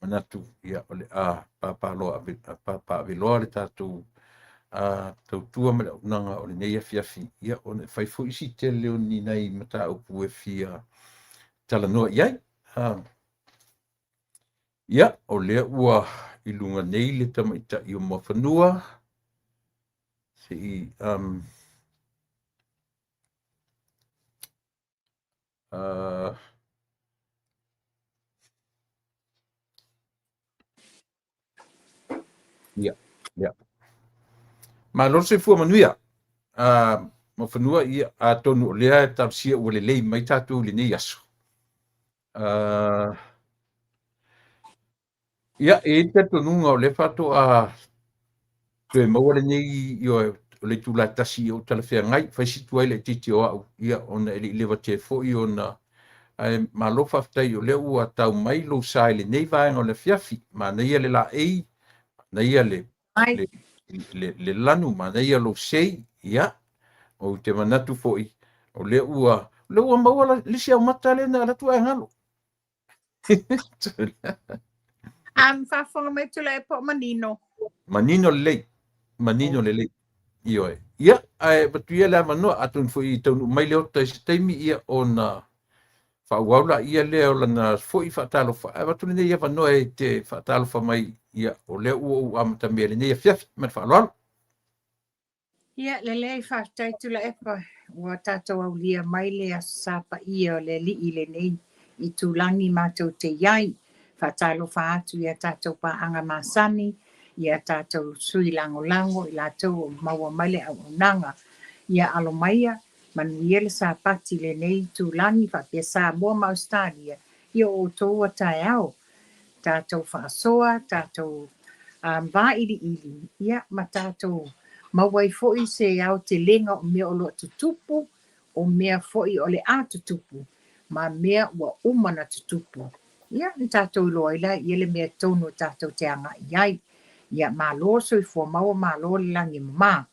Manatu ia o le a papaaveloa le tatou tautua ma le auaunaga o lenei afiafi, ia ona e fai foi si tele o ni nai mataupu e fia talanoa i ai. Ia, o lea ua i luga nei le tamaitai o Muafanua, se i ia, ia. Malo le soifua manuia. Muafanua, ia, atonu o lea e talosia ua lelei mai tatou i lenei aso. Ia, e i ai le talitonuga o lea faatoa toe maua lenei, ioe, o le itula e 1 ia ua talafeagai, fai si tuai laitiiti o au, ia, ona e le i levatea foi ona, ae malo faafetai o lea ua tau mai lou sa i lenei vaega o le afiafi. Manaia le laei, manaia le lanu, manaia lou sei, ia, ou te manatu foi, o lea ua maua le isi aumata lea na alu atu ae galo. Faafofoga mai Tuilaepa o manino. Manino lelei, manino lelei. Ioe. Ia, ae avatu ia le avanoa, atonu foi i taunuu mai Leota i se taimi, ia ona faaauau laia lea o lana foi faatalofa. Ae avatu lenei avanoa e te faatalofa mai, ia, o lea ua ou amatamea lenei afiafi, ma le faaaloalo. Ia, lelei, faafetai Tuilaepa, ua tatou aulia mai le Aso Sa paia o le Alii lenei itulagi matou te iai. Faatalofa atu ia tatou paaga masani, ia tatou sui lagolago i latou o maua mai le auaunaga. Ia alo maia, manuia le sapati lenei itulagi faapea Samoa ma Australia, ia o outou ua taeao. Tatou faasoa, tatou vailiili, ia ma tatou maua ai foi se aotelega o mea o lo o tutupu, o mea foi o le a tutupu, ma mea ua uma na tutupu. Ia, na tatou iloa ai laia le mea tonu tatou te agai ai. Ia, malo soifua maua, malo le lagi e mama.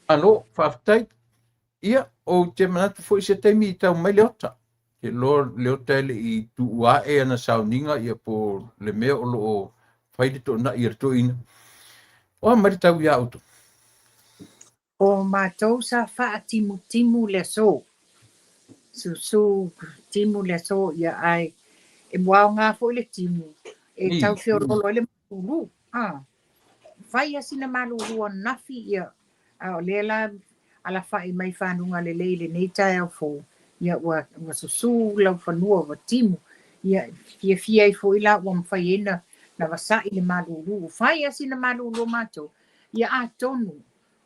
Malo, faafetai. Ia, ou te manatu foi se taimi i tau mai Leota. Ke loa Leota e le i tuu ae ana sauniga, ia po le mea o lo o fai le toonai a le toeaina. O a mai le tau ia outou? O matou sa faatimutimu le aso. Susu timu le aso, ia ai e muaoga foi le timu. E tau feololo ai le malulu. Fai asina malulu anafi, ia, a o lea la alafai mai fanuga lelei lenei taeao fou, ia ua susu laufanua ua timu. Ia fiafia ai foi la ua mafai ai na vasai le malulu. Fai asina malulu matou, ia atonu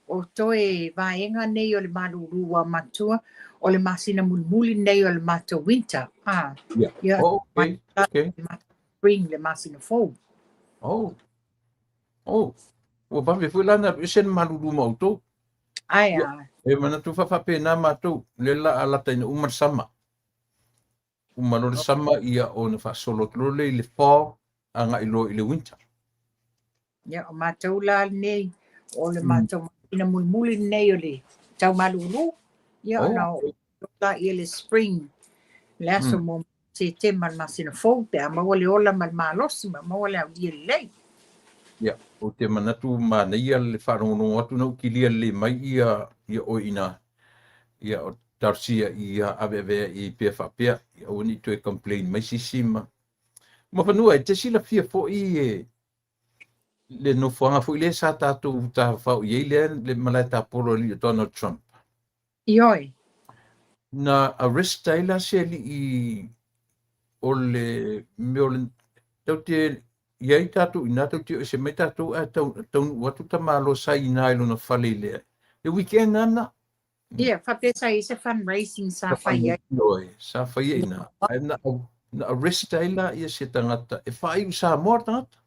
o toe vaega nei o le malulu ua matua, o le masina mulimuli nei o le matou winter. Ia, Oh, okay, okay. Spring le masina fou. Oh, oh, ua vave foi la na alu ese le malulu ma outou. Ai a. E manatu faapena matou, le la alata ina uma le sama. Uma loa le sama, ia ona faasolo atu loa lea i le fall, agai loa i le winter. Ia, o matou la lenei, o le matou masina mulimuli lenei o le tau malulu, ia ona o la ia le spring, le aso mo Setema le masina fou, pe a maua le ola ma le malosi, ma maua le aulia lelei. Ia, ou te manatu manaia le faalogologo atu na ou kilia lelei mai ia oe ina, ia o talosia ia aveavea i pea faapea, ia aua ne i toe complain mai sisi ma. Muafanua, e te silafia foi e le nofoaga foi lea sa tatou tafafao i ai lea le malae tapolo alii o Donald Trump. Ioe. Na arrest ai la se alii o le mea o le tau te i ai tatou ina, tau te o ese mai tatou ae taunuu atu tamaloa sa ina i lona fale i le weekend ana. Ia, faapea sa i ai se fundraising sa fai ai. Ioe, sa fai ai ina. Ae na arrest ai la ia se tagata e faaiu Samoa le tagata.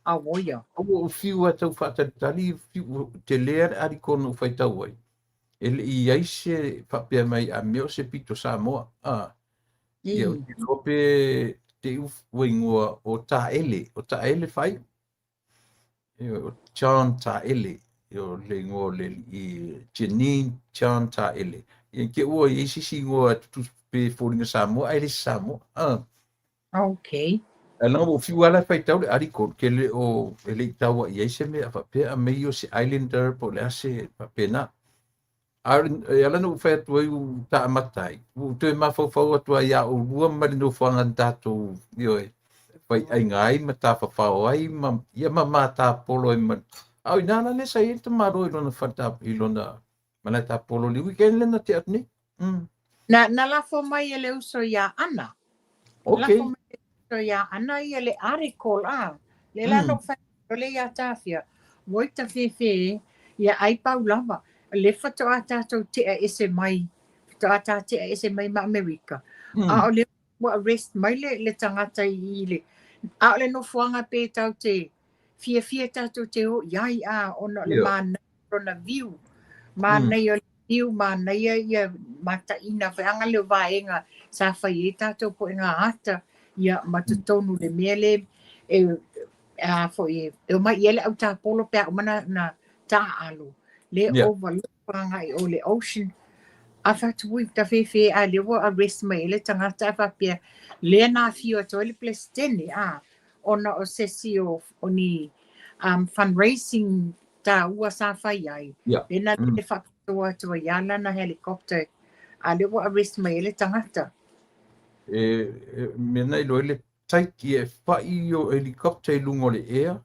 Auoia. Ua ou fiu ai tau faatalitali, fiu te lea le arikono u faitau ai. E le i ai se faapea mai a mea o se pito Samoa. Ia, o te iloa pe te i ua ingoa o Taele, o Taele faaiu. Ia, o John Taele, ia, o le ingoa o le i Janine John Taele. Ia, ke ua i ai sisi ingoa tutu pe foliga Samoa, ai le Samoa. Okay. Ae leaga ua ou fiu lava la e faitau le article, ou te le o, e le i taua i ai se mea faapea aumai o se islander po o le a se faapena. A e ala ona ou fai atu ai ua taamata ai, ua ou toe mafaufau atu ai ia oulua ma le nofoaga na tatou, ioe, faiaiga ai ma tafafao ai ma, ia ma matapolo ai ma, a o i ina la lea sa i ai le tamaloa i lona fale, i lona malae tapolo i le weekend lea na tea atu nei. Na lafo mai e le uso iā Ana. Okay. Lafo mai e le uso iā Ana ia le article a. Le la na ou fai atu le iā Tafia, ua ita fefe ia ai pau lava. Le faatoa tatou tea ese mai, faatoa ta tea ese mai ma Amerika. A o le ua arrest mai le tagata i le, a o le nofoaga pe tau te fiafia tatou te o i ai a ona o le manaia o lona view, manaia o le view, manaia ia mataina feaga le vaega sa fai ai tatou po'e ata ia ma totonu le mea le e a foi e omai i ai le autapolo pe a uma na taaalo le overlook agai o le ocean. A fai atu ui ta fefe a le ua arrest mai ai le tagata a faapea lea na afio atu ai le Peresetene a ona o sesi o ni fundraising taua sa fai ai. Le na le faapitoa atu ai ala na helicopter a le ua arrest mai ai le tagata. E mea na iloa ai le tight ia e fai o helicopter i luga o le ea,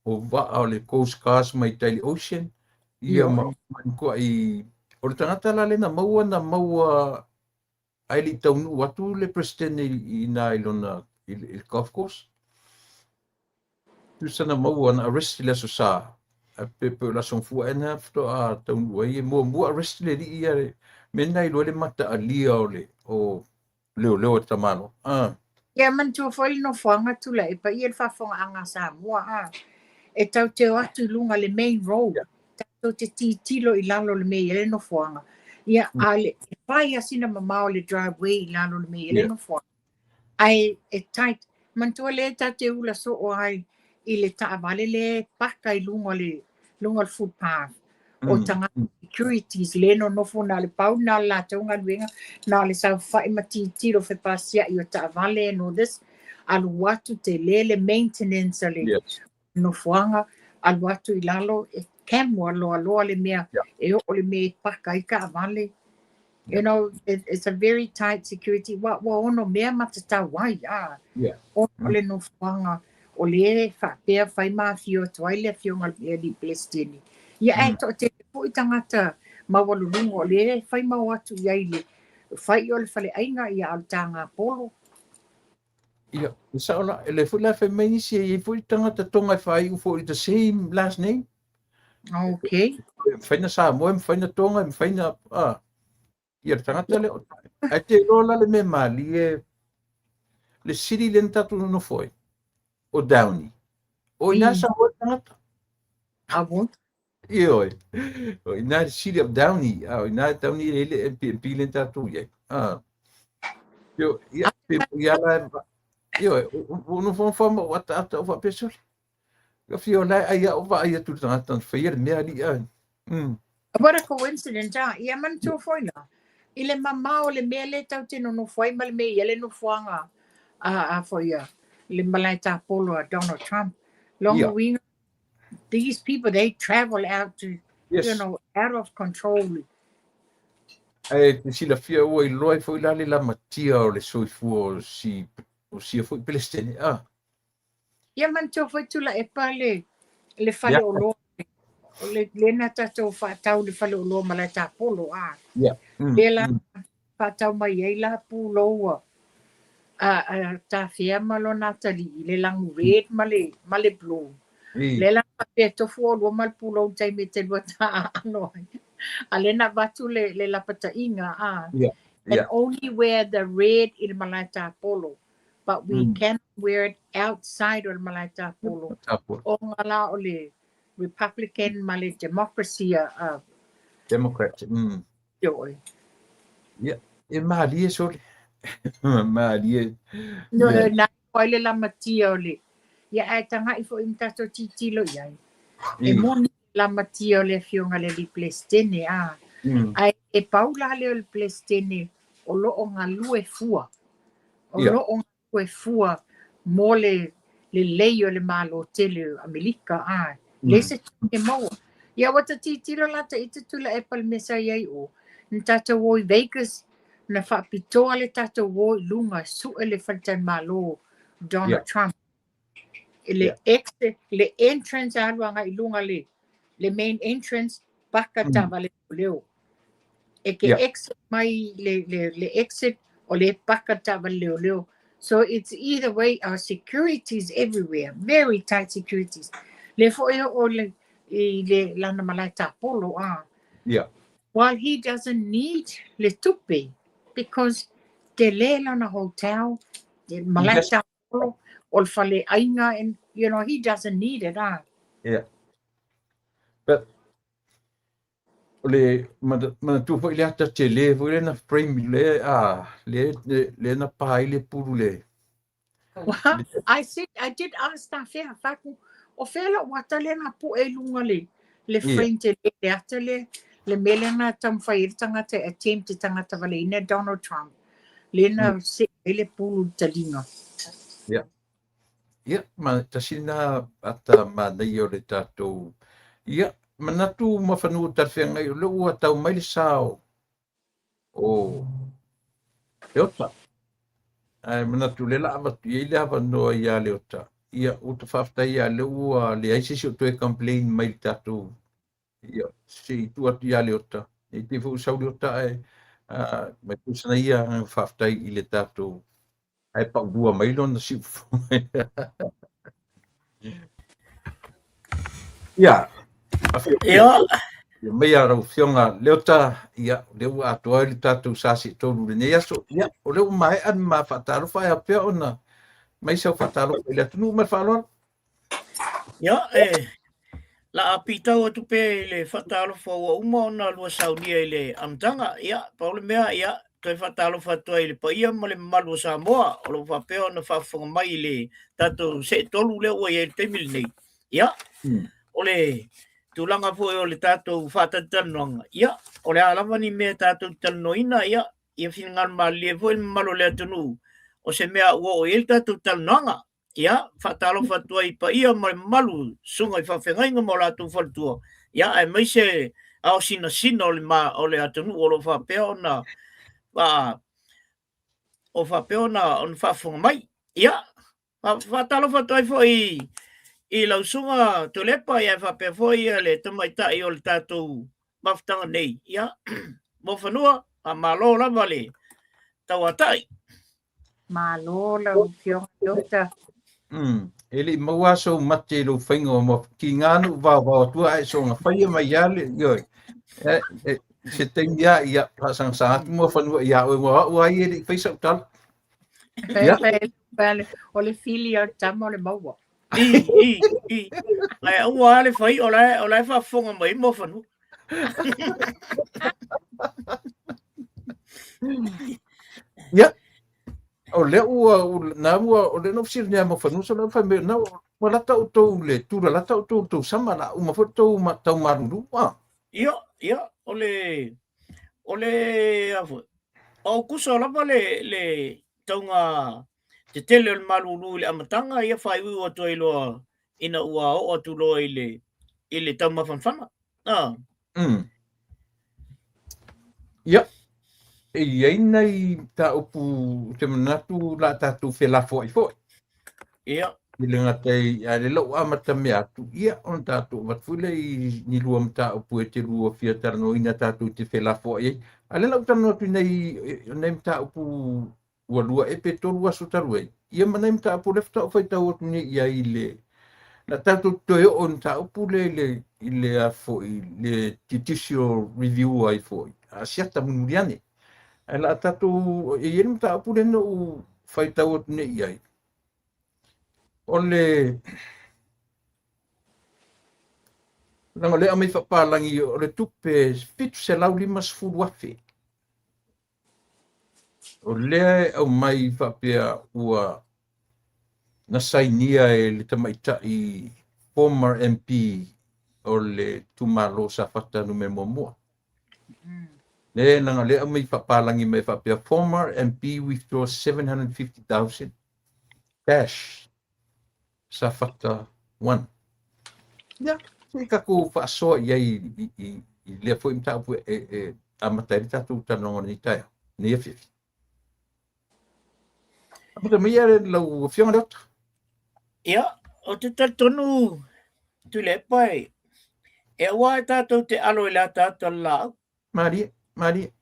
o vaa o le Coast Guard mai tai le ocean, ia ma i o le tagata la lena maua na maua ae le i taunuu atu le President i na i lona i le golf course. Tusa na maua na arrest i le aso Sa, a pe pe o le aso Gafua ea na faatoa taunuu ai e muamua arrest le alii ia le mea lena iloa ai le mataalia o le o leoleo o le tamaloa. Ah. Ia manatua foi le nofoaga Tuilaepa ia le faafofogaaga a Samoa a. E tau te o atu i luga le main road. Tatou te titilo i lalo o le mea i ai le nofoaga. Ia a le e fai lava sina mamao o le driveway i lalo o le mea i ai le nofoaga. Ae e tight. Manatua lea tatou te ula soo ai i le taavale le paka i luga o le luga o le footpath. O tagata securities le nonofo na o le pau na o le latou galuega na o le saofai ma tilotilo fepasia'i o taavale and all this. Alu atu tele le maintenance o le nofoaga, alu atu i lalo e camera loaloa le mea e oo le mea e paka ai taavale. It's a very tight security. Ua ono mea matatau ai a. Ona o le nofoaga o le faapea fai ma afio atu ai le afioga i le alii Peresetene. Ia ae toatele foi tagata maualuluga o le fai mau atu i ai le fai o le faleaiga ia a o le tagapolo. Ia, e sao la, e le foi la fai mai nisi e i ai foi tagata Tonga e faaiu foi i the same last name. E mafai na Samoa, e mafai na Tonga, e mafai na, ah, ia le tagata lea o Ae te iloa la le mea malie le city lea na tatou nonofo ai, o Downey. O ina Samoa le tagata. Avo. Ioe. O ina le city of Downey, a o ina Downey e le MPMP lea na tatou i ai. Ah. Io, ia, pe ia la, ioe, o nofo ma o ataata o faapea sole. Ka fia o lae ai au vaai atu le tagata na faia le mea alii ai. What a coincidence, ah. Ia manatua foi la. I le mamao o le mea le tau te nonofo ai ma le mea i ai le nofoaga a foi a le malae tapolo a Donald Trump. Lona uiga, these people, they travel out to, you know, out of control. Ae te silafia ua iloa ai foi la le lamatia o le soifua o si o sia foi Peresetene. Ah. Ia manatua foi Tuilaepa le fale oloa o le lena tatou faatau le fale oloa malae tapolo a. Lea la faatau mai ai la pulou a Tafea ma lona atalii le lagu red ma le blue. Le la faapea tofu olua ma le pulou taimi e te lua taaalo ai. A le na avatu le lapataiga a. And only wear the red i le malae tapolo. But we cannot wear it outside o le malae tapolo. Tapolo. O ngā la o le Republican ma le Democracy a Democrat. Ioe. Ia, e malie sole. Malie. No, na ai le lamatia o le ia ae taga'i foi ma tatou tilotilo i ai. E moni lamatia o le afioga le alii Peresetene a. Ae e pau la lea o le Peresetene o loo galue fua. O loo galue fua mo le lelei o le Malo tele o Amerika, a leai se tupe e maua. Ia ua ta tilotilo la ita Tuilaepa i le mea sa i ai o, na tatou o i Vegas, na faapitoa le tatou o i luga e sue le faletalimalo Donald Trump. I le exit, le entrance alu agai i luga le main entrance, paka taavale leoleo. E ke exit mai le exit o le paka taavale leoleo. So it's either way, our security is everywhere, very tight securities. Le foi o le i le lana malae tapolo a. While he doesn't need le tupe because tele lana hotel, le malae tapolo, o le faleaiga, and he doesn't need it, ah. Yeah. But o le manatua foi le ata tele foi le na frame le a le na pa ai le pulu le. Well, I said I did ask ta fea faku o fea la ata le na pu e lunga le frame te le ata le mele na taumafai ai le tagata e attempt te tagata valeina Donald Trump le na se ai le pulu taliga. Yeah. Ia, ma tasi lena ata manaia o le tatou. Ia, manatu ma fanua talafeagai o lea ua tau mai le sa o Leota. Ae manatu o lea la avatu i ai le avanoa ia Leota. Ia, ua ta faafetai ia lea ua leai se isi o toe complain mai le tatou. Ia, se i tuu atu ia Leota. Ne i te i foi ua sau Leota ae mai pusana ia faafetai i le tatou ae paulua mai lona siufofoga. Ia, Ia. Ia mai a lau Afioga Leota, ia, o lea ua atoa ai le tatou sa seetolu i lenei aso. Ia, o lea ua maea le ma faatalofa e ao pea ona mai sau faatalofa i le atunuu ma le faaaloalo. Ia, e la a pitau atu pea i le faatalofa ua uma ona lua saunia i le amataga. Ia, pau le mea, ia, toe faatalofa atu ai i le paia ma le mamalu o Samoa o lo o faapea ona faafofoga mai i le tatou seetolu lea ua i ai i le taimi lenei. Ia, o le tulaga foi o le tatou faatalatalanoaga, ia, o le a lava ni mea tatou te talanoaina, ia, ia finagalo malilie foi le mamalu o le atunuu o se mea ua oo i ai le tatou talanoaga. Ia, faatalofa atu ai i paia ma le mamalu, susuga i faafeagaiga ma o latou faletua, ia, aemaise ao sinasina o le, ma, o le atunuu o lo o faapea ona, o faapea ona faafofoga mai. Ia, faatalofa atu ai foi i lau susuga Tuilaepa, ia, e faapea foi ia le tamaitai o le tatou mafutaga nei. Ia, Muafanua, faamalo lava le tauatai. Malo lau Afioga Leota. E le i maua sou mate i lou faiga o moa kiga na ou vaovao atu ae soona faia mai lava le ioe. E, se taimi lava ia faasagasaga atu Muafanua ia oe mo au lava ia e le i fai sau tala. Ia. O le fili o le tama o le maua. I, i, i. Ae aua lava le fai o la e faafofoga mai Muafanua. Ia, o lea ua, na ua, o lea na fesili nei a Muafanua, so lea fai mai, na ua lata outou le tula lata outou le tausama la uma foi tou tau malulu. Ah. Ia, ia, o le, o le, a foi, o Aukuso lava le tauga tetele o le malulu i le amataga, ia faaiuiu atu ai loa ina ua oo atu loa i le taumafanafana. Ah. Ia, e i ai nai mataupu ou te manatu o le a tatou felafoai foi. Ia. I le gata i, a le lau amata mea atu, ia, ona tatou avatu foi lea i ni lua mataupu e te lua fia talanoaina tatou te felafoai ai. A lea la ua talanoa atu i nai mataupu ua lua ea pe tolu aso talu ai, ia ma nai mataupu lea faatoa ou faitau atu nei i ai i le, na tatou toe oo i le mataupu lea i le a foi, le judicial review ai foi, a siata mulimuli ane. Ae la tatou, e i ai le mataupu lea na ou faitau atu nei i ai, o le, leaga o lea e aumai faapalagi o le tupe 750,000. O lea e aumai faapea ua na sainia e le tamaitai former MP o le itumalo Safata Nu.1. Le leaga o lea e aumai faapalagi mai faapea former MP withdraw 750,000 cash. Safata 1. Ia, se i tatou faasoa i ai i, i, i lea foi mataupu e, e amata ai le tatou talanoaga o lenei taeao, lenei afiafi. Amata mai ia lau Afioga Leota. Ia, ou te talitonu Tuilaepa e, e aua e tatou te alo i le ataata o le laau. Malie, malie.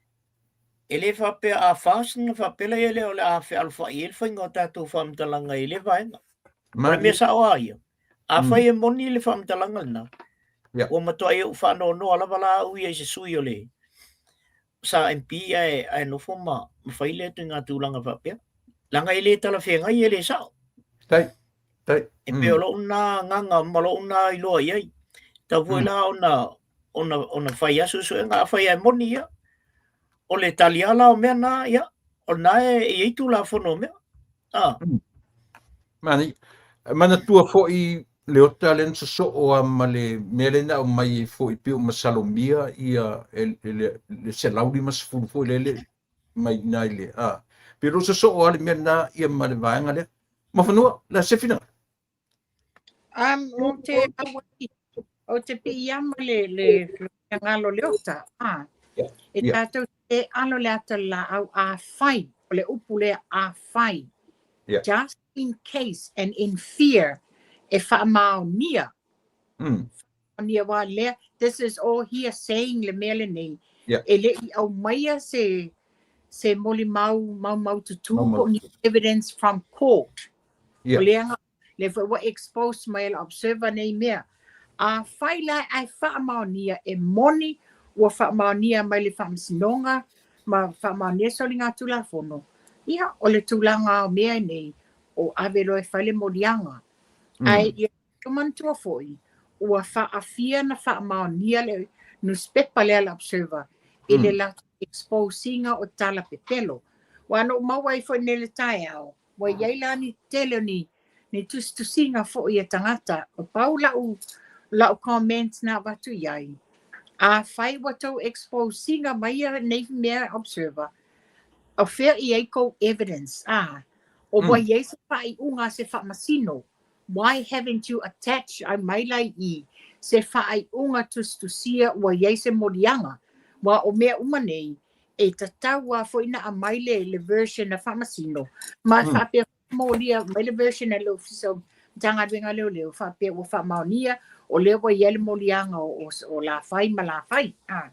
E le faapea a fast ona faapea lea o le a fealofai ai le faiga o tatou faamatalaga i lea vaega. O le mea sao lava ia, afai e moni le faamatalaga lena, ua matuai ou faanoanoa lava la au ia i se sui o le SRMP ae, ae nofo ma, ma fai lea ituaiga tulaga faapea. Leaga e le talafeagai, e le sao. Tai, tai. E pei o lou na agaga ma lou na iloa i ai. Tau foi la ona, ona, ona fai lava suesuega, afai e moni ia, o le tali lava la o mea na, ia, o lena e i ai Tulafono o mea. Ah. Manaia. Manatua foi Leota lea na sosoo lava ma le mea lea na aumai ai foi pei o masalomia ia e, e, le, le 150 foi lele mai i ina i le a. Pei o lo o sosoo lava le mea lena ia ma le vaega lea. Muafanua, la se finagalo. Ou te auai, ou te piiama le, le, le finagalo o Leota. Ah, e tātou te alo le ata o le laau afai, o le upu lea afai. Just in case and in fear e faamaonia. Faamaonia wa lea, this is all here saying le mea lenei. E le i aumaia se, se molimau maumaututu po o ni evidence from court. O lea lea foi ua expose mai e le Observer nei mea. Afai la ae faamaonia e moni ua faamaonia mai le Faamasinoga ma faamaonia soligatulafono, ia, o le tulaga o mea nei, o ave loa e fai le moliaga. Ae ia manatua foi, ua faafia na faamaonia le nusipepa lea le Observer i le latou expose ina o tala pepelo. Aua na ou maua ai foi nei i le taeao, ua i ai la ni tele o ni ni tusitusiga foi a tagata. Pau lau lau comment na avatu i ai, afai ua tou expose ina mai ia nei mea Observer, o fea i ai kou evidence, a? O ua i ai se faaiuga a se faamasino? Why haven't you attached ai mai la i i se faaiuga tusitusia ua i ai se moliaga? Aua o mea uma nei, e tatau lava foi na aumai le, le version a Faamasino, ma faapea foi molia mai le version a le Ofisa o Matagaluega a Leoleo, faapea ua faamaonia, o lea ua i ai le moliaga o, o, o Lafai ma Lafai. Ah.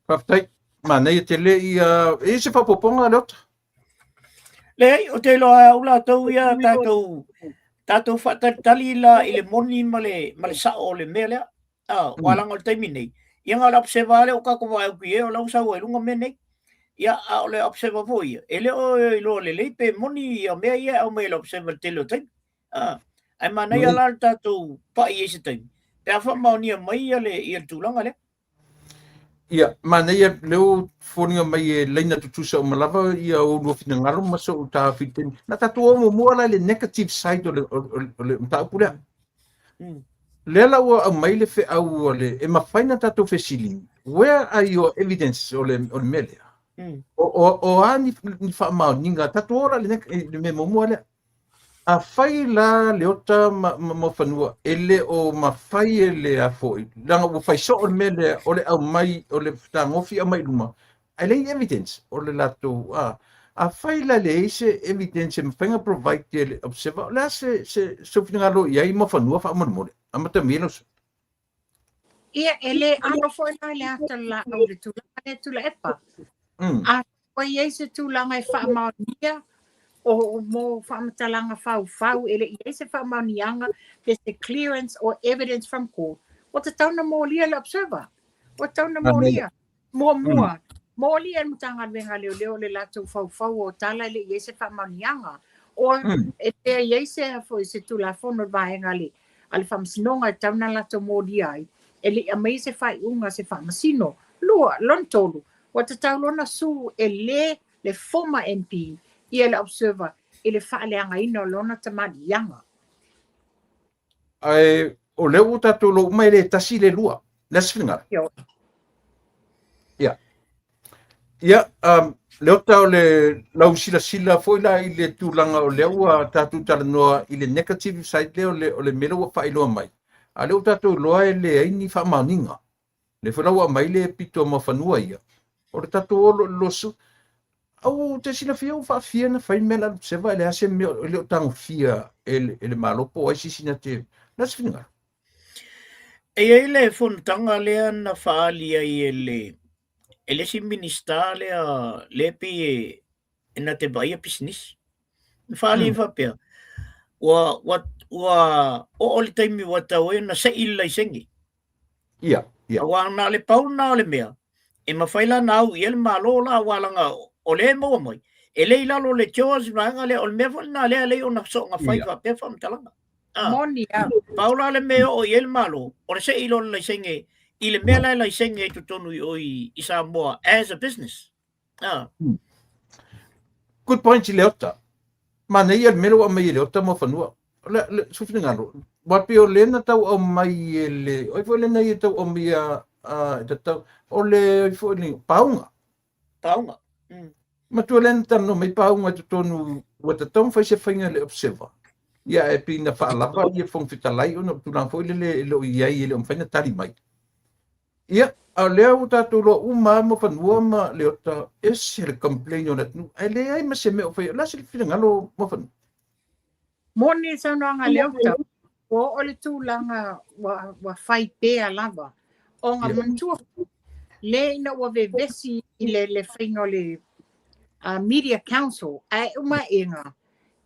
Faafetai. Manaia tele ia, e i ai se faaopoopoga Leota? Leai, ou te iloa e au latou ia tatou tatou faatalitali la i le moni ma le ma le sao o le mea lea. Ah, ua leaga o le taimi nei. Ia na o le Observer lea ua tatou vaai atu i ai o la ua sau ai i luga mea nei. Ia, a o le Observer foi ia, e le o iloa lelei pe moni ia mea ia e aumai e le Observer i le tele o taimi. Ah, ae manaia la le tatou pai i ai se taimi pe a faamaonia mai ia le ia le tulaga lea. Ia, manaia lea ua foliga mai e laina tutusa uma lava ia oulua finagalo ma sou taofi i le taimi. Na tatou o muamua la i le negative side o le, o, o, o le mataupu lea. Lea la ua aumai le feau a le, e mafai ona tatou fesili, where are your evidence o le, o le mea lea? O, o, o a ni, ni faamaoniga, tatou o la i le, i le mea muamua lea. Afai la Leota ma, ma Muafanua e le o mafai e le a foi, leaga ua fai soo le mea lea o le aumai, o le fetagofi aumai i luma, ae leai evidence o le latou, a, afai la e leai se evidence e mafai ona provide e le Observer, o le a se, se, sou finagalo i ai Muafanua faamolemole? Amata mai lau sui. Ia, e le alo foi la le ata o le laau i le tulaga lea Tuilaepa. A ua i ai se tulaga e faamaonia o mo faamatalaga faufau e le i ai se faamaoniaga pe se clearance or evidence from court, ua tatau ona molia le Observer. Ua tatau ona molia. Muamua, molia e le Matagaluega a Leoleo le latou faufau o tala e le i i ai se faamaoniaga. Or e pea i ai se foi se Tulafono le vaega a le a le Faamasinoga e tatau ona latou molia ai, e le i aumaia se faaiuga a se Faamasino. Lua, lona tolu, ua tatau loa ona sue e le le former MP ia le Observer i le faaleagaina o lona tamaliiaga. Ae o lea ua tatou iloa uma e le tasi le lua. Le a se finagalo? Ia. Ia, um, Leota, o le lau silasila foi la i le tulaga o lea ua tatou talanoa i le negative side lea o le mea lea ua faailoa mai. A lea ua tatou iloa e leai ni faamaoniga. Le foi la ua aumai le pito ma fanua ia. O le tatou olo i le losu. Au te silafia ua faafia na fai mea la Observer e leai se mea e le o tagofia e le Malo po o ai sisi na te. Na se finagalo. E i ai le fonotaga lea na faaali ai e le isi Minisita lea lea pei e na te vaaia pisinisi. Na faaali ai faapea, ua oo le taimi ua tatau ai ona sei le laisene. Ia, ia. Aua na o le pau lena o le mea, e mafai la ona au i ai le Malo la aua leaga o lea e maua mai, e le i lalo o le JOS vaega lea, o le mea foi lena lea e alai ona soona fai faapea faamatalaga. Ah, Moni lava. Pau la le mea e oo i ai le Malo, o le sei loa o le laisene i le mea la e laisene ai totonu i o i Samoa as a business. Ah. Good point, Leota. Manaia le mea lea ua aumai e Leota mo fanua. Le su finagalo. Ua pei o lena tau aumai e le... Oi foi lena ia tau aumai a tatau. O le oi foi le pauga. Pauga. Matua lena talanoa mai pauga i totonu ua tatau ona fai se faiga i le Observer. Ia e pei na faalava ia Fofoga Fetalai ona o tulaga foi lele e le o i ai e le o mafai ona tali mai. Ia, a o lea ua tatou iloa uma lava mo fanua ma Leota ese le complain o le atunuu. Ae leai ma se mea o faia. O le a se finagalo mo fanua? Moni le saunoaga a Leota, ua oo le tulaga ua fai pea lava. Ona manatua le ina ua vevesi i le faiga o le Media Council, ae uma ega,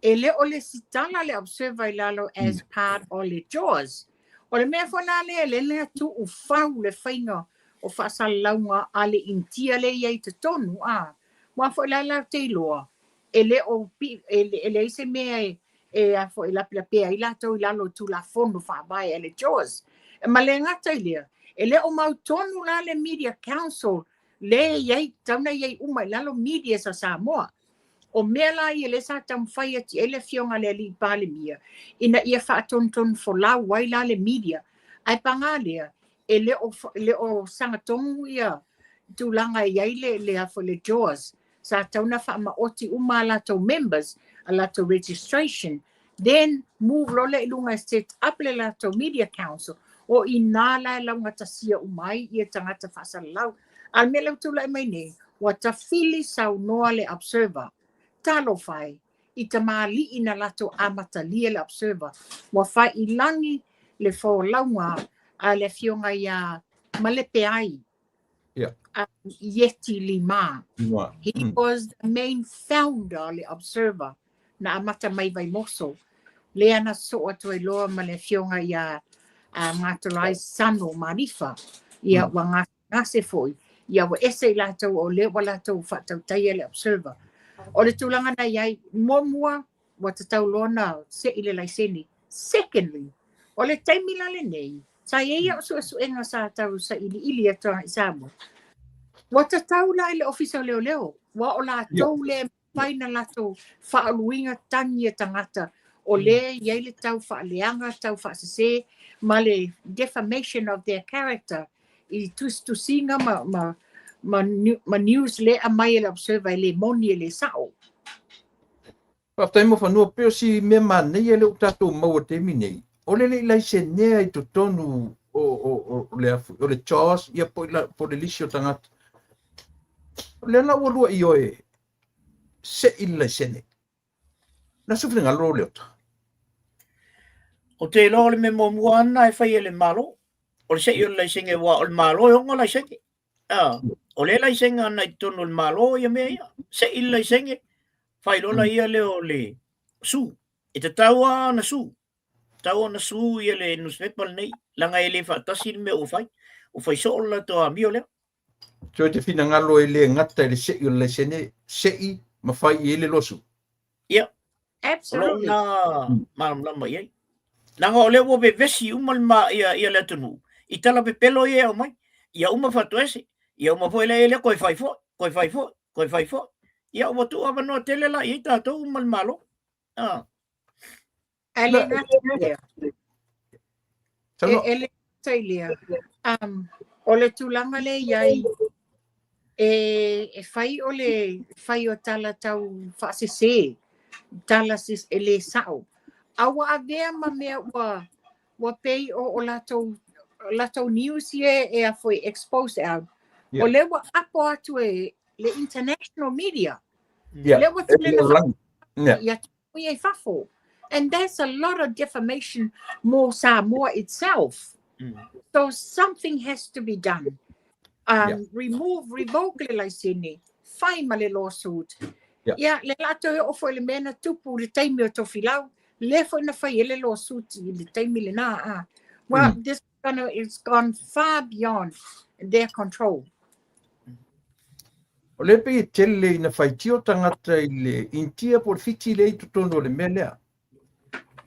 e le o le sitala le Observer i lalo as part o le JAWS. O le mea foi la lea le lea tuufau le faiga o faasalalauga a le Initia lea i ai i totonu a. Aua foi la latou te iloa, e le o e leai se mea e a foi lapelapea ai latou i lalo o Tulafono Faavae a le JAWS. E ma le gata i lea, e le o mautonu la le Media Council le i ai, tatau ona i ai uma i lalo media sa Samoa. O mea la ia lea sa taumafai atu i ai le afioga a le alii Palemia, ina ia faatonutonu folau ai la le media. Ae paga lea, e le o sagatonu ia tulaga e i ai le a foi le JAWS. Sa tatau ona faamaoti uma a latou members, a latou registration, then move loa lea i luga e set up le latou Media Council. O i nā la e laugatasia uma ai ia tagata faasalalau. A o le mea lea ua tulai mai nei, ua tafili saunoa le Observer. Talofa e, i tamalii na latou amatalia le Observer. Ua failagi le folauga a le afioga ia Malepeai. Ieti Lima. Lima. He was the main founder o le Observer na amata mai Vaimoso. Lea na sosoo atu ai loa ma le afioga ia Gatolai Sano Malifa. Ia ua gase foi. Ia ua ese i latou o lea ua latou faatautaia le Observer. O le tulaga na i ai, muamua, ua tatau loa na sei le laisene. Secondly, o le taimi la lenei, sa i ai au suesuega sa tau sailiili atu i Samoa. Ua tatau la i le Ofisa o Leoleo, ua o latou le mafai na latou faauluina tagi a tagata o lea i ai le tau faaleaga, tau faasese, ma le defamation of their character i tusitusiga ma news le aumai e le Observer e le moni e le sao. Faafetai mo fanua pei o si mea manaia lea ua tatou maua taimi nei. O le le i laisenea i totonu o le JAWS ia po le lisi o tagata. O lea la ua lua i oe sei le laisene. Na su finagalo Leota. O te iloa o le mea muamua lava e fai e le Malo. O le sei o le laisene aua o le Malo e ona laisene. Ah, o le laisene ana i totonu o le Malo ia mea ia. Sei le laisene, fai loa ia lea o le sue. E tatau lava ona sue. Tatau ona sue ia le newspaper lenei. Leaga e le faatasi le mea ua fai. Ua fai soo le latou amio lea. So te finagalo e le gata i le sei o le laisene, sei ma fai i ai le losu. Ia, o lou Absolutely. na malamalama i ai. Leaga o lea ua vevesi uma le ma, ia, ia le atunuu. I tala pepelo ia e aumai. Ia uma fatoese. Ia uma foi lea lea koe fai foi, koe fai foi, koe fai foi. Ia ua tuu avanoa tele la i ai tatou ma le Malo. Ah. Ae le gata i lea. Saunoa. E le gata i lea. O le tulaga lea i ai. E, e fai o le fai o tala tau faasese, tala e le sao. A ua avea ma mea ua pei o latou news ia e a foi expose out. O lea ua apo atu e le international media. Lea ua tele na ia ia i fafo. And that's a lot of defamation mo Samoa itself. So something has to be done. Remove, revoke le laisene, fai ma le lawsuit. Ia, le latou e oo foi i le mea na tupu i le taimi o Tofilau, lea foi na fai ai le lawsuit i le taimi lena. Ah. Well, this gonna, it's gone far beyond their control. O lea pei e tele ina faitio tagata i le Initia po o le Fiti lea i totonu o le mea lea.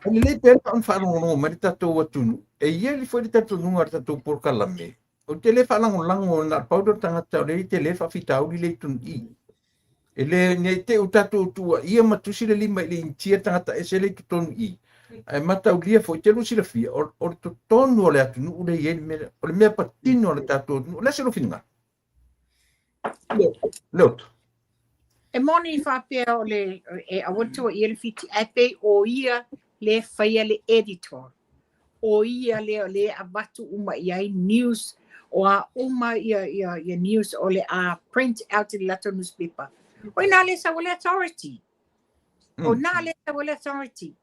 E lelei pea ona faalogologo mai le tatou atunuu, e i ai foi le talitonuga o le tatou polokalame, ou te le faalagolago na o le pau lea o le tagata o lea e tele le faafitauli lea i totonu i i. E le, ne i te i ua tatou tuuaia ma tusi le lima i le Initia tagata ese lea i totonu i i. Ae mataulia foi, te lua silafia, o le totonu o le atunuu lea e i ai le mea lea. O le mea patino a le tatou atunuu, o le a se lou finagalo? Leota. E moni faapea o le e aua le tuuaia le Fiti ae pei o ia le faia le editor. O ia lea o le avatu uma i ai news o a uma ia news o le a print out i le latou newspaper. O ina le sau le authority. O na le sau le authority.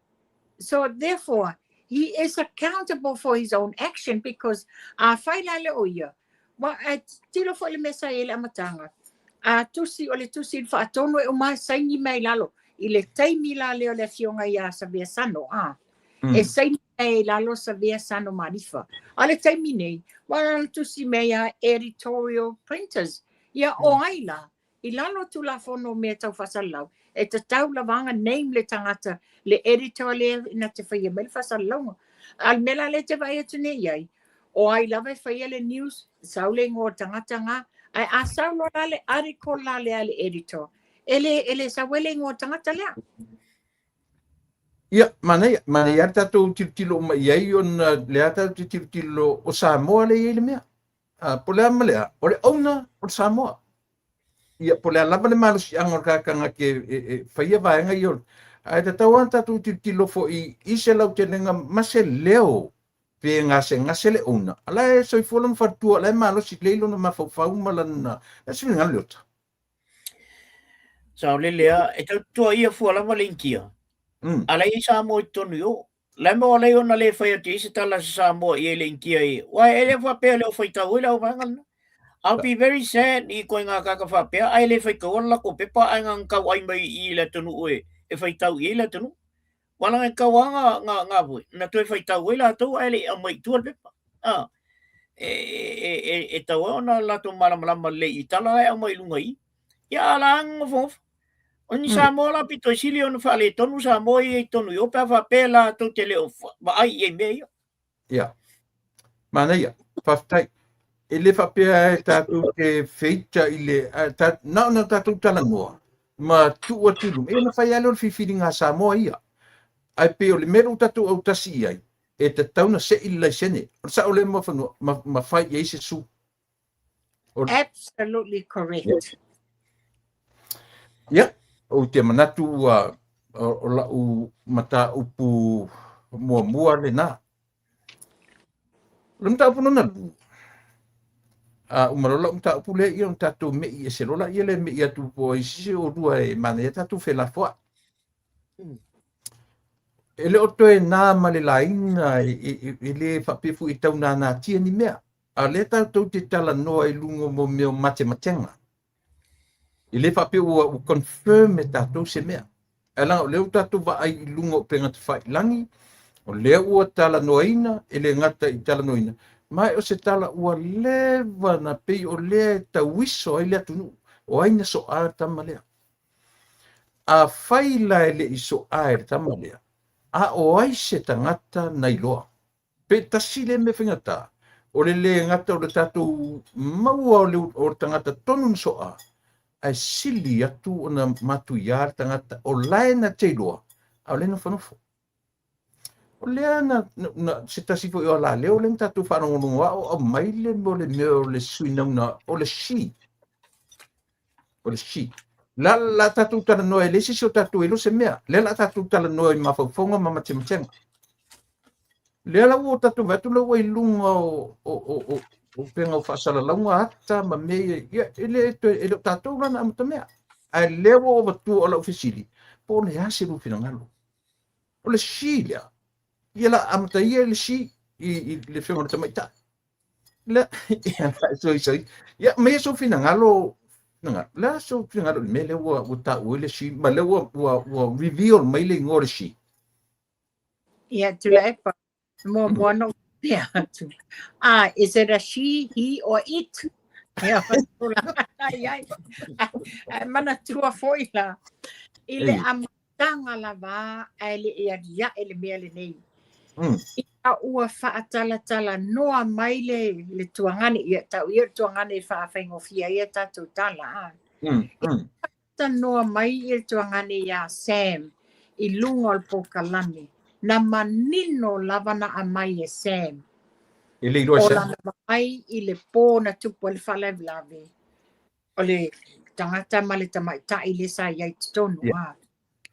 So therefore he is accountable for his own action because a fai la le o ia Wa, e tilo foi le mea sa i ai le amataga, a tusi, o le tusi i le faatonu e uma saini mai i lalo, i le taimi la lea o le afioga ia Savea Sano, a, e saini mai i lalo Savea Sano Malifa. A le taimi nei, ua lana tusi mai a editorial printers, ia o ai la, I lalo o Tulafono o Mea Tau Faasalalau, e tatau lava ona name le tagata, le editor lea na te faia mai le faasalalauga. A o le mea la lea e te vaai atu nei i ai, o ai lava e faia le news, sau le igoa o le tagata na, ae a sau loa la le article la lea a le editor, e le, e le sau ai le igoa o le tagata lea. Ia, manaia, manaia le tatou tilotilo uma i ai ona lea tatou te tilotilo o Samoa lea e i ai le mea. Po o le a ma le a, o le owner o le Samoa. Ia, po o le a lava le malosiaga o le tagata e faia vaega ia, ae tatau lava ona tatou tilotilo foi i se lautelega ma se leo pe gasegase le owner, a la e soifua lona faletua, o la e malosi lelei lona mafaufau ma lana, le a se finagalo Leota? Saolele lava, e tautua ia fua lava le Initia, a la e i ai Samoa i totonu i o. La e maua lei ona le fai atu i ai se tala a se Samoa i ai le Initia i, uae e le faapea le o faitau ai le auvaega lena. I'll be very sad i koe ngā kaka faapea ae le faitaua le lako pepa ae ngā ngau ai mai i le atunuu e faitau i ai le atunuu. Ua langa e kau a ngā, ngā, ngā voi, na toe faitau ai latou ae le i aumai i tua le pepa. A, e, e, e, e tau ai ona latou malamalama lelei i tala la e aumai i luga i i. Ia a la ngofongofa. O ni Samoa la pito i sili ona faaletonu Samoa ia i totonu i o pe a faapea latou te le o vaai i ai mea ia. Ia. Manaia. Faafetai. E le faapea e tatou te feita i le ta, na ona tatou talanoa ma tuu atu i luma. E na fai lava lea o le filifiliga a Samoa ia. Ae pei o le mea lea ua tatou autasi i ai, e tatau ona sei le laisene. O le sao lea Muafanua, ma fai i ai se sue. Absolutely correct. Ia, ou te manatu ua o lau mataupu muamua lena. O le mataupu lona lua, a uma loa lau mataupu lea, ia ona tatou me'i ese loa laia lea me'i atu po o ai se isi o oulua e manaia tatou felafoai. E le o toe na ma le laina, e le faapea foi e tau nānātia ni mea. A o lea tatou te talanoa i luga o mea o matematega. E le faapea ua confirm e tatou se mea. Ae leaga o lea ua tatou vaai i luga o upega tafailagi, o lea ua talanoaina, e le gata i talanoaina, ma o se tala ua leva na pei o lea e tauiso ai le atunuu, o ai na soa le tama lea. Afai la e le i soa e le tama lea, a o ai se tagata na iloa? Pe tasi lea mea faigata, o le le gata o le tatou maua o le tagata tonu na soa, ae sili atu ona matuia le tagata o la e na te iloa, a o lea e nofonofo. O lea na se tasi foi o alaleo lea na tatou faalogologo a o aumai le mea o le mea o le suinauna o le she. O le she. La la tatou talanoa e le se isi o tatou e iloa se mea. Lea la tatou talanoa i mafaufauga ma matematega. Lea la ua tatou vaai atu lea ua i luga o upega o faasalalauga ata ma mea ia, ia e le toe e le o tatou la na amatamea. Ae lea ua ou avatua o lau fesili, po o le a se lua finagalo. O le she lea, ia la amata ia i le she i le afioga i le tamaitai. Lea, ia, sorry, sorry. Ia, aumai sou finagalo, finagalo. Le a sou finagalo i le mea lea ua taua ai le she, ma lea ua reveal mai le igoa o le she. Ia, Tuilaepa, muamua ona ou faapea atu. Ah, is it a she, he or it? Ia, ai, ai. Ae manatua foi la, i le amataga lava ae le i aliae le mea lenei. Ina ua faatalatalanoa mai le tuagane, ia tau ia le tuagane e faafaigofie ai a tatou tala. Ah. Talanoa mai le tuagane iā Sam i luga o le polokalame, na manino lava na aumai e Sam. E le iloa e O Sam. lana vaai i le pō na tupu ai le faalavelave, o le tagata ma le tamaitai lea sa i ai i totonu. Yeah.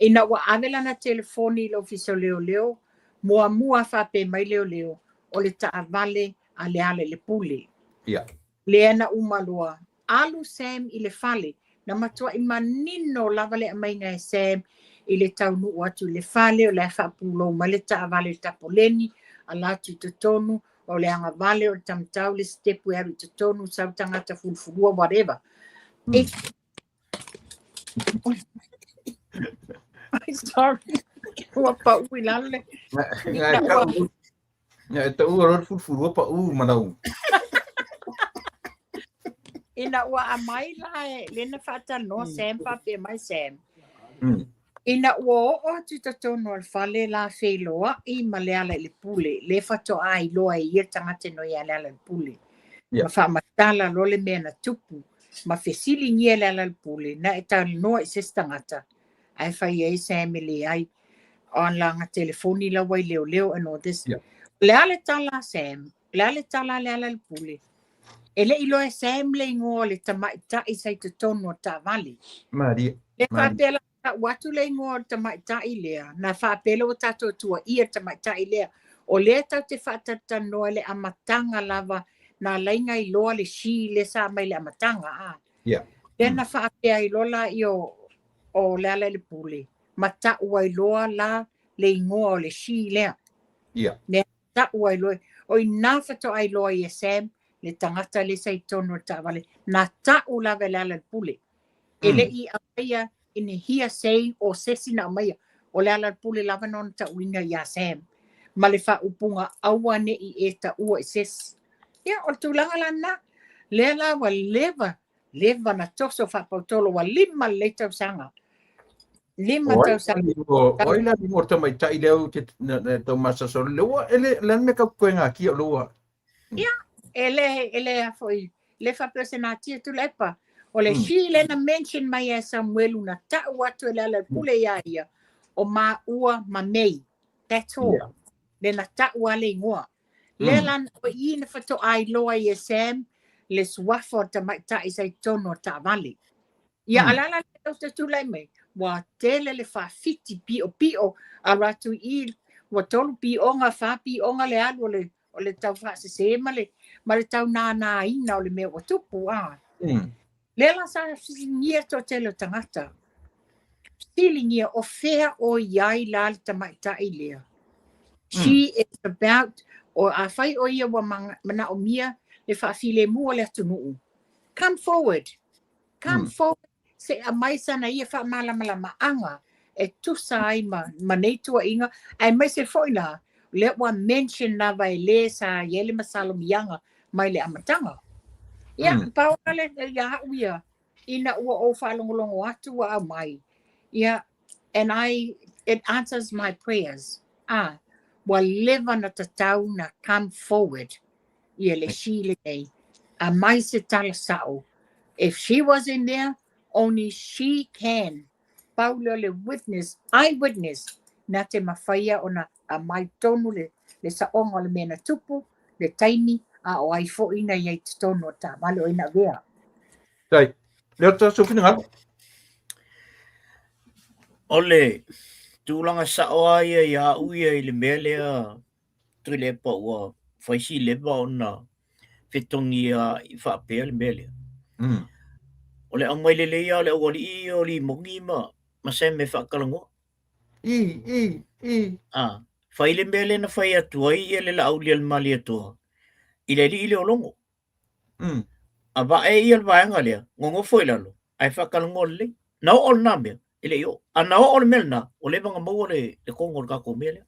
Ina ua ave lana telefoni i le ofisa o leoleo, muamua faapea mai leoleo, o le taavale a Lealailepule. Yeah. Lea na uma loa, alu Sam i le fale, na matuai manino lava le aumaiga e Sam i le taunuu atu i le fale, o la e faapulou mai le taavale i le tapoleni, ala atu i totonu, o le agavale o le tamatau le sitepu e alu i totonu, sau tagata fulufulua, whatever. Sorry, ua pau i lalo le... Ina e taua loa le fulufulua pau ma lau. Ina ua aumai la e lea na faatalanoa Sam faapea mai Sam. Ina ua oo atu i totonu o le fale la feiloai ma Lealailepule, lea faatoa iloa e ia le tagata e noi ia Lealailepule. Ma faamatala loa le mea na tupu, ma fesiligia e Lealailepule, na e talanoa i se isi tagata, ae fai ai Sam e leai. O lana telefoni la ua i leoleo and all this. O le a le tala a Sam? O le a le tala a Lealailepule? E le i iloa e Sam le igoa o le tamaitai sa i totonu o le taavale. Maria. Le faapea la tau atu le igoa o le tamaitai lea, na faapea lea ua tatou tuuaia le tamaitai lea. O lea tatou te faatalatalanoa i le amataga lava na ala ai ona iloa le she lea sa aumai i le amataga. A. Lea na faapea ai loa laia o Lealailepule, ma tau ai loa la le igoa o le she lea. Lea tau ai loa, o i ina faatoa iloa ai e Sam le tagata lea sa i totonu o le taavale, na tau lava e Lealailepule. E le i aumaia ni hearsay o se isi na aumaia. O Lealailepule lava na ona tauina iā Sam ma le faaupuga aua ne i e taua i se isi. Ia, o le tulaga la lena. Lea la ua leva, leva na toso faapautolo, ua 5 lelei tausaga. 5 tausaga. O ai la le igoa o le tamaitai lea ou te tau masalosalo, lea ua, e le, le a le mea kau koe ngakia o lea ua. Ia, e le, e le a foi, le faapea o se natia Tuilaepa. O le she lea na mention mai e Samuelu na tau atu e Lealailepule iā ia, o maua ma May. That's all. Le na tau a le igoa. Lea la o i na faatoa iloa ai e Sam le suafa o le tamaitai sa i totonu o le taavale. Ia, a o le a la le mea ou te tulai mai, ua tele le faafiti piopio alu atu i i, ua 3 pioga, 4 pioga le alu o le tau faasese ma le tau nānāina o le mea ua tupu. A. Lea la sa fesiligia le toatele o tagata. Fesiligia o fea o i ai la le tamaitai lea. She is about, o afai o ia ua manaomia le faafilemu o le atunuu. Come forward. Come forward. Se aumai sana ia faamalamalamaga e tusa ai ma nei tuuaiga, aemaise foi la, lea ua mention lava e le sa i ai le masalomiaga mai le amataga. Ia, pau la le ia au ia, ina ua ou faalogologo atu ua aumai. Ia, and I, it answers my prayers. Ah, ua leva na tatau na come forward ia le she lenei. Aumai se tala sao. If she was in there, only she can. Pau lea o le witness, eyewitness, na te mafaia ona aumai tonu le saoga o le mea na tupu, le taimi, a o ai foi na i ai totonu o taavale o ai na avea. Tai. Leota, sou finagalo. O le tulaga sao lava ia ia au ia i le mea lea Tuilaepa ua fai si leva ona fetogia i faapea le mea lea. O le aumai lelei lava o le aualii ia o Limoni ma Sam e faatalanoa. I, i, i. Ah, fai le mea lea na fai atu ai ia le Laaulialemalietoa i le alii lea o Logo. Avae ia le vaega lea, nonofo i lalo, ae faatalanoa lelei. Na oo lena mea, e le i oo. A na oo le mea lena, ua leva ona maua le toga o le tatou mea lea.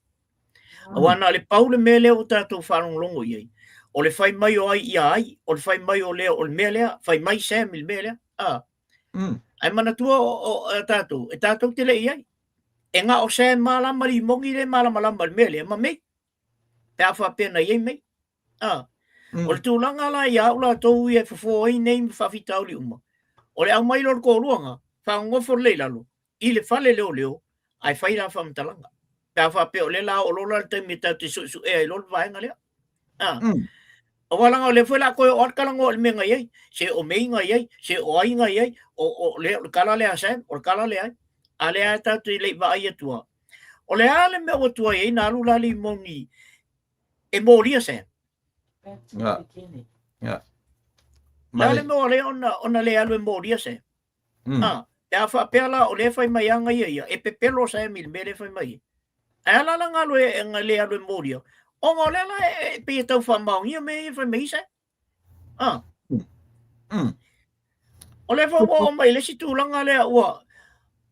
Aua na o le pau le mea lea ua tatou faalogologo i ai, o le fai mai o ai ia ai, o le fai mai o lea o le mea lea, fai mai Sam i le mea lea. A. Ae manatua o tatou, e tatou te le i ai. E na o Sam lava la ma Limoni lea e malamalama i le mea lea, ma May. Pe a faapea na i ai May. A. O le tulaga la ia au latou ia e fofo ai nei ma faafitauli uma, o le aumai loa o le toaluaga, faanonofo lelei i lalo, i le fale leoleo, ae fai la faamatalaga. Pe a faapea o lea la oo loa la le taimi e tatou te suesuea ai loa le vaega lea. A. Aua leaga o lea foi o le a toe oo lava le talanoa i le mea na i ai, se o May na i ai, se o ai na i ai, o le tala lea a Sam, o le tala lea a ai. A lea lava tatou te le i vaai atu lava. O le a le mea ua tuai ai na alu la Limoni e molia Sam? Ia. Ia. Le a le mea ua lea ona le alu e molia Sam? A, pe a faapea la o lea e fai mai aga ia ia, e pepelo Sam i le mea lea e fai mai ai. Ae a la la na alu e, na le alu e molia, ona o lea la e pei e tau faamaonia mea ia e fai mai ai Sam. A. O lea foi ua oo mai i le isi tulaga lea ua,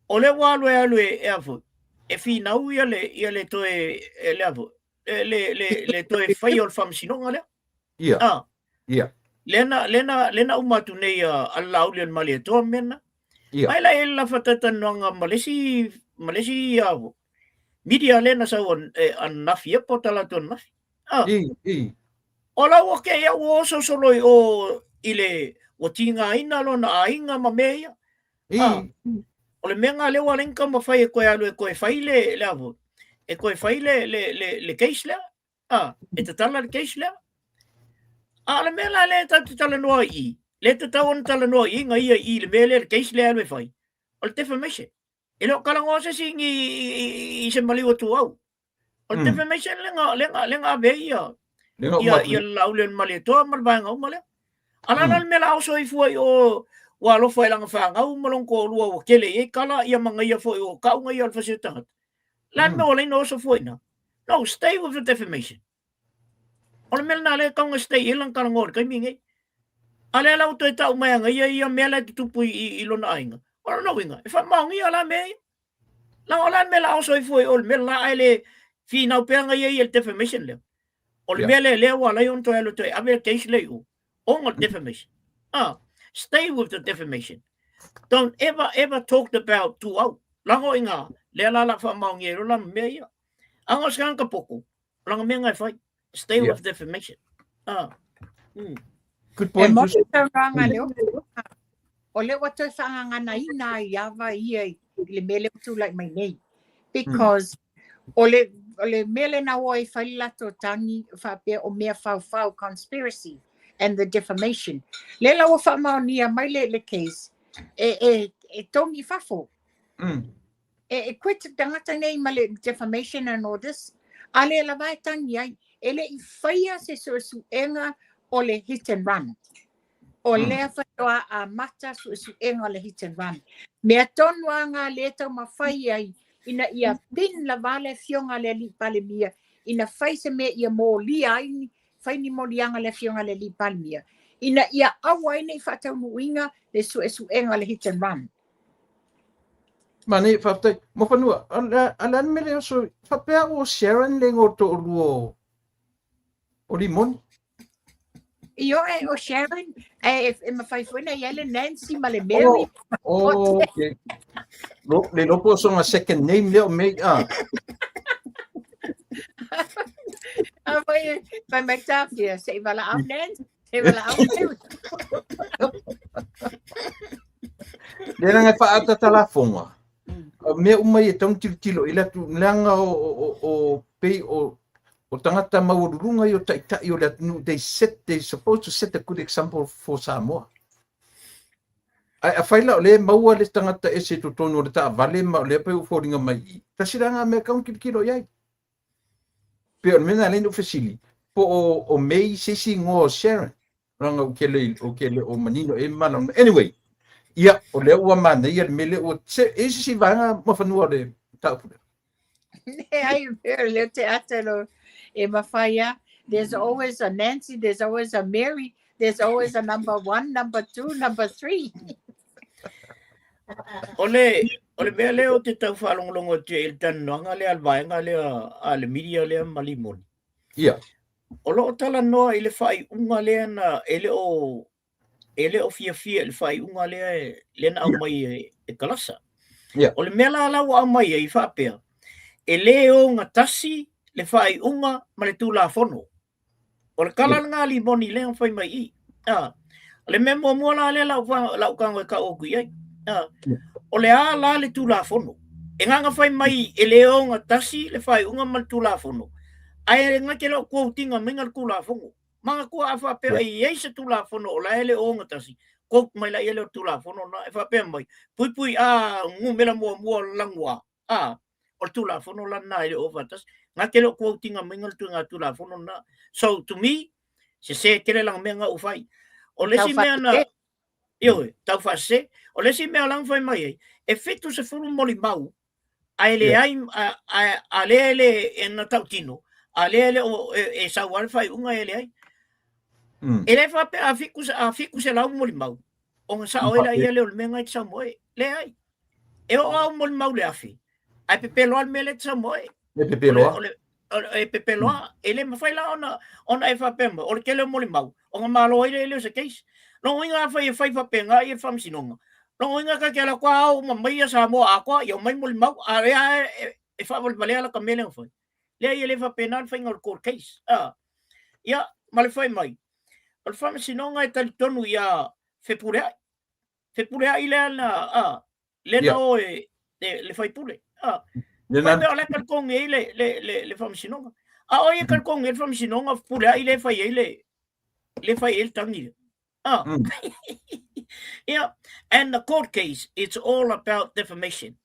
o lea ua alu e alu e, e a foi, e finau ia le, ia le toe, e le a foi, le toe faia o le faamasinoga lea. Ia. A. Ia. Lea na, lea na, lea na uma atu nei a le Laaulialemalietoa mea na. Ia. Mai la e la fatalanoaga ma le isi, ma le isi a, media lea na sau ananafi ia po o talaatu ananafi. A. I, i. O la ua te ia ua oso solo i o i le ua tigaina lona aiga ma mea ia. I. A. O le mea lena lea ua ala ai ona taumafai e toe alu e toe fai le, le a foi, e toe fai le, le, le, le case lea. A, e tatala le case lea. A o le mea la lea e tatou te talanoa ai i i, lea e tatau ona talanoa i i na ia i i le mea lea, le case lea e alu e fai, o le defamation. E le o talanoa se isi i, i, i se maliu a Tuau. O le defamation lea na, lea na, lea na ave ai ia, ia, ia le Laaulialemalietoa ma le vaega uma lea. A o le a la le mea o le a oso ai fua i o ua alofa i lana fanau ma lona toalua ua tele i ai tala ia ma ia foi o tauga ia o le fasi o tagata. Le a le mea ua ala ai ona oso fua i ina? No, stay with the defamation. O le mea lena lea e tatau ona stay i ai lana talanoa i le taimi lenei. A lea la ua toe tau mai ana ia ia mea la e tutupu i, i, i lona aiga. O lona uiga, e faamaonia la mea ia. Leaga o le a le mea o le a oso ai fua i o i le mea lela ae le finau pea ana ia ia i le defamation lea. O le mea lea lea ua ala ai ona toe alu e toe ave le case lea i o, ona o le defamation. Ah, stay with the defamation. Don't ever, ever talk about Tuau. Leaga o i ina, lea la o le a faamaonia ai loa la ma mea ia. Aga o se tagata poto, o lana mea lena e fai. Stay with defamation. Ah. Good E point. moni le saunoaga a Leota, o lea ua toe faagaganaina ai lava ia i le mea lea ua tulai mai nei. Because o le, o le mea lea na o ai fai le latou tagi faapea o mea faofao, conspiracy and the defamation. Lea la ua faamaonia mai le, le case e, e, e togi i fafo. E, e quit tagata nei ma le defamation and all this. A lea lava e tagi ai. E le i faia se suesuega o le hit and run. O lea faatoa amata suesuega o le hit and run. Mea tonu lava nga lea e taumafai ai ina ia pin lava le afioga a le alii Palemia ina fai se mea ia molia ai ni, fai ni moliaga a le afioga a le alii Palemia ina ia aua ai ne i faataunuuina le suesuega o le hit and run. Manaia, faafetai. Mofanua, o le a le a le mea lea oso, faapea au o Sharon le igoa o le toalua o, o Limoni. Ioe, o Sharon, e, e mafai foi ona i ai le Nancy ma le Mary. Oh, oh, okay. Lo, le iloa po o sona second name lea o May, ah. A foi, fai mai tafia, se i valaau Nancy, se i valaau Mary. Lea leaga e faaataata lafoga, o mea uma ia e tatau ona tilotilo i le atu, leaga o, o, o, o pei o, o tagata maualuluga ia o taitai o le atunuu, they set, they supposed to set a good example for Samoa. Ae afai la o lea e maua le tagata ese i totonu o le taavale ma o lea pei ua foliga mai i i, tasi la lena mea e tatau ona tilotilo i ai. Pei o le mea lena lea na ou fesili, po o, o May se isi igoa o Sharon? Leaga ou te le, ou te le o manino i ai ma malamalama. Anyway, ia, o lea ua manaia le mea lea ua, se, e i ai se isi vaega Muafanua o le mataupu lea? Leai, o lea te ata lo e mawhai a. There's always a Nancy, there's always a Mary, there's always a number one, number two, number three. O le, o le mea lea o te tau whaalongolongo atu i le talanoaga lea a le vaega lea a le media lea ma Limoni. Ia. O loo talanoa i le faaiuga lea na e le o e le o fiafia i le faaiuga lea lea na aumai e, e Kalasa. O le mea la la ua aumai ai faapea, e lē ogatasi le faaiuga ma le Tulafono. O le tala lena a Limoni lea na fai mai i i. A, o le mea muamua la lea lau, lau tago e tau atu i ai. A, o le a la le Tulafono? E na na fai mai e lē ogatasi le faaiuga ma le Tulafono, ae na te le o quote ina mai le Tulafono. Manatua a faapea e i ai se Tulafono o la e le o ogatasi, quote mai laia lea o le Tulafono lena e faapea mai, puipui A numera muamua o le lanu A, a, o le Tulafono la lena e le o faatasi. Na te le o quote ina mai le tuiga Tulafono lena. So to me, sese tele lana mea na ua fai. O le isi mea na, ioe, tau faasese. O le isi mea la na fai mai ai, e 70 molimau ae leai a lea e le e na tautino, a lea e le o e, e sau a le faaiuga e leai. E le faapea a fiku a 700 molimau ona sao ai laia lea o le mea na e te saunoa ai. Leai. E oo au molimau le 1000 ae pepelo lava le mea lea e te saunoa ai. E pepelo lava. E pepelo lava. E le mafai la ona ona e faapea mai o le tele o molimau ona malo ai lea o se case. Lona uiga afai e fai faapena ia le faamasinoga, lona uiga ta te alu atu a o uma mai ia Samoa atoa, ia omai molimau, a o lea e faavalevalea lata mea lea na fai. Leai, e le faapena le faiga o le court case. Ia, ma le fai mai, o le faamasinoga e talitonu ia Fepuleai. Fepuleai lea na, a, lea na o e le faipule. A, fai mea o la e talitonu i ai le, le, le, le faamasinoga. A o ai e talitonu i ai le faamasinoga, Fepuleai lea e fai ai le, lea e fai ai le tagi lea. Ah. Yeah. And the court case, it's all about defamation.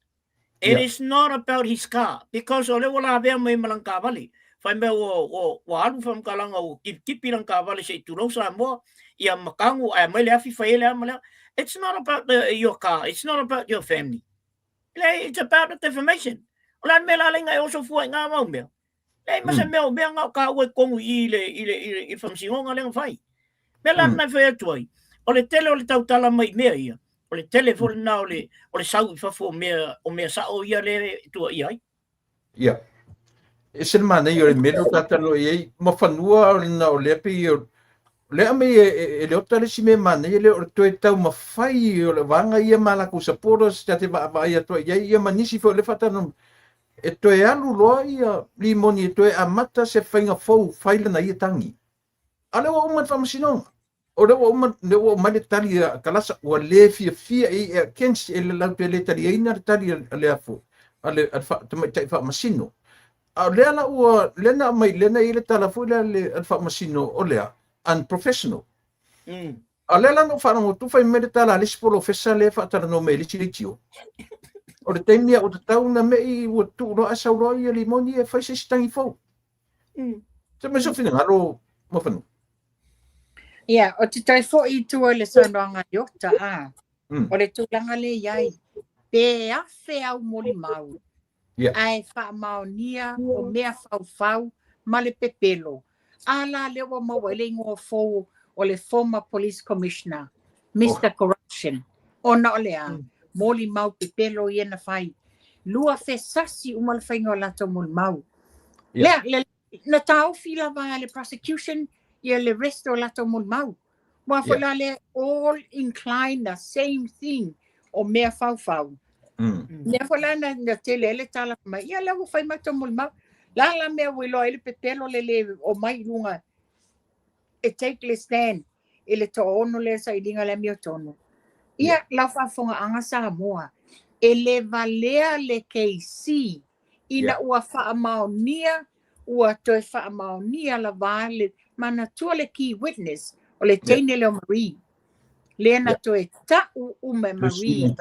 It is not about his car because o lea ua lavea mai ma lana taavale. Fai mea ua, ua, ua alu faamatalaga ua tipitipi lana taavale se i tulou Samoa, ia matagu ae aumai le afi fai ai le a ma le a. It's not about the, your car, it's not about your family. Leai, it's about the defamation. O le a le mea la laina e oso fua i ngā mau mea? Leai ma se mea o mea na o tāua i totonu i i le, i le, i le, i le faamasinoga lea na fai. Mea la lena e fai atu ai, o le tele o le tautala mai i mea ia, o le tele foi lena o le, o le sau i fafo o mea, o mea sao ia lea e tuuaia ai. Ia. E ese le manaia o le mea lea ua ta talanoa i ai, Muafanua ona o lea pei o lea aumai e, e, e Leota le isi mea manaia lea o le toe taumafai o le vaega ia ma latou supporters ta te vaavaai atu ai i ai ia ma nisi foi o lea faatalanoa e toe alu loa ia Limoni e toe amata se faiga fou fai lana ia tagi. A lea ua uma le faamasinoga. O lea ua uma, lea ua aumai le tali a Kalasa, ua le fiafia i e against e le latou te le taliaina le tali a le afo, a le, a le fa, tamaitai faamasino. A o lea la ua, lea na aumai, lea na i ai le tala foi lea a le, a le faamasino o lea, unprofessional. A o lea la na ou faalogo atu fai mai le tala a le isi polofesa lea e faatalanoa mai i le isi leitio. O le taimi a ua tatau ona me'i ua tuu loa ae sau loa ia Limoni e fai se isi tagi fou. Se mai sou finagalo Muafanua. Ia, o te toe foi i tua i le saunoaga a Leota, a, o le tulaga lea i ai, pe 1000 au molimau, ae faamaonia o mea faufau ma le pepelo, a la lea ua maua ai le igoa fou o le former police commissioner, Mister Corruption, ona o le a? Molimau pepelo ia na fai. 2000 sasi uma le faiga o latou molimau. Lea, le, na taofi lava e le prosecution ia le rest o latou molimau. Ua foi la lea all incline the same thing o mea faufau. Mea foi la na, na tele ai le tala mai, ia lea ua fai matou molimau. La la mea ua iloa ai le pepelo le le omai i luga e take le stand i le toaono lea sailiga le amiotonu. Ia, lau faafofogaaga Samoa, e le valea le KC ina ua faamaonia, ua toe faamaonia lava le manatua le key witness o le teine lea o Marie. Lea na toe ta'u uma e Marie.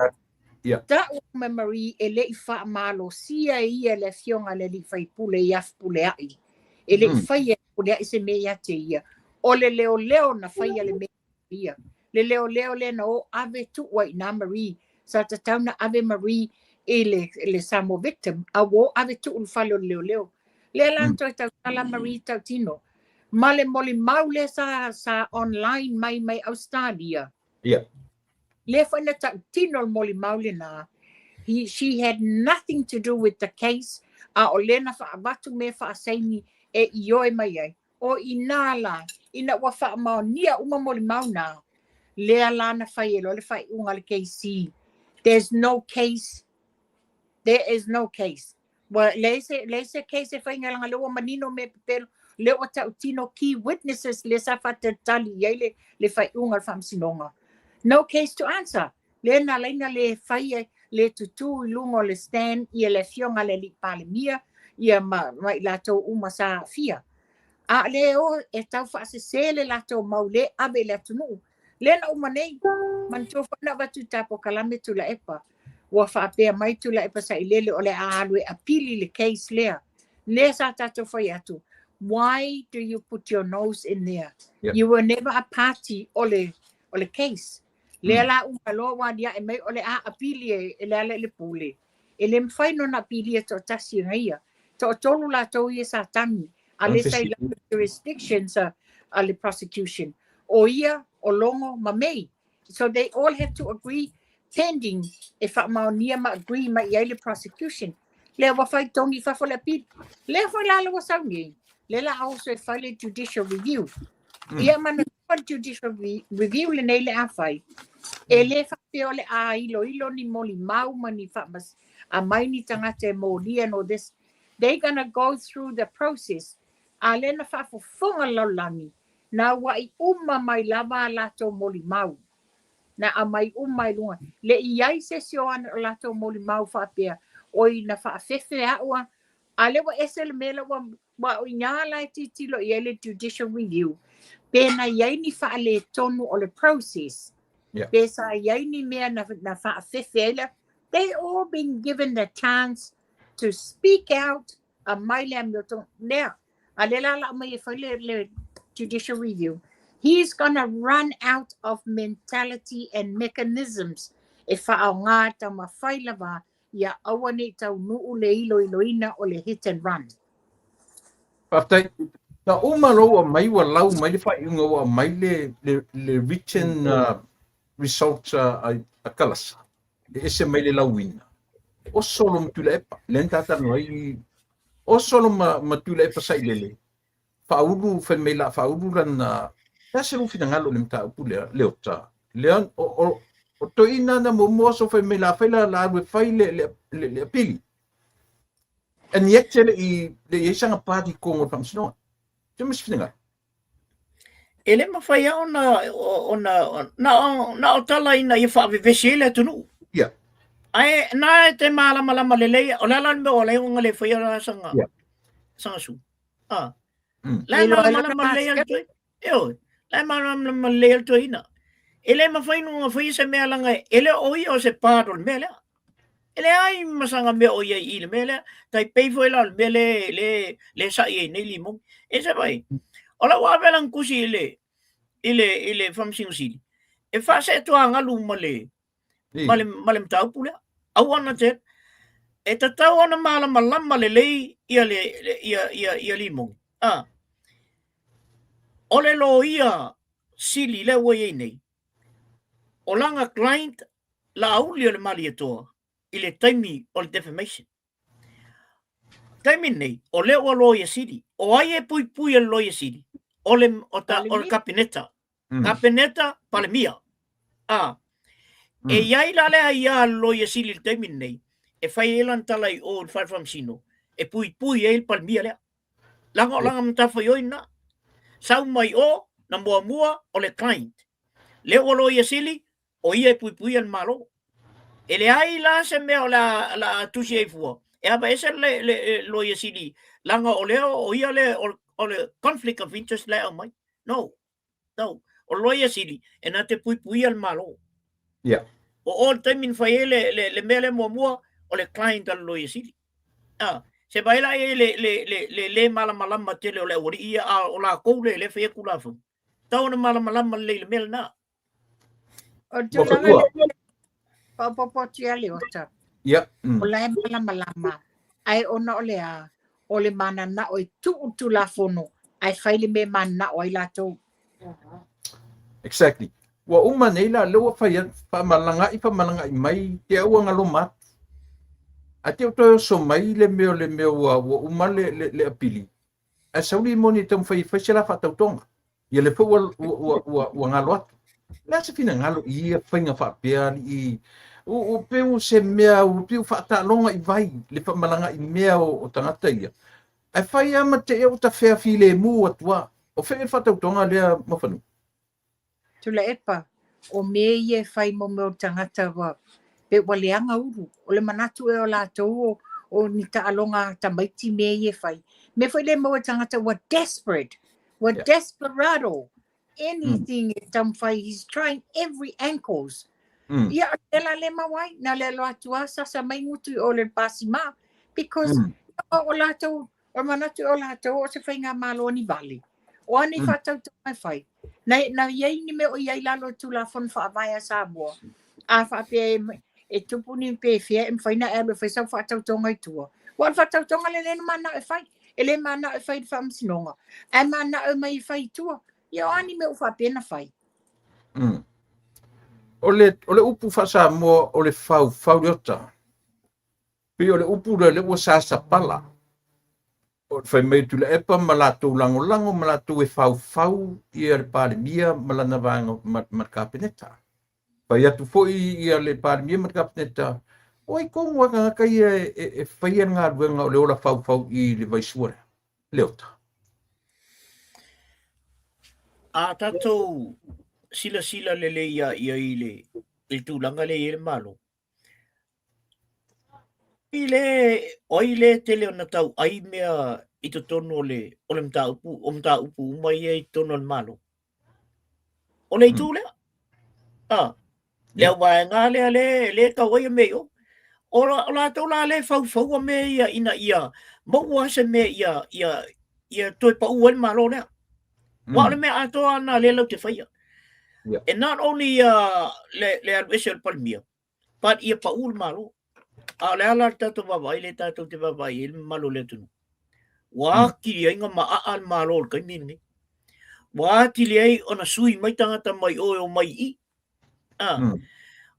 Ta'u uma e Marie e le i faamalosia e ia le afioga a le alii faipule ia Fepuleai. E le i faia e Fepuleai se mea ia te ia. O le leoleo na faia le mea ia. Le leoleo lea na o ave tuu ai i ina Marie. Sa tatau na ave Marie i le, le Samoa Victim, a ua o ave tuu i le fale o le leoleo. Lea la na toe tautala Marie tautino. Ma le molimau lea sa, sa online mai mai Australia. Lea foi na tautino le molimau lena. She had nothing to do with the case, a o lea na faaavatu mea faasaini e ioe mai ai. O i ina la, ina ua faamaonia uma molimau na, lea la na fai ai loa le faaiuga a le KC. There's no case. There is no case. Ua leai se, leai se case e fai leaga lea ua manino mea pepelo, lea ua tautino key witnesses lea sa faatalitali i ai le, le faaiuga a le faamasinoga. No case to answer. Lea na ala ai ona le fai ai, le tutū i luga o le stand ia le afioga a le Alii Palemia ia ma, ma i latou uma sa aafia. A o lea e o e tau faasese le latou mau le ave i le atunuu. Lea na uma nei, manatua foi na avatu i ta polokalame Tuilaepa. Ua faapea mai Tuilaepa Sailele o le a alu e apili le case lea. Lea sa tatou fai atu, why do you put your nose in there? You were never a party o le, o le case. Lea la uma loa ua aliae mai o le a apili e, e Lealailepule. E le mafai ona apilia toatasi e ia. Toatolu latou ia sa tagi, a lea sa i lalo jurisdictions a, a le prosecution. O ia, o Logo ma May. So they all have to agree pending e faamaonia ma agree mai i ai le prosecution. Lea ua fai togi i fafo le apili. Lea foi la la ua sau nei. Lea la a oso e fai le judicial review. Ia manatua le judicial review lenei le a fai. E le faapea o le a iloilo ni molimau ma ni faamas aumai ni tagata e molia and all this. They gonna go through the process. A lea na faafofoga le lalolagi, na aua'i uma mai lava a latou molimau. Na aumai uma i luga. Le i ai se isi o ana o latou molimau faapea, oi na faafefe a'u a, a lea ua ese le mea la ua, ua o i ina la e tilotilo i ai le judicial review, pe na i ai ni faaletonu o le process, pe sa i ai ni mea na, na faafefe ai le, they all been given the chance to speak out, aumai le amiotonu, lea, a lea la la aumai e fai le, le judicial review. He's gonna run out of mentality and mechanisms e faaaoga taumafai lava ia aua ne i taunuu le iloiloina o le hit and run. Faafetai. Na uma loa ua aumai ua lau mai le faaiuga ua aumai le, le, le written results a, a Kalasa e ese mai le lauina. O solo ma Tuilaepa, lea na talanoa ai, o solo ma, ma Tuilaepa Sailele, faaulu, fai mai la faaulu lana, le a se lou finagalo i le mataupu lea, Leota, lea, o, o, o toeaiina na muamua oso fai mai la fai la la alu e fai le, le, le, le apili. And yet e le i, le i ai saga party totonu o le faamasinoga. Se ma se finagalo. E le mafai lava ona, ona, na o, na o tala ina ia faavevesi ai le atunuu. Ae na e te malamalama lelei, o le ala le mea o ala ai ona le faia la saga, saga su. Ah. La e malamalama lelei le toeaina. E oi, la e malamalama lelei le toeaina. E le mafai ona faia se mea leaga e le o ia o se part o le mea lea. E leai ma saga mea o ia i i le mea lea. Tai pei foi la o le mea le, le, le sa'i ai nei Limoni. E se vai, o la ua ave lana tusi i le, i le, i le Faamasino Sili, e faaseetuagalu ma le, ma le, ma le mataupu lea. Aua na te, e tatau ona malamalama lelei ia le, ia, ia, ia Limoni. Ah. O le loia sili lea ua i ai nei, o lana client Laauli o le Malietoa i le taimi o le defamation. Taimi nei, o lea ua loia sili. O ai e puipui e le loia sili? O le, o ta, o le Kapeneta. Kapeneta, Palemia. A, e i ai la le aia a le loia sili i le taimi nei, e fai ai lana tala i o i le fale faamasino, e puipui ai le Palemia lea. Leaga o lana matafaioi lena. Sau mai o, na muamua o le client. Lea ua loia sili, o ia e puipuia le Malo. E leai la se mea o le a, la a tusi ai fua, e aveese le, le, le loia sili, leaga o lea o ia le, o, o le conflict of interest la e aumai. No, no. O le Loia Sili, e na te puipuia le Malo. Yeah. O o le taimi na fai ai le, le, le mea lea muamua, o le client a le Loia Sili. Ah, se vaai la i ai le, le, le, le, le malamalama tele o le aualii ia, a o lakou le, le faia Tulafono. Tau ona malamalama lelei i le mea lena. O le tulaga lea, faaopoopo atu ia Leota. Ia. O la e malamalama, ae ona o le a? O le mananao e tuu le Tulafono ae fai le mea e mananao ai latou. Exactly. Ua uma nei la, lea ua fai atu, faamalaga'i, faamalaga'i mai, te au ua galoma atu. Ae te i ua toe oso mai le mea o le mea ua, ua uma le, le, le apili, ae sau limoni e taumafai e fai se la faatautoga. Ia lea foi ua, ua, ua, ua, ua galo atu. O le a se finagalo i ia faiga faapea alii? Ua, ua pei o se mea, ua pei ua faataaloga i vai le faamalaga'i mea o, o tagata ia. Ae fai lava ma te i ua tafea filemu atu lava. O fea le faatautoga lea Moafanua? Tuilaepa, o mea ia e fai mo mea o tagata ua pei ua leaga ulu. O le manatu ea o latou o, o ni taaloga a tamaiti mea ia e fai. Mea foi lea e maua i tagata ua desperate, ua yeah. desperado. Anything e taumafai, he's trying every ankles. Ia, o le la le maua ai, na le alo atu a sasa mai gutu i o le pasima, because o latou, o le manatu o latou o se faigamalo ni vale. O a nei faatautoga e fai? Na, na i ai ni mea o i ai lalo o Tulafono Faavae a Samoa, a faapea e, e tupu ni pefea e mafai ona e alu e fai sau faatautoga i tua. Ua o le faatautoga lea lea na manao e fai. E le manao e fai i le faamasinoga, ae manao e mai e fai i tua. Ia o a ni mea ua faapea na fai? O le, o le upu faa-Samoa o le faufau le ota. Pei o le upu lea lea ua sasapala. O le fai mai o Tuilaepa ma latou lagolago ma latou e faufau ia le Palemia ma lana vaega ma, ma le Kapeneta. Fai atu foi ia le Palemia ma le Kapeneta, o ai tonu lava tagata ia e, e, e faia le galuega o le ola faufau i le vaisua lea, Leota. A tatou silasila lelei ia i le, i le tulaga lea e i ai le Malo, I le, o ai le tele ona tauai mea i totonu o le, o le mataupu, o mataupu uma ia i totonu o le Malo? O le itu lea. Ah, le au vaega lea le, le tauai mea i o. O, o latou la le faufaua mea ia ina ia maua se mea ia, ia, ia toe pau ai le Malo lea. Aua o le mea atoa na lea lau te faia. Yeah. And not only le, le alu ese o le Palemia, but ia pau le Malo. A o le ala le tatou vaavaai le tatou te vaavaai ai le mamalu o le atunuu. Ua atili ai na maaa le Malo o le taimi lenei. Ua atili ai ona sui mai tagata mai o e o mai i. Ah.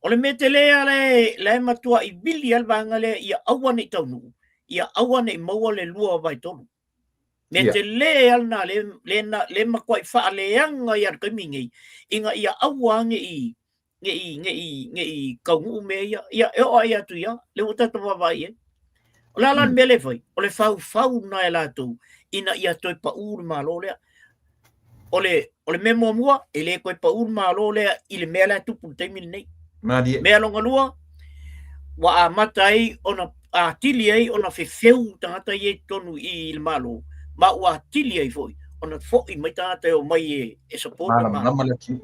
O le mea tele lava la e, la e matuai vili lava le vaega lea ia aua ne i taunuu, ia aua ne i maua le 2/3. Mea yeah. tele lava lena le, le, le, le matuai faaleaga ia le taimi nei, ina ia aua ne i, ne i, ne i, ne i taunuu mea ia. Ia, e oo ai atu ia, le ua tatou vaavaai i ai. O le a la le mea lea e fai? O le faufau lena e latou, ina ia toe pau le Malo lea. O le, o le mea muamua, e le toe pau le Malo lea i le mea la e tupu i le taimi lenei. Malie. Mea lona lua, ua amata ai ona atili ai ona fefeu tagata ia i totonu i le Malo, ma ua atili ai foi ona foi mai tagata e omai e, e support le Malo. Malamalama le atunuu.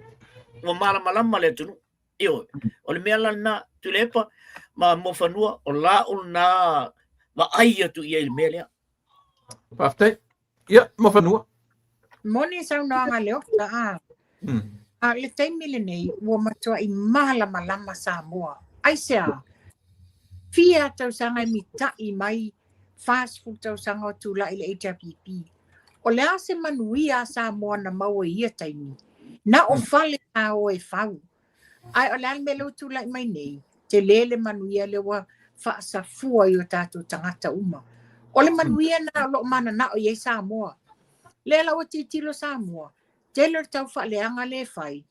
Ua malamalama le atunuu. Ioe. O le mea la lena, Tuilaepa ma Moafanua, o lau lena vaai atu i ai i le mea lea. Faafetai. Ia, Moafanua. Moni saunoaga Leota, a. A le taimi lenei, ua matuai malamalama Samoa. Aisea? Fia tausaga e mita'i mai 40 tausaga o tulai le HRPP. O le a se manuia a Samoa na maua i ia taimi? Na o fale sa o e fau. Ae o le a le mea lea ua tulai mai nei? Tele le manuia lea ua faasafua i o tatou tagata uma. O le manuia na o lo o mananao i ai Samoa. Lea la ua tilotilo Samoa, tele o le taufaaleaga lea e fai,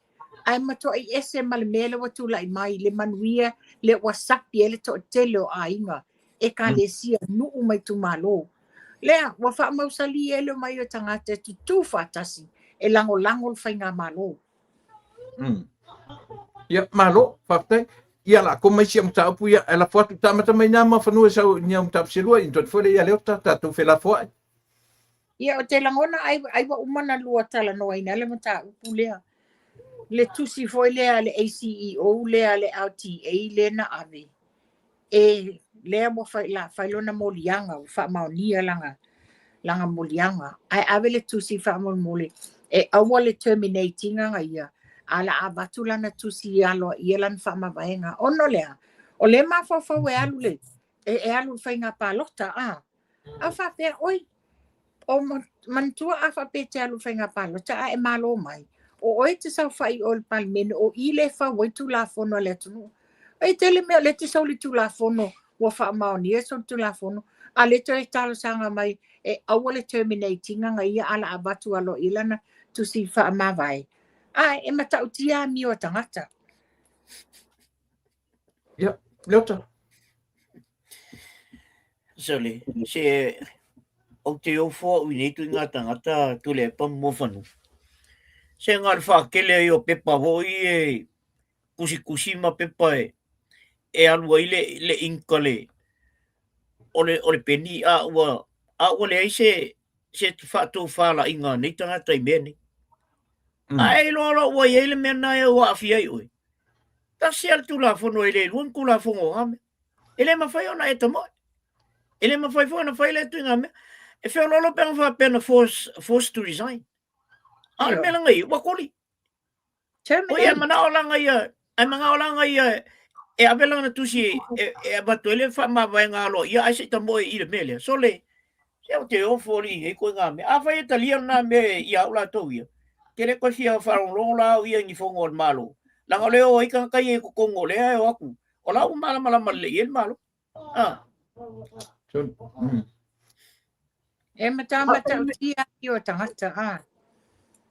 ae matuai ese ma le mea lea ua tulai mai, le manuia lea ua sapi ai le toatele o aiga, ekalesia, nuu ma itumalo. Lea ua faamausali ai le omai o tagata e tutū faatasi e lagolago le faigamalo. Ia, malo, faafetai. Ia, la koma isi au mataupu ia, e lafo atu, tamata mai nā Moafanua e sau ni au mataupu se lua, i toatu foi le ia Leota, tatou felafoai. Ia, o te lagona ai, ai ua uma na lua talanoaina le mataupu lea. Le tusi foi lea a le ACEO lea a le LTA lea na ave, e lea ua fai, la fai lona moliaga, ua faamaonia lana, lana moliaga. Ae ave le tusi faamolemole e aua le terminate ina na ia, a la avatu lana tusi aloaia lana faamavaega. Ona o le a? O lea e mafaufau e alu le, e alu i le faiga palota, a? A faapea, oi, o manatua a faapea e te alu i le faiga palota ae e malo mai, o oe e te saofai i o i le Palemene, o i lea e fau ai Tulafono a le atunuu. E tele mea o lea e te solitulafono, ua faamaonia solitulafono, a lea toe talosaga mai e aua le terminate ina na ia a la avatu aloaia lana tusi faamavae. A e matautia amio a tagata. Ia, Leota. Sole, se ou te ofo au i nei tuiga tagata Tuilaepa ma Muafanua. Se na o le faatele ai o pepa foi e tusitusi ma pepa e e alu ai le le ink a le o le o le peni a ua a ua leai se se faatofalaiga a nei tagata i mea nei. A e iloa loa ua i ai le mea lena e ua aafia ai oe, tasi lava le Tulafono e le lua ni Tulafono o na mea. E le mafai ona e tamoe. E le mafai foi ona fai lea ituaiga mea. E feoloolo pe ana faapea na force, force to resign. A o le mea laga ia, ua koli. Oi, e manao laga ia, e manao laga ia e ave lana tusi e, e avatu ai le faamavaega aloaia ae se i tamoe i le mea lea. Sole, se ou te ofo alii i nei ituaiga mea. Afai e talia lena mea ia au latou ia, ke le toe fia faalogologo la au ia i ni fono a le Malo. Leaga o lea e o ai tagata ia i totonu o lea e o atu, o la ua malamalama lelei i ai le Malo. Ah. E matamatautia i o tagata, a.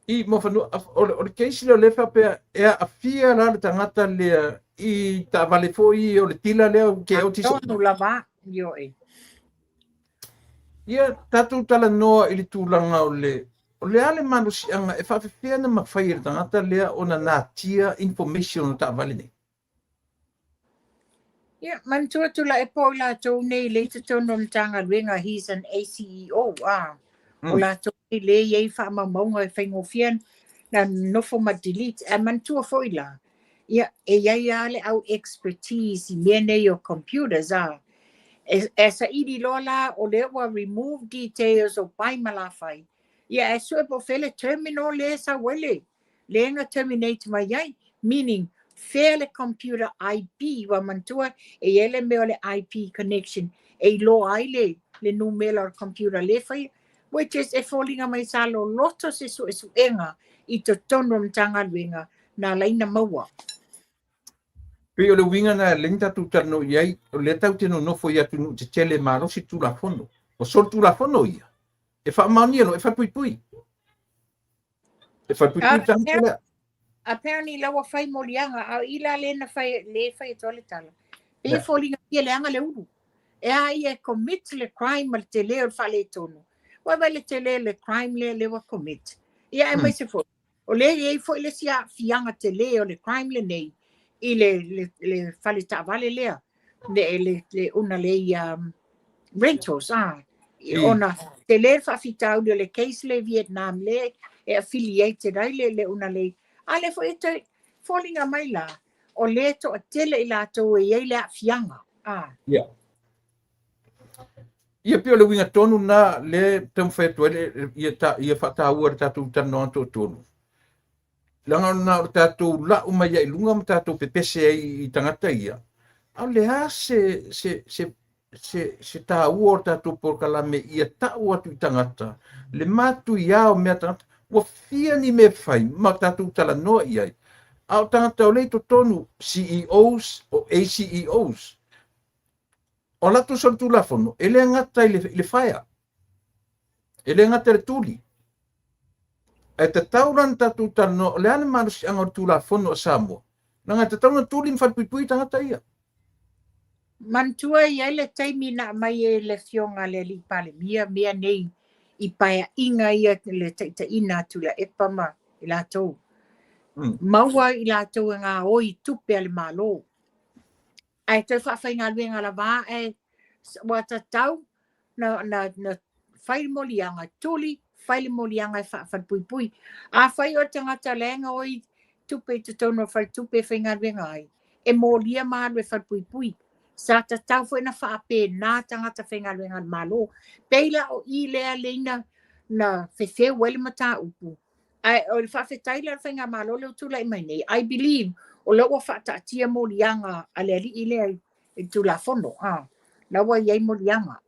I Muafanua, o le, o le case lea o lea faapea e aafia la le tagata lea i taavale foi o le tila lea o ke OTC. Tonu lava, ioe. Ia, tatou talanoa i le tulaga o le, o le a le malosiaga e faafefea ona mafai e le tagata lea ona natia information o taavale nei? Ia, manatua Tuilaepa o i latou nei lea i totonu o le Matagaluega, he's an ACEO, a. O latou nei lea e i ai faamaumauga e faigofie ona nofo ma delete. Ae manatua foi la, ia, e i ai lava le au expertise i mea nei o computers, a. E, e saili loa la o lea ua remove details o pai ma lafai, ia ae sue po o fea le terminal lea e sau ai le, lea na terminate mai ai, meaning fea le computer IP, ua manatua e i ai le mea o le IP connection e iloa ai le, le numera o le computer lea e faia, which is e foliga mai sa loloto se suesuega i totonu o le Matagaluega na ala ai ona maua. Pei o le uiga lena e ala ai ona tatou talanoa i ai, o lea tatou te nonofo i atunuu tetele malosi Tulafono. O solitulafono ia, e faamaonia loa, e falepuipui. E falepuipui le tagata lea. Apparently la ua fai moliaga, a o i la lea na fai, lea e fai atu ai le tala. Pei e foliga ia leaga le ulu. E a ia e commit le crime ma le tele o le faaletonu. Ua vaai le tele o le crime lea lea ua commit. Ia aemaise foi, o lea e i ai foi le isi aafiaga tele o le crime lenei i le, le, le fale taavale lea, le, le, le una le ia rentals, ah, ona tele le faafitauli o le case le Vietnam le e affiliated ai le, le una le, a lea foi e toe foliga mai la, o lea e toatele i latou e i ai le aafiaga. Ah. Yeah. Ia pei o le uiga tonu lena lea e taumafai atu ai le, ia, ta, ia faataua le tatou talanoaga toatolu. Leaga na o le tatou lau mai ai i luga ma tatou pepese ai i tagata ia, a o le a se, se, se, se, se taua o le tatou polokalame ia tau atu i tagata le matuia o mea tagata, ua fia ni mea fai ma tatou talanoa i ai, a o tagata o lea i totonu, CEOs o ACEOs, O latou solitulafono, e le gata i le, i le faea, e le gata i le tuli. Ae tatau la ona tatou talanoa, o le a le malosiaga o le Tulafono a Samoa, leaga e tatau ona tuli ma falepuipui tagata ia. Manatua e i ai le taimi na aumai e le Afioga a le Alii Palemia mea nei i paeaiga ia le taitaiina a Tuilaepa ma i latou. Maua i latou e gaoi tupe a le Malo. Ae toe faafaigaluega lava ae ua tatau na, na, na fai le moliaga, tuli, fai le moliaga e faafalepuipui. Afai o le tagata la e gaoi tupe i totonu o le faletupe e faigaluega ai, e molia ma alu e falepuipui. Sa tatau foi ona faapena tagata faigaluega a le Malo. Pei la o i lea lea na fefeu ai le mataupu. Ae o le faafetai la i le faigamalo lea ua tulai mai nei, I believe o lea ua faataatia moliaga a le alii lea i le Tulafono, a, la ua i ai moliaga.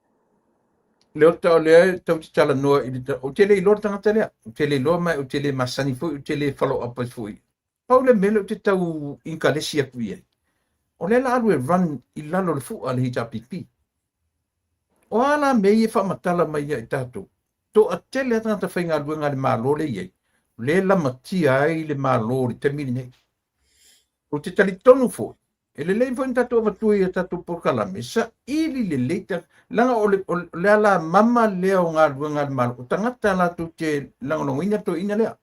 Leota, o lea e tau te talanoa i le ou te le iloa le tagata lea. Ou te le iloa ma ou te le masani foi, ou te le follow up ai foi. Pau le mea lea ou te tau inkalesi atu i ai, o lea la alu e run i lalo o le fua a le HRPP. O a la mea ia e faamatala mai ia i tatou? Toatele lava tagata faigaluega a le Malo lea e i ai, o lea e lamatia ai le Malo i le taimi lenei. Ou te talitonu foi, e lelei foi ona tatou avatua i a tatou polokalame, saili lelei ta, leaga o le, o le alamama lea o galuega a le Malo, o tagata latou te lagolagoina le toeaina lea.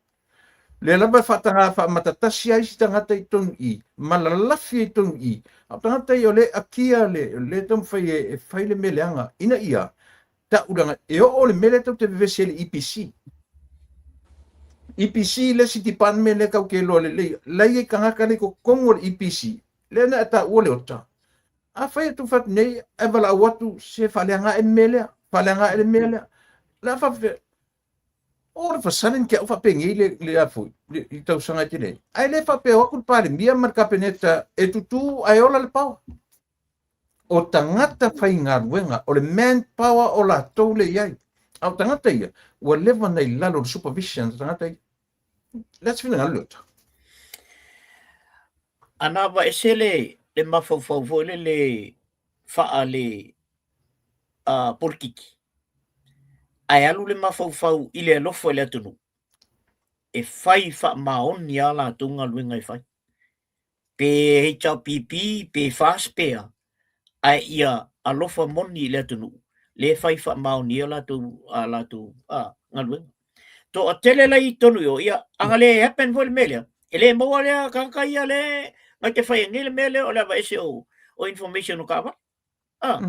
Lea lava e faataga faamatatasi ai isi tagata i totonu i i, ma lalafi ai i totonu i i, a o tagata ia o lea e akia le, lea e taumafai e, e fai le mea leaga, ina ia tau leaga e oo le mea lea tatou te vevesi ai i le EPC. EPC le isi department lea tatou te iloa lelei, la e i ai tagata la e i totonu o le EPC, lea na e taua Leota. Afai e tufa atu nei ae valaau atu se faaleaga ae le mea lea, faaleaga ae le mea lea. O le a faapefea? All of a sudden ke au faapenei le, le a foi, le, i tausaga e tele ai. Ae le faapea o atu le Palemia ma le Kapeneta e tutū ae ola le power. O tagata faigaluega, o le manpower o latou lea e i ai. A o tagata ia, ua leva ona i lalo o le supervision a tagata ia. Le a se finagalo Leota? Ana aveese le, le mafaufau foi lele faa le polokiki, ae alu le mafaufau i le alofa i le atunuu, e fai faamaoni a latou galuega e fai. Pe HRPP, pe FAST pe a, ae ia alofa moni i le atunuu, lea e fai faamaoni ai latou, a latou a, galuega. Toatele la i totonu i o, ia, a na le happen foi le mea lea, e le maua lea tagata ia le na te fai nei le mea lea o le aveese o, o information o taavale. Ah,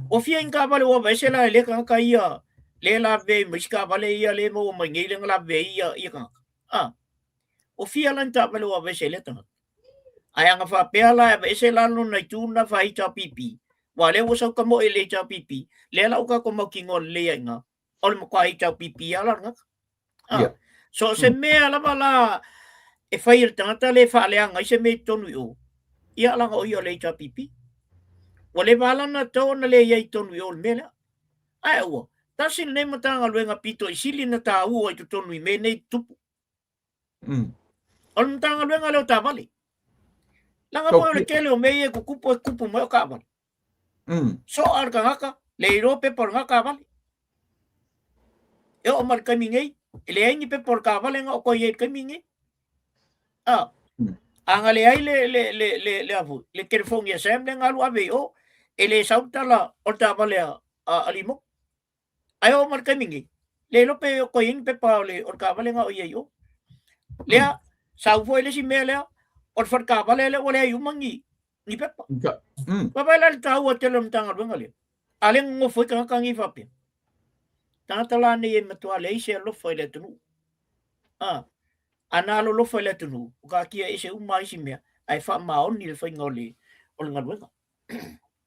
ua fia ni taavale ua aveese la e lea tagata ia, lea lavevea ma isi taavale ia le maua mai nei lea na lavevea ai ia, ia tagata. Ah, ua fia la ni taavale ua aveese e lea tagata. Ae ana faapea la e aveese la lona itu lena faa HRPP, aua lea ua sau tamoe i le HRPP, lea la ua tatou mautinoa lelei ai i ina, o le matua HRPP lava la o le tagata. Ah, Yeah. So se mea lava la e fai e le tagata le faaleaga ai se mea i totonu i o, ia leaga o ia o le HRPP. Ua leva lava ona tatau ona leai i totonu i o le mea lea. Ae ua, tasi lenei Matagaluega pito i sili ona taua i totonu i mea nei tutupu. O le Matagaluega lea o taavale. Leaga foi o le tele o mea ia e tutupu e tutupu mai o taavale. Soa le tagata, le iloa pepa o lena taavale. E oo mai le taimi nei, e leai ni pepa o le taavale na o toe i ai i le taimi nei. A, a na leai le, le, le, le, le, a foi, le telefoni a Sam lea na alu ave i o, e le sau le tala o le taavale a, a, a Limo. Ae oo mai le taimi nei, le iloa pe o toe i ai ni pepa o le, o le taavale na o i ai i o. Lea, sau foi le isi mea lea, o le fale taavale lea ua leai uma ni, ni pepa. Vaavaai la i le taua tele o le Matagaluega lea. A lea nonofo ai tagata nei faapea. Tagata la nei e matua leai se alofa i le atunuu. A, a na alolofa i le atunuu, ua taatia ese uma isi mea, ae faamaoni le faiga o le, o le galuega.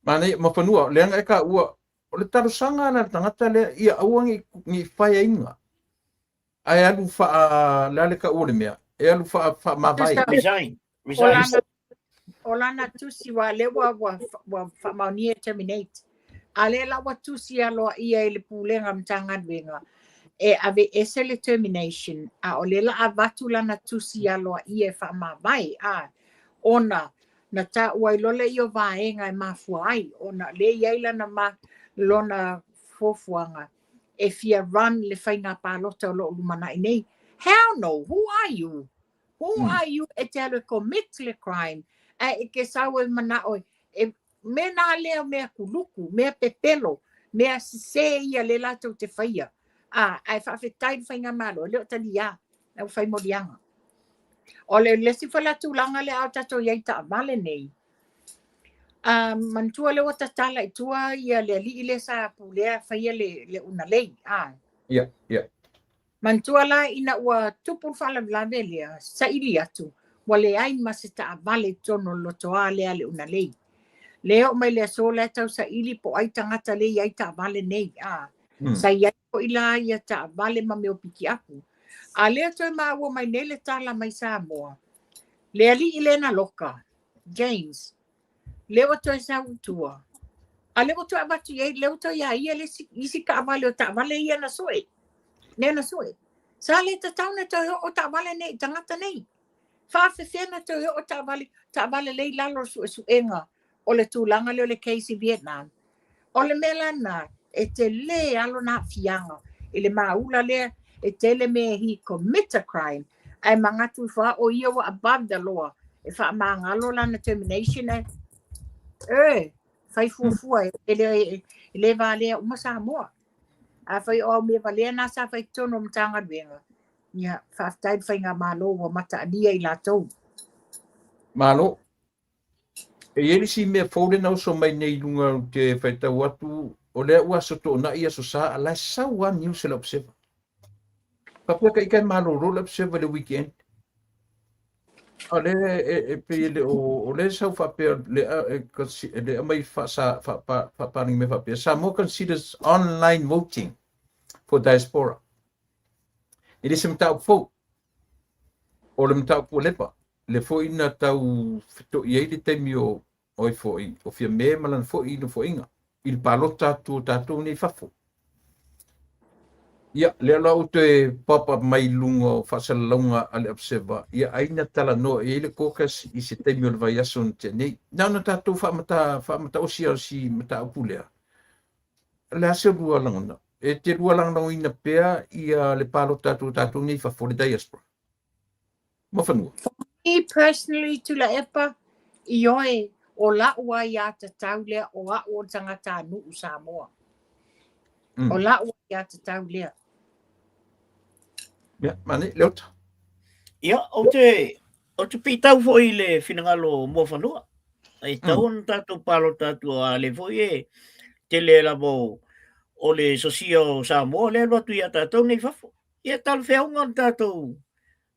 Manaia, ma fanua, leaga e taua, o le talosaga la a le tagata lea, ia aua ne i fire-ina, ae alu faa, le a le taua o le mea, e alu faa, faamavae. Resign. Resign. O lana tusi aua lea ua, ua, ua faamaonia e terminate. A lea la ua tusi aloaia i le Pulega o Matagaluega e aveese le termination, a o lea la avatu lana tusi aloaia e faamavae, a, ona na taua ai loa lea o vaega e mafua ai, ona lea e i ai lana ma, lona fuafuaga e fia run le faiga palota o lo o lumanai nei. Hell no! Who are you? Who are you e te alu e commit le crime ae e te sau e manao e mea nā lea mea kuluku, mea pepelo, mea sese ia le latou te faia. A, ae faafetai le faigamalo, e le o taliā, la ua fai moliaga. O le le isi foi la tulaga lea a o tatou i ai i taavale nei, a manatua lea ua tatala i tua ia le alii lea sa pulea faia le, le unalei, a. Ia, ia. Manatua la ina ua tupu le faalavelave lea, saili atu, Ua leai ma se taavale i totonu o le lotoa lea a Leunalei. Lea e oo mai le aso la e tau saili po o ai tagata lea e i ai taavale nei, a. Sa i ai foi la ia taavale ma mea o pikiapu. A lea toe maua mai nei le tala mai Samoa, le alii lea na loka, James, lea ua toe sau i tua, a lea ua toe avatu i ai, lea ua toe ia ia le isi, isi taavale o taavale ia na sue, lea na sue. Sa le tatau na toe oo taavale nei i tagata nei. Faafefea na toe oo taavale, taavale lea i lalo o le suesuega o le tulaga lea o le case i Vietnam. O le mea la lena, e tele lava lona aafiaga i le maula lea, e tele mea he commit a crime, ae manatu ifo lava o ia ua above the law, e faamagalo lana termination e, e fai fuafua e le, e le valea uma Samoa. Afai o au mea valea na sa fai i totonu o Matagaluega, ia, faafetai i le faigamalo ua mataalia i latou. Malo. E i ai le isi mea fou lea na oso mai nei i luga ou te faitau atu, o lea ua Aso Toonai, Aso Sa, a la e sau lava news a le Observer. Faapea ka ika e malolo le Observer i le weekend. A o lea e, e pei e le o, o lea e sau faapea, le, e, e, le aumai faasa, faapa, faapalagi mai faapea, Samoa considers online voting for diaspora. E le se mataupu fou. O le mataupu ua leva, lea foi na tau feto'i ai le taimi o ai foi o Fiame ma lana foi nofoaiga i le palota atu o tatou nei i fafo. Ia, lea la ua toe pop up mai i luga o faasalalauga a le Observer, ia ai na talanoa i ai le caucus i se taimi o le vaiaso na tea nei. Na ona tatou faamata, faamataosi o si mataupu lea. O le a se lua lagona? E te lua lagolagoina pea ia le palota atu o tatou nei i fafo, le diaspora? Muafanua. For me personally, Tuilaepa, ioe, o la'u aiatatau lea o a'u o le tagatanuu Samoa. O la'u aiatatau lea. Ia, manaia, Leota. Ia, ou te, ou te piitau foi i le finagalo o Muafanua. E tatau ona tatou palota atu a lea foi e tele lava o, o le sosia o Samoa lea e alu atu ia tatou nei i fafo. Ia talafeauga le tatou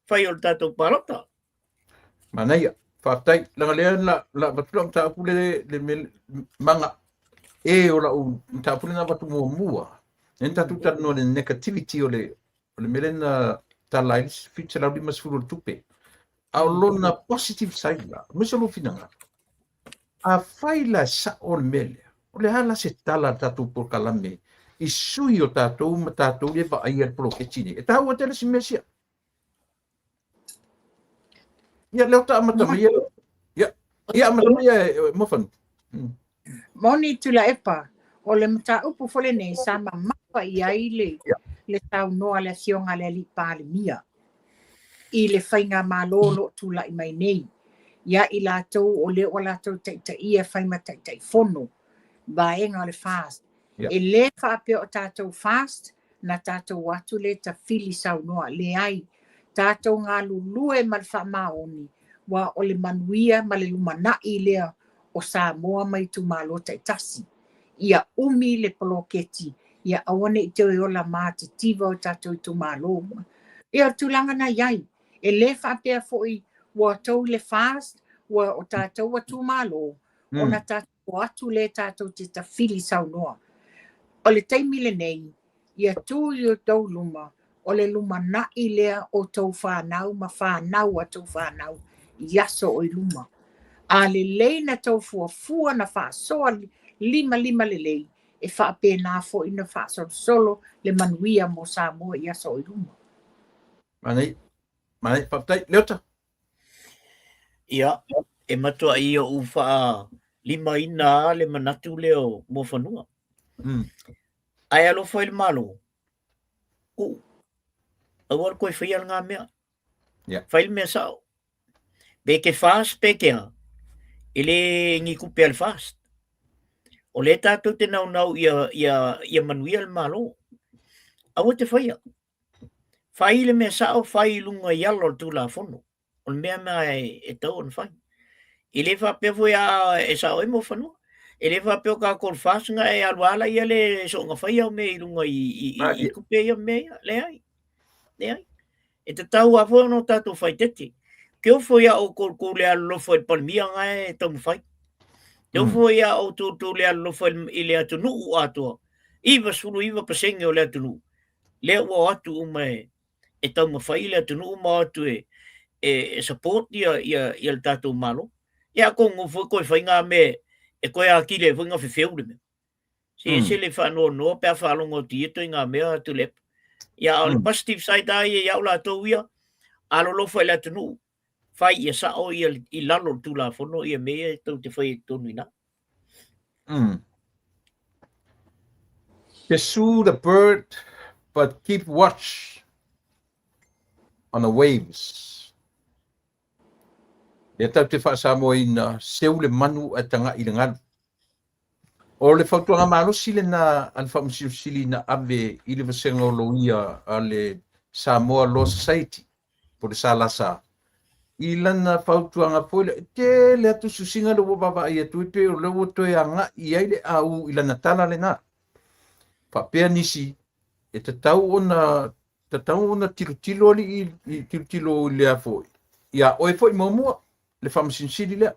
fai o le tatou palota. Manaia, faafetai. Leaga lea la, la avatu lau mataupu le, le mea maga e o lau mataupu lea na avatu muamua. Lea na tatou talanoa i le negativity o le, o le mea lea na tala ai le 750 o le tupe. A o lona positive side la, aemaise o lou finagalo. Afai la e sa'o le mea lea, o le a la se tala a le tatou polokalame i sui o tatou ma tatou lea e vaaia le poloketi nei? E taua tele si mea sia. Ia, lea o ta amata mai ia. Ia, ia amata mai ia e Mofanu. Moni Tuilaepa, o le mataupu foi lenei sa mamafa i ai le, le saunoa a le Afioga a le Alii Palemia i le faigamalo o lo o tulai mai nei ia i latou o lea ua latou taitaia e fai ma Taitaifono vaega o le FAST. E le faapea o tatou FAST na tatou o atu lea tafili saunoa, leai, tatou galulue ma le faamaoni, aua o le manuia ma le lumanai lea o Samoa ma itumalo taitasi. Ia umi le poloketi, ia aua ne i toe ola matitiva o tatou itumalo. Ia o le tulaga na i ai. E le faapea foi ua tou i le FAST, ua o tatou ua tumalo, ona tatou o atu lea tatou te tafili saunoa. O le taimi lenei, ia tu i outou luma, o le lumanai lea o tou fanau ma fanau a tou fanau i aso o i luma. A lelei na tou fuafua na faasoa limalima lelei, e faapena foi na faasolosolo le manuia mo Samoa i aso o i luma. Manaia, manaia, faafetai. Leota. Ia, e matuai ou faalimaina lava le manatu lea o Muafanua. Ae alofa i le Malo, uu, aua le toe faia lena mea. Fai le mea sao. Pe te FAST pe te a, e le ni tupe a le FAST. O lea tatou te naunau ia, ia, ia manuia le Malo. Aua te faia. Fai le mea sao, fai i luga i ala o le Tulafono. O le mea lena e tatau ona fai. E le faapea foi a e sao ai Muafanua. E le faapea o tatou le FAST na e alu ala ia le soona faia o mea i luga i tupe ia mea ia. Leai, leai. E tatau lava foi ona o tatou faitete. te ofo iā outou le tou le alolofa i le Palemia na e taumafai. Te ofo iā outou le tou le alolofa i le atunuu atoa, 99% o le atunuu, lea ua o atu uma e taumafai le atunuu ma o atu e support ia le tatou Malo. Ia atonu foi toe fai na mea e toe atili ai foi ona fefeu le mea. Se ese le faanoanoa pe a faalogo atu i ia ituaiga mea Tuilaepa. Ia a o le positive side lava ia ia au latou ia, alolofa i le atunuu, fai ia sao ia i lalo o le Tulafono ia mea ia tou te faia i totonu i ina. Pursue the bird but keep watch on the waves. Lea tatou te faa-Samoaina, seu le manu ae taga'i i le galu. O le fautuaga malosi lena a le Faamasino Sili na ave i le vasega o loia a le Samoa Law Society po o le SLS i lana fautuaga foi lea, e tele atu susiga lea ua vaavaai atu ai pei o lea ua toe agai i ai le AU i lana tala lena. Faapea nisi e tatau ona tatau ona tilotilo alii i tilotilo i le a foi ia oe foi muamua le Faamasino Sili lea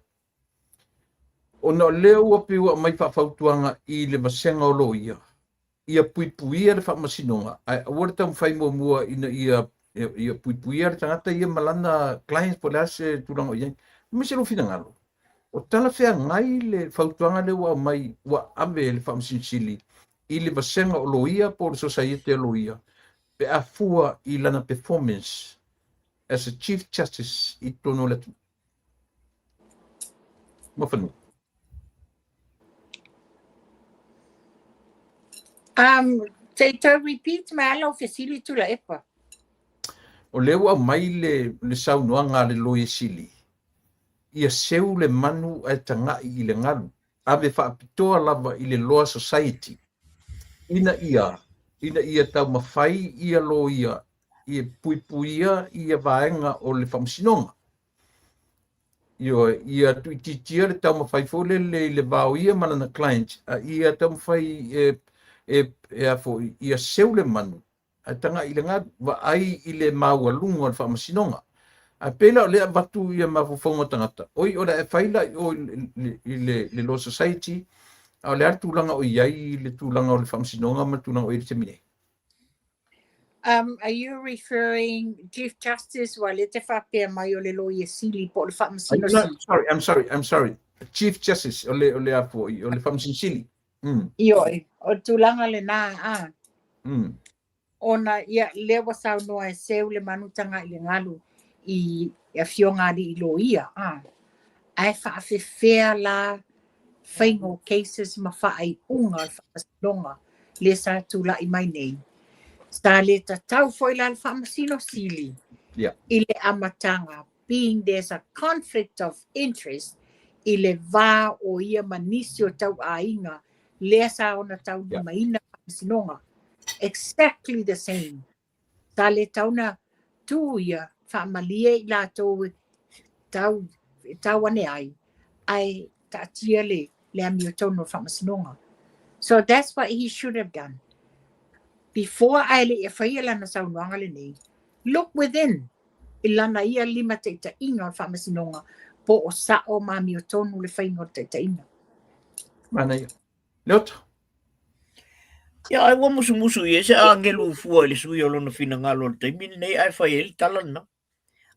ona o lea ua pei ua aumai faafautuaga i le vasega o loia ia puipuia le faamasinoga ae aua le taumafai muamua ina ia ia puipuia le tagata ia ma lana client po o le a se tulaga o i ai. Aemaise lou finagalo, o talafeagai le fautuaga lea ua aumai ua ave e le Faamasino Sili i le vasega o loia po o le sosaiete a loia pe a fua i lana performance as a Chief Justice i totonu o le atunuu. Mafanua. Se i tau repeat mai lava lau fesili Tuilaepa. O lea ua aumai le, le saunoaga a le Loia Sili, ia seu le manu ae taga'i i le galu, ave faapitoa lava i le Law Society ina ia ina ia taumafai ia loia ia puipuia ia vaega o le faamasinoga. Ioe, ia tuuitiitia le taumafai foi lele i le va o ia ma lana client, a ia taumafai e, e, e a foi, ia seu le manu, ae taga'i i le galu, vaai i le maualuga o le faamasinoga. Ae pei la o lea e avatu ia mafaufauga o tagata, oi o le a e fai la i o i le, le Law Society, a o le a le tulaga o i ai i le tulaga o le faamasinoga ma le tulaga o i ai le taimi nei? Are you referring Chief Justice ua lea te faapea mai o le Loia Sili po o le Faamasino Sili? Sorry, I'm sorry, I'm sorry. Chief Justice o le o le a foi, o le Faamasino Sili. Ioe, o le tulaga lena a. Ona ia lea ua saunoa e seu le manu taga'i le galu i afioga alii loia a. Ae faafefea la faiga o cases ma faaiuga o le faamasinoga lea sa tulai mai nei. Sa le tatau foi la le Faamasino Sili i le amataga being there's a conflict of interest i le va o ia ma nisi o tauaiga lea sa ona taulimaina faamasinoga. Exactly the same. Sa le tatau ona tu ia faamalie i latou e tau, e tau ane ai, ae taatia le, le amiotonu o le faamasinoga. So that's what he should have done. Before ae le i faia lana saunoaga lenei, look within i lana ia limataitaiga o le faamasinoga po o sao ma amiotonu le faiga o le taitaiga. Manaia. Leota. Ia, ai ua musumusu i ai se agelu fua i le sui o lona finagalo o le taimi lenei ae fai ai le tala lena.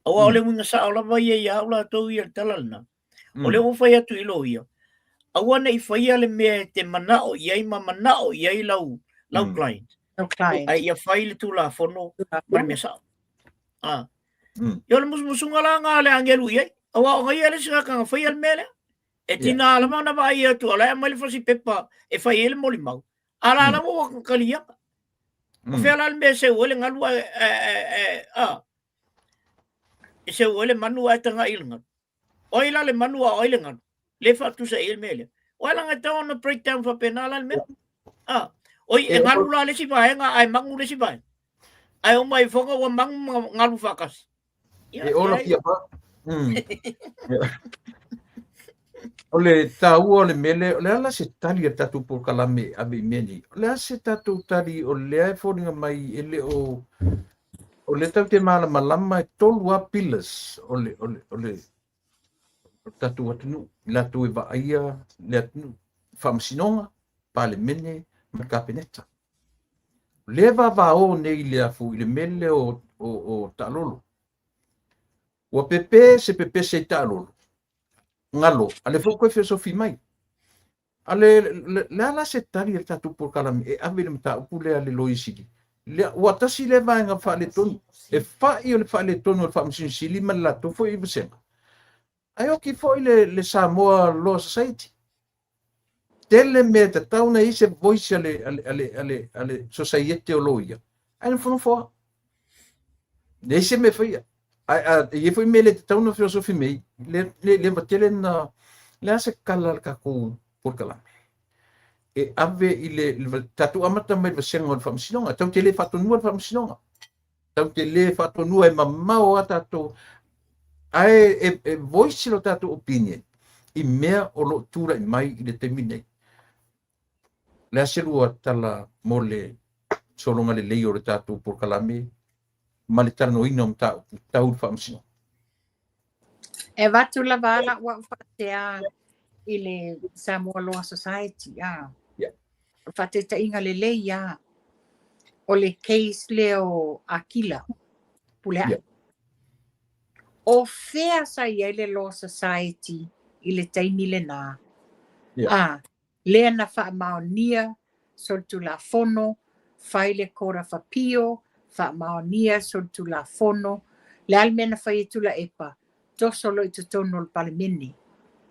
Aua o le uiga sao lava ia ia au latou ia le tala lena. O lea ua fai atu i loia, aua ne i faia le mea e te manao i ai ma manao i ai lau, lau client. Lau client. Ae ia fai le tulafono ma le mea sao. Ah. Ia o le musumusuga la nga le agelu i ai. Aua o ia le isi tagata na faia le mea lea. E tina lava ona vaai atu, o la e aumai le fasi pepa e fai ai le molimau. A la lava ua kaliaga. O fea la le mea e seu ai le galu ae, ae, a. E seu ai le manu ae taga'i i le galu. O ai la le manu a o ai le galu? Le faatusa i ai le mea lea. O ai la e tatau ona break down faapena la le mea. A. Oi, e galu la le isi vaega ae magu le isi vaega. Ae uma ifoga ua magu ma galu faatasi. Ia, E ola fia pa. O le taua o le mea lea, o le a la se tali a le tatou polokalame e ave i mea nei? O le a se tatou tali o lea e foliga mai e le o O lea tatou te malamalama e tolu lava pillars o le, o le, o le, o le tatou atunuu, i latou e vaaia le atunuu, Faamasinoga, Palemene ma le Kapeneta. O lea e vavao nei i le afu i le mea lea o, o, o taalolo. Ua pepe se pepese i taalolo, galo, a lea foi ua toe feosofi mai. A le, le, le a la se tali a le tatou polokalame e ave i le mataupu lea a le Loia Sili? Lea, ua tasi lea vaega faaletonu, e fa'i o le faaletonu o le Faamasino Sili ma le latou foi vasega, ae oki foi le, le Samoa Law Society. Tele mea e tatau ona i ai se voice a le, a le, a le, a le, a le Sosaiete o Loia, ae nofonofo lava. Leai se mea e faia. Ae a e i ai foi mea e le tatau ona feosofi mai, le, le, le ua tele na, le a se tala a le tatou polokalame e ave i le, le tatou amata mai le vasega o le faamasinoga. Tatou te le faatonuina le faamasinoga. Tatou te le faatonuina e mamao a tatou ae e, e voice lo tatou opinion i mea o lo o tulai mai i le taimi nei. Le a se lua tala mo le sologa lelei o le tatou polokalame ma le talanoaina o mataupu tau le faamasinoga? E avatu lava a la'u a'u faasea i le Samoa Law Society a. Yeah. O le faataitaiga lelei a o le case lea o Akila Pulea'i. Yeah. O fea sa i ai le Law Society i le taimi lenā? Yeah. A, lea na faamaonia solitulafono, fai le Court of Appeal, faamaonia solitulafono, le a le mea na fai e Tuilaepa? Toso loa i totonu o le Palemene.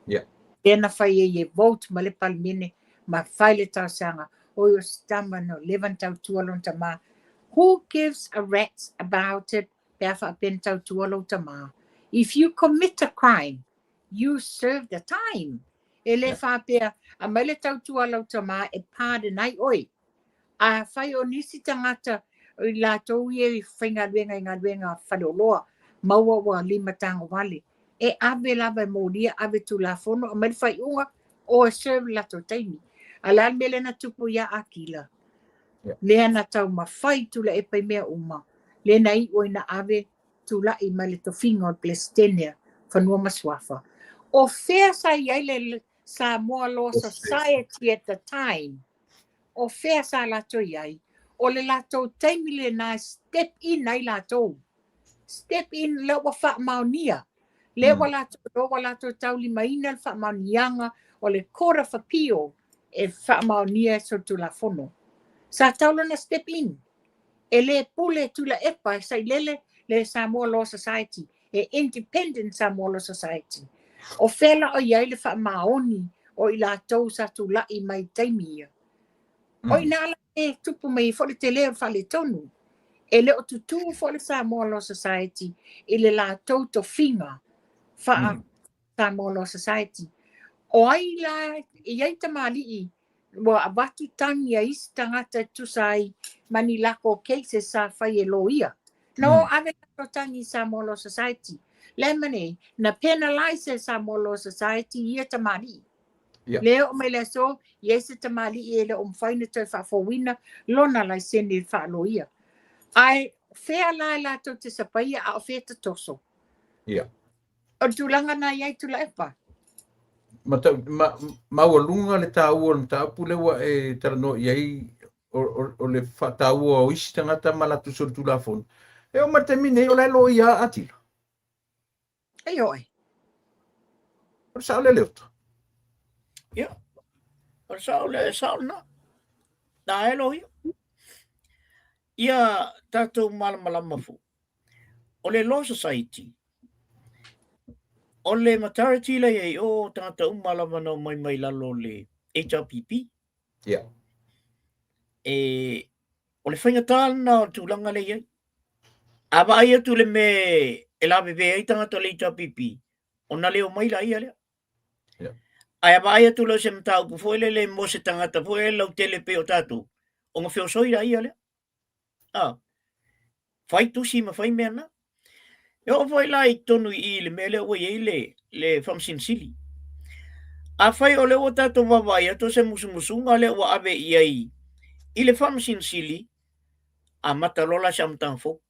Yeah. Lea na fai ai e vote ma le Palemene ma fai le talosaga, oi o se tama na leva ona tautua lona tama. Who gives a rat's about it pe a faapea na tautua lou tama? If you commit a crime, you serve the time. E le faapea, aumai le tautua a lau tama e pardon ai oe. Afai o nisi tagata i latou ia i faigaluega i galuega faleoloa, maua ua limatagovale, e ave lava e molia, ave Tulafono, aumai le faaiuga, o e serve le latou taimi. A o le a le mea lea na tupu ia Akila? Lea na taumafai Tuilaepa i mea uma, lea na iu ai na ave tulai mai le tofiga o le Peresetene o Fanua ma Suafa. O fea sa i ai le Samoa Law Society at the time? O fea sa latou i ai? O le latou taimi lenā e step in ai latou. Step in lea ua faamaonia. Lea ua latou iloa ua latou taulimaina le faamaoniaga o le Court of Appeal e faamaonia e solitulafono. Sa tatau loa ona step in. E le pule Tuilaepa e sailele le Samoa Law Society, e Independent Samoa Law Society. O fea la o i ai le faamaoni o i latou sa tulai mai i taimi ia? O i ina la e tupu mai ai foi le tele o le faaletonu. E le o tutū foi le Samoa Law Society i le latou tofiga faa Samoa Law Society. O ai la e i ai tamalii ua avatu tagi a isi tagata e tusa ai ma ni lako cases sa fai e loia. Na o ave latou tagi i Samoa Law Society. Le ma nei, na penalize e Samoa Law Society ia tamalii. Yeah. Le oo mai le aso, i ai se tamalii e le o mafai ona toe faafouina lona laisene faaloia. Ae fea la e latou te sapaia a o fea tatoso? Yeah. O le tulaga na i ai Tuilaepa. Ma, ta, ma, maualuga le taua o le mataupu lea ua e talanoa i ai o, o, o le faataua o isi tagata ma latou solitulafono. E oo mai le taimi nei o la e loia a Atila. Ei oe. O le sao lea Leota. Ia. O le sao le sao lena. Na e loia. Ia tatou malamalama foi. O le Law Society, o le majority la i ai o tagata uma lava na omai mai lalo o le HRPP. Yeah. E, o le faigata lena o le tulaga lea i ai. A vaai atu le mea e lavevea ai tagata o le HRPP, ona le omai laia lea. Yeah. Ae a vaai atu loa i se mataupu foi lele mo se tagata foi lele lautele pei o tatou, ona feosoi laia lea. Ah, fai tusi ma fai mea na. E oo foi la i totonu i i le mea lea ua i ai le, le Faamasino Sili. Afai o lea ua tatou vaavaai atu o se musumusuga lea ua ave i ai i le Faamasino Sili, amata loa la se amataga fou.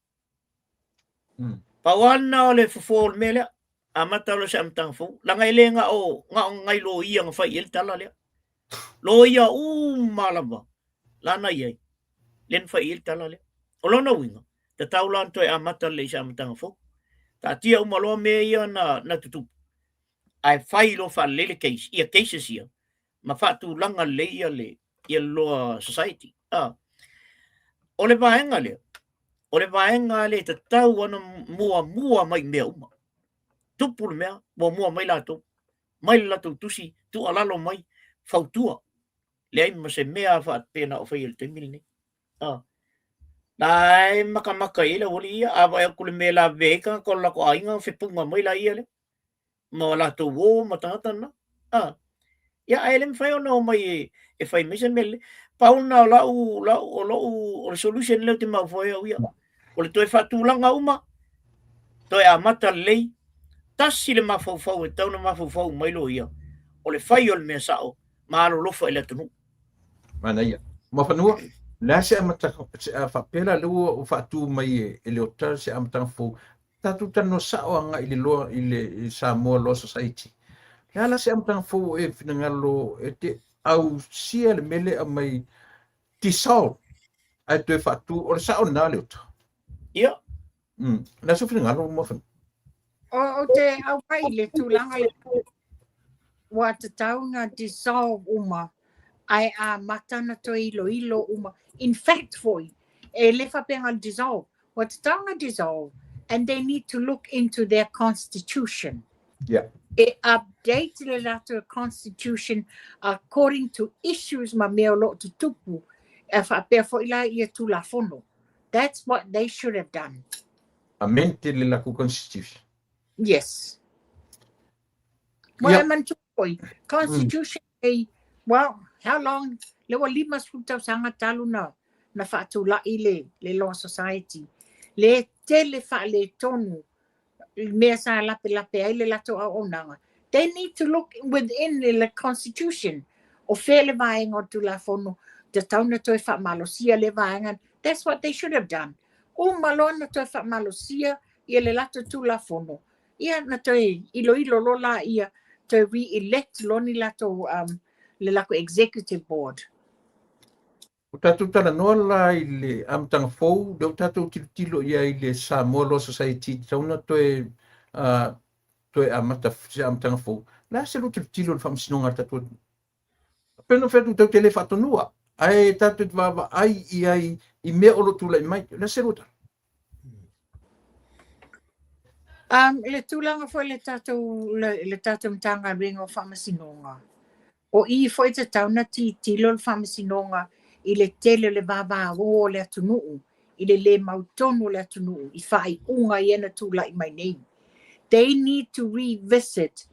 Pau lava lena o le fofo o le mea lea, amata loa se amataga fou, leaga e le na o nai loia na fai i ai le tala lea. Loia uma lava la na i ai, lea na fai i ai le tala lea. O lona uiga, tatau la ona toe amata lelei i se amataga fou. Taatia uma loa mea ia na tutupu, ae fai loa faalelei le case, ia cases ia, ma faatulaga lelei ia le ia le Law Society. Ah. O le vaega lea, o le vaega lea e tatau ona muamua mai mea uma. Tupu le mea, muamua mai latou, mai le latou tusi, tuualalo mai, fautua. Leai ma se mea faapena o faia i le taimi lenei. Ah. La e makamaka i ai le aualii ia, a vaai atu le mea e lavevea ai tagata o le latou aiga, fepuga mai la ia lea. Ma latou uo ma tagata na. Ah. Ia, ae le mafai ona omai e fai mai se mea lelei. Pau lena o lau, lau, o lou, o le solution lea ou te mafaufau ai au ia. O le toe faatulaga uma, toe amata lelei, tasi le mafaufau e tatau ona mafaufau uma ai loia, o le fai o le mea sao ma alolofa i le atunuu. Manaia. Muafanua, le a se amataga, se a faapea la lea ua faatu mai e Leota se amataga fou, tatou talanoa sao agai i le loa i le Samoa Law Society. Le a la se amataga fou e finagalo e te ausia le mea lea e aumai dissolve ae toe faatu, o le sao lena Leota? Ia. Le a sou finagalo Muafanua? Ou te aumai i le tulaga lea ua tatau ona dissolve uma ae amata ona toe iloilo uma. In fact foi, e le faapea na o le dissolve, ua tatau ona dissolve and they need to look into their constitution. E update le latou constitution according to issues ma mea o lo o tutupu e faapea foi la ia Tulafono. That's what they should have done. Amend le latou constitution. Yes. Well, e manatua foi, constitution nei, well, how long, le ua 50 tausaga talu na, na faatulai le, le Law Society. Le tele faaletonu mea sa lapelape ai le latou auaunaga. They need to look within the constitution. O fea le vaega o le Tulafono, tatau na toe faamalosia le vaega. That's what they should have done. Uma loa na toe faamalosia ia le latou Tulafono, ia na toe iloilo loa laia, toe re-elect loa ni latou, le latou executive board. Ua tatou talanoa la i le amataga fou, lea ua tatou tilotilo i ai i le Samoa Law Society, tatau ona toe, toe amata se amataga fou. O le a se lua tilotilo i le faamasinoga a le tatou atunuu? Pei ona fai atu, tatou te le faatonua, ae tatou te vaavaai i ai i mea o lo o tulai mai. O le a se lua tala? Le tulaga foi le tatou, le tatou Matagaluega o Faamasinoga, o i foi e tatau ona tilotilo le Faamasinoga i le tele o le vavao o le atunuu, i le le mautonu o le atunuu i faaiuga ia na tulai mai nei. They need to revisit,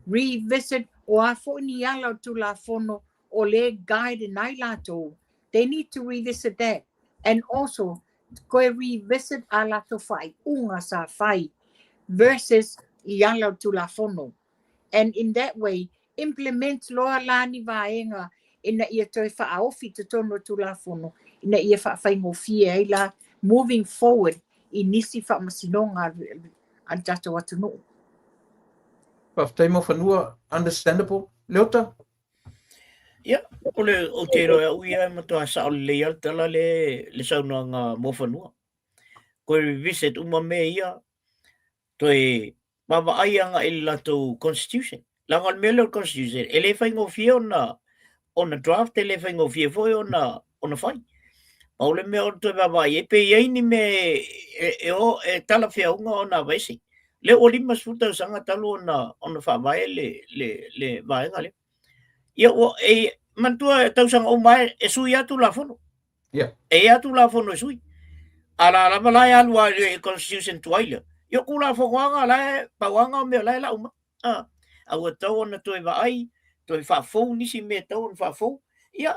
revisit o a foi ni ala o Tulafono o lea e guide ai latou, they need to revisit that. And also, koe revisit a latou faaiuga sa fai versus i ala o le Tulafono. And in that way, implement loa la ni vaega ina ia toe faaofi i totonu o le Tulafono ina ia faafaigofie ai la moving forward i nisi faamasinoga a le tatou atunuu. Faafetai Muafanua, understandable. Leota? Ia, o le, ou te iloa e au ia e matua sao lelei lava le tala le, le saunoaga Muafanua. Toe revisit uma mea ia, toe vaavaai agai i le latou constitution. Leaga o le mea lea o le constitution, e le faigofie ona, ona draft, e le faigofie foi ona, ona fai. Pau le mea o le toe vaavaai ai, pe i ai ni mea e, e, e, o, e talafeauga ona aveese. Lea ua 50 tausaga talu ona, ona faavae le, le, le vaega lea. Ia, ua, e, manatua tausaga uma e, e sui lava Tulafono. E i ai lava Tulafono e sui. A la lava la e alu lava i le Constitution tuai lea, ia o Tulafono lava na la e, pau lava na o mea o la e lau mai. A, a ua tatau ona toe vaai, toe faafou nisi mea e tatau ona faafou, ia,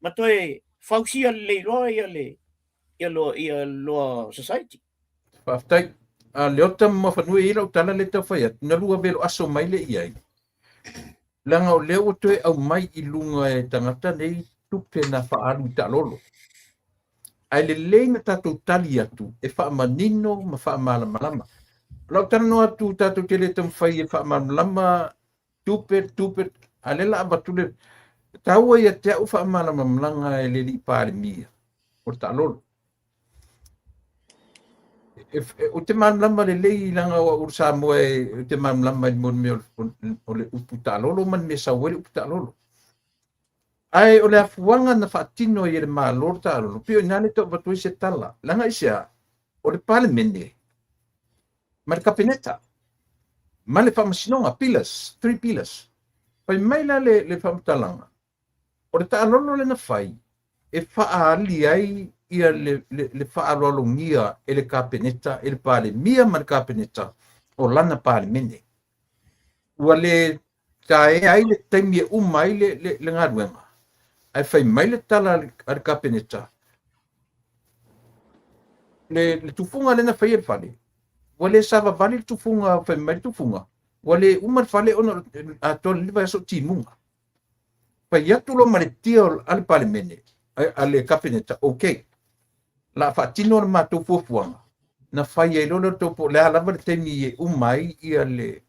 ma toe fausia lelei loa ia le, ia loa, ia Law Society. Faafetai. A Leota ma Muafanua, e i ai lau tala lea e tau fai atu, na lua velo aso mai lea i ai, leaga o lea ua toe aumai i luga e tagata nei tupe na faaalu i taalolo. Ae lelei na tatou tali atu e faamanino ma faamalamalama. O lau talanoa atu tatou te le taumafai e faamalamalama tupe, tupe, a o lea la avatu le taua ia te au faamalamalamaga e le alii Palemia o le taalolo. Ou te malamalama lelei leaga o au o le Samoa ou te malamalama i le mea o le upu taalolo ma le mea e sau ai le upu taalolo. Ae o le afuaga na faatino ai e le Malo le taalolo, pei o i ina lea e tau avatu ai se tala. Leaga aisea? O le Palemene ma le Kapeneta ma le Faamasinoga, pillars, three pillars. Fai mai la le faamatalaga, o le taalolo lea na fai e faaali ai ia le faaaloalogia e le Kapeneta, e le Palemia ma le Kapeneta o lana Palemene. Ua le taea ai le taimi e uma ai le galuega, ae fai mai le tala a le Kapeneta, le tufuga lea na faia i le fale, ua le savavali le tufuga, fai mai le tufuga, ua le uma le fale ona atoa le vaiaso o timuga. Fai atu loa ma le tia a le Palemene, a le Kapeneta, okay, la faatino le matou fuafuaga, na fai ai loa le tou po o le a lava le taimi e uma ai ia le,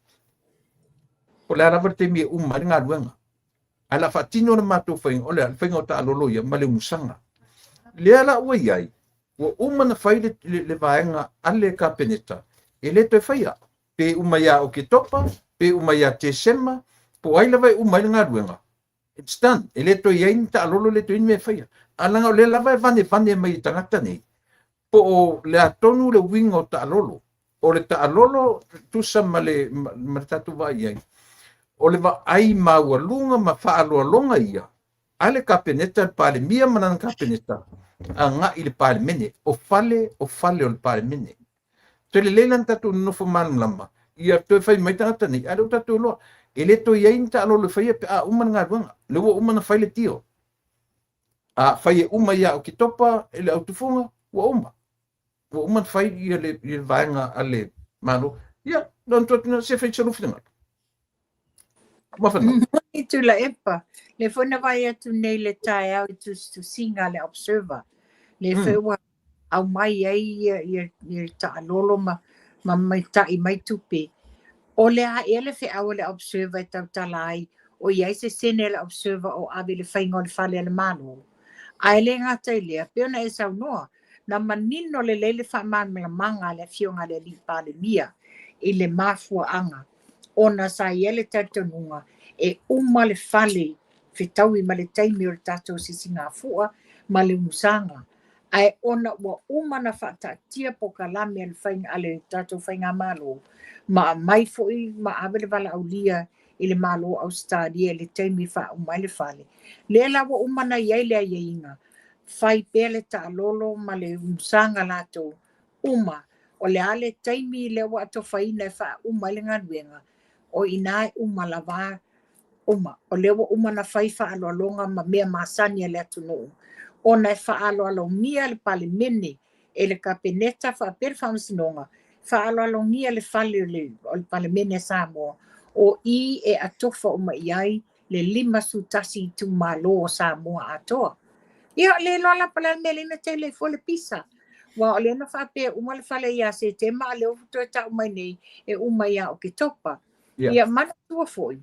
po o le a lava le taimi e uma ai le galuega. Ae la faatino le matou faiga, o le faiga o taalolo ia ma le umusaga. Lea la ua i ai, ua uma na fai le vaega a le Kapeneta, e le toe faia. Pe uma ia Oketopa, pe uma ia Tesema, po o ai lava e uma ai le galuega, it's done. E le toe i ai ni taalolo, e le toe i ai ni mea e faia. Ae leaga o lea lava e vanevane mai e tagata nei, po o le a tonu le uiga o taalolo. O le taalolo tusa ma le tatou vaai i ai, o le vaai maualuga ma faaaloaloga ia a le Kapeneta, le Palemia ma lana Kapeneta, agai i le Palemene. O fale, o fale o le Palemene. Toe lelei la na tatou nonofo malamalama, ia toe fai mai tagata nei, a o lea ua tatou iloa, e le toe i ai ni taalolo e faia pe a uma le galuega. O lea ua uma ona fai le deal. A fai e uma ia Oketopa e le autufuga, ua uma. Ua uma ona fai ia le vaega a le Malo. Ia, lona atu atu se fai se finagalo. Moni Tuilaepa, lea foi na vaai atu nei le taeao i tusitusiga a le Observer, lea foi ua aumai ai ia le taalolo ma maita'i mai tupe. O le a ea le feau a le Observer e tautala ai, o i ai se sene a le Observer o ave i le faiga o le fale a le Malo. Ae le gata i lea, pei ona e saunoa, na manino lelei le faamalamalamaga a le afioga a le alii Palemia i le mafuaaga ona sa i ai le talitonuga e uma le fale fetaui ma le taimi o le tatou sisigafua ma le umusaga. Ae ona ua uma na faataatia polokalame a le tatou faigamalo ma aumai foi ma ave le valaaulia i le Malo o Ausetalia i le taimi faauma ai le fale. Lea la ua uma na i ai le aiaiga, fai pea le taalolo ma le umusaga latou uma. O le a le taimi lea ua atofaina e faauma ai le galuega, o i ina e uma lava uma. O lea ua uma na fai faaaloaloga ma mea masani a le atunuu, ona e faaaloalogia le Palemene e le Kapeneta faapea le Faamasinoga, faaaloalogia le fale o le Palemene a Samoa, o i e atofa uma i ai le 51 itumalo o Samoa atoa. Ia, le iloa la po o le a le mea lea na tele ai fua le pisa. Aua o lea na faapea e uma le fale ia Setema, a o lea ua toe tau mai nei e uma ia Oketopa. Ia manatua foi,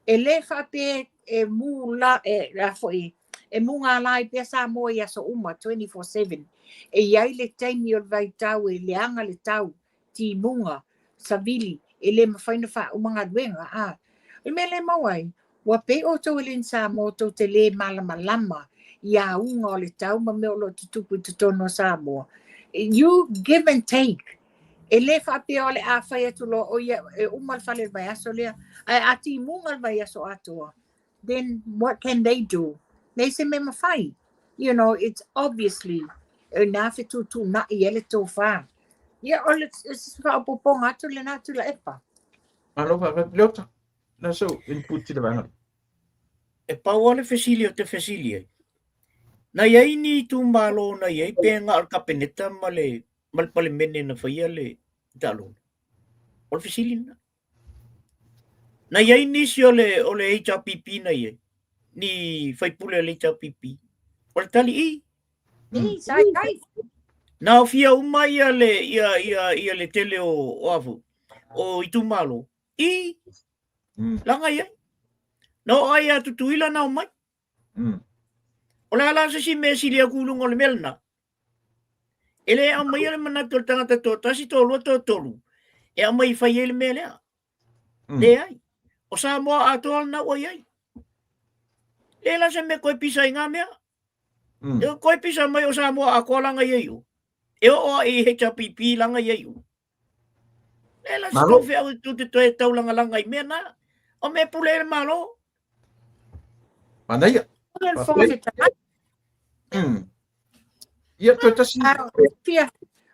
e le faapea e mu la, e, a foi, e mugala ai pea Samoa i aso uma, 24/7. E i ai le taimi o le vaitau e leaga le tau, timuga, savili, e le mafai ona faauma galuega. A o le mea lea e maua ai, ua pei outou e le ni Samoa tou te le malamalama i auga o le tau ma mea o lo o tutupu i totonu o Samoa. You give and take. E le faapea o le a fai atu loa, o ia e uma le fale i le vaiaso lea, ae a timuga le vaiaso atoa, then what can they do? Leai se mea mafai. You know, it's obviously e nā fetuutuunai ai le tofa. Ia, o le faaopoopoga atu lena Tuilaepa. Malo faafetai. Leota, na sou input i le vaega lea. E pau lava le fesili ou te fesili ai, na i ai ni itumalo na i ai pe na o le Kapeneta ma le ma le Palemene na faia le taalolo? O le fesili lena. Na i ai nisi o le, o le HRPP na i ai, ni faipule o le HRPP. O le tali i. I, sa i ai. Na aofia uma ia le, ia, ia, ia le tele o, o afu, o itumalo, i, laga i ai. Na oo ai ia Tutuila na omai. O le a la se isi mea e sili atu i luga o le mea lena? E le aumaia le manatu o le tagata toatasi, toalua, toatolu, e aumai e fai ai le mea lea. Leai. O Samoa atoa lena ua i ai. Le la se mea koe pisa i ngā mea. E koe pisa mai o Samoa atoa langa i ai o. E oo a i HRPP langa i ai o. Le la se tau whiau i tu te toe taulangalanga i mea nā. O mea pule e le malo. Manaia. O le Fofoga Fetalai. Ia, toe tasi. Fia,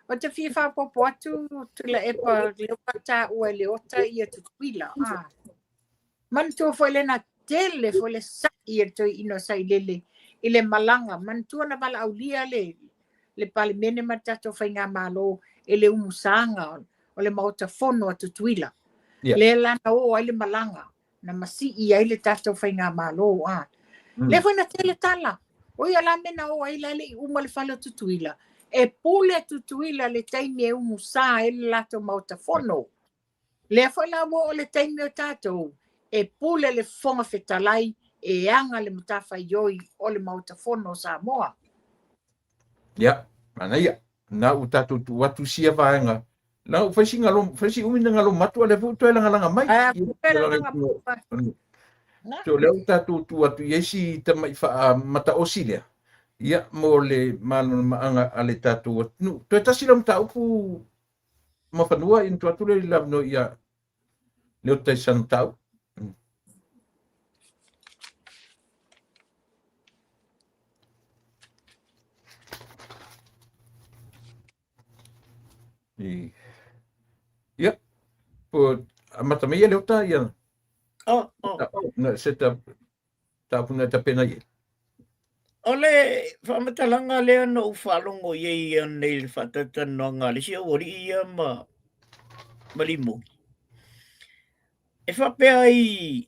o te fia faaopoopo atu, Tuilaepa, lea ua taua e Leota ia Tutuila. Ah. Manatua foi lena tele foi le sa'i a le toeaina o Sailele i le malaga. Manatua na valaaulia le, le Palemene ma le tatou Faigamalo e le umusaga o le Maota Fono a Tutuila. Yeah. Lea la na oo ai le malaga, na masii ai le tatou Faigamalo. Ah. Lea foi na tele tala. O ia la mea na oo ai la e le i uma le fale o Tutuila. E pule Tutuila le taimi e umusa ai le latou Maota Fono. Lea foi la ua oo le taimi o tatou e pule le Fofoga Fetalai e aga le matafaioi o le Maota Fono o Samoa. Ia, manaia. Na ua tatou tuu atu sia vaega. Na ua fai si galo, fai si umi na galo matua lea foi ua toe lagalaga mai. Ae, Ia, toe lagalaga mai. Na. So lea ua tatou tuu atu i ai si tamai faamataosi lea. Ia, mo le malamalamaaga a le tatou atunuu. Toe tasi lau mataupu Mafanua ia ona tuu atu lea i le avanoa ia Leota i sana tau. I... Ia, po amata mai ia Leota ia. Oh, oh. Na se ta Tāpuna e tapena i ai. O le faamatalaga lea na ou faalogo i ai ananei i le faatalatalanoaga a le isi aualii ia ma, ma Limoni. E faapea ai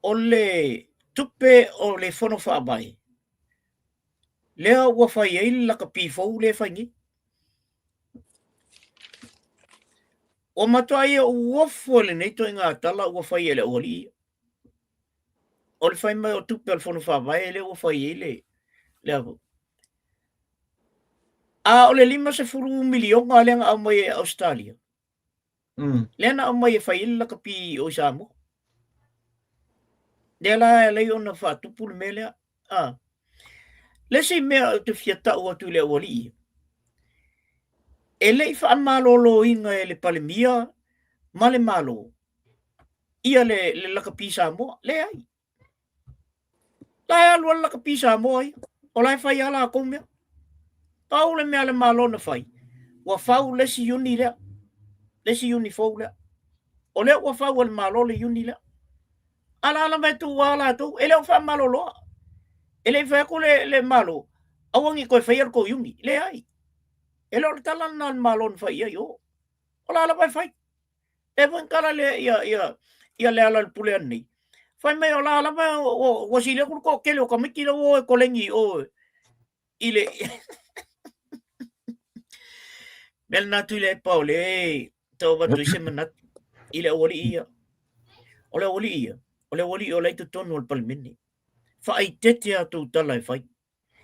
o le tupe o le fono faavae lea ua fai ai le lakapi fou lea e fai nei. Ua matuai ou ofo i lenei ituaiga tala ua fai e le aualii ia. O le fai mai o tupe a le Fono Faavae lea ua fai ai le, le avu. A o le 50 miliona lea na aumai e Ausetalia, lea na aumai e fai ai le lakapi o i Samoa. Lea la e alai ona faatupu le mea lea. A. Le isi mea ou te fia tau atu i le aualii ia, e le i faamaloloina e le Palemia ma le Malo ia le, le lakapi Samoa. Leai. La e alu a le lakapi Samoa ia. O la e fai a latou mea. Pau le mea a le Malo na fai, ua fau le isi iuni lea. Le isi iuni fou lea. O lea ua fau e le Malo le iuni lea. A la lava e tuu a latou, e le o faamaloloa. E le i fai atu le, le Malo, aua ne i toe faia le tou iuni. Leai. E le o le tala lena a le Malo na fai i ai, o. O la lava e fai. E foi na tala le, ia, ia, ia Lealailepule ananei. Fai mai o la lava ua sili atu le toatele o tamaiti la ua o e koleni i o i le mea lena Tuilaepa o lea e tau avatu ai se manatu i le aualii ia. O le aualii ia, o le aualii o la e i totonu o le Palemene. Faaeteete a tou tala e fai.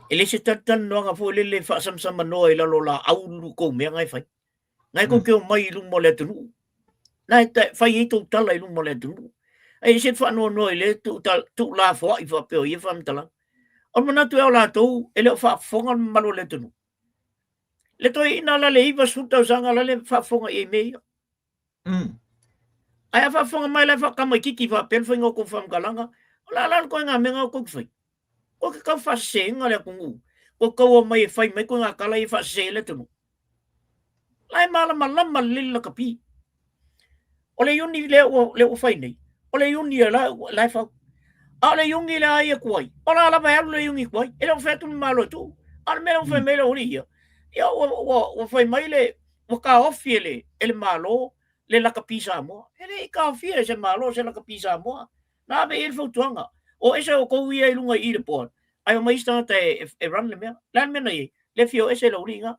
E le se talatalanoaga foi lele e faasamsamanoa i lalo o laau lu tou mea na e fai. Na e tou te omai i luma o le atunuu. Na e fai ai tou tala i luma o le atunuu. Ae ese le faanoanoa i le tuulafoai faapea o ia faamatalaga. O le manatu ea o latou e le o faafofoga le mamalu o le atunuu. Le toeaina la le 90 tausaga la le faafofoga i ai mea ia. Ae a faafofoga mai la e faatamaitiiti faapea le faiga o tou faamatalaga, o le a la le ituaiga mea na tou te faia? Tou te tau faaseseina le atunuu, tou te tau omai e fai mai ituaiga tala ia e faasese ai le atunuu. La e malamalama lelei le lakapi. O le iuni lea ua, lea ua fai nei, o le iuni la, la e fau. A o le iuni lea ai atu ai, o la lava e alu le iuni tuai. E le o fai atu le Malo e tuu. A o le mea lea ua fai mai le aualii ia, ia ua, ua, ua fai mai le, ua taofi e le, e le Malo le lakapi Samoa. E le i taofia e se Malo se lakapi Samoa. Na ave i ai le fautuaga, o ese outou ia i luga i i le board, Ae omai isi tagata e run le mea. Le a le mea na i ai? Le fia o ese le aualii na.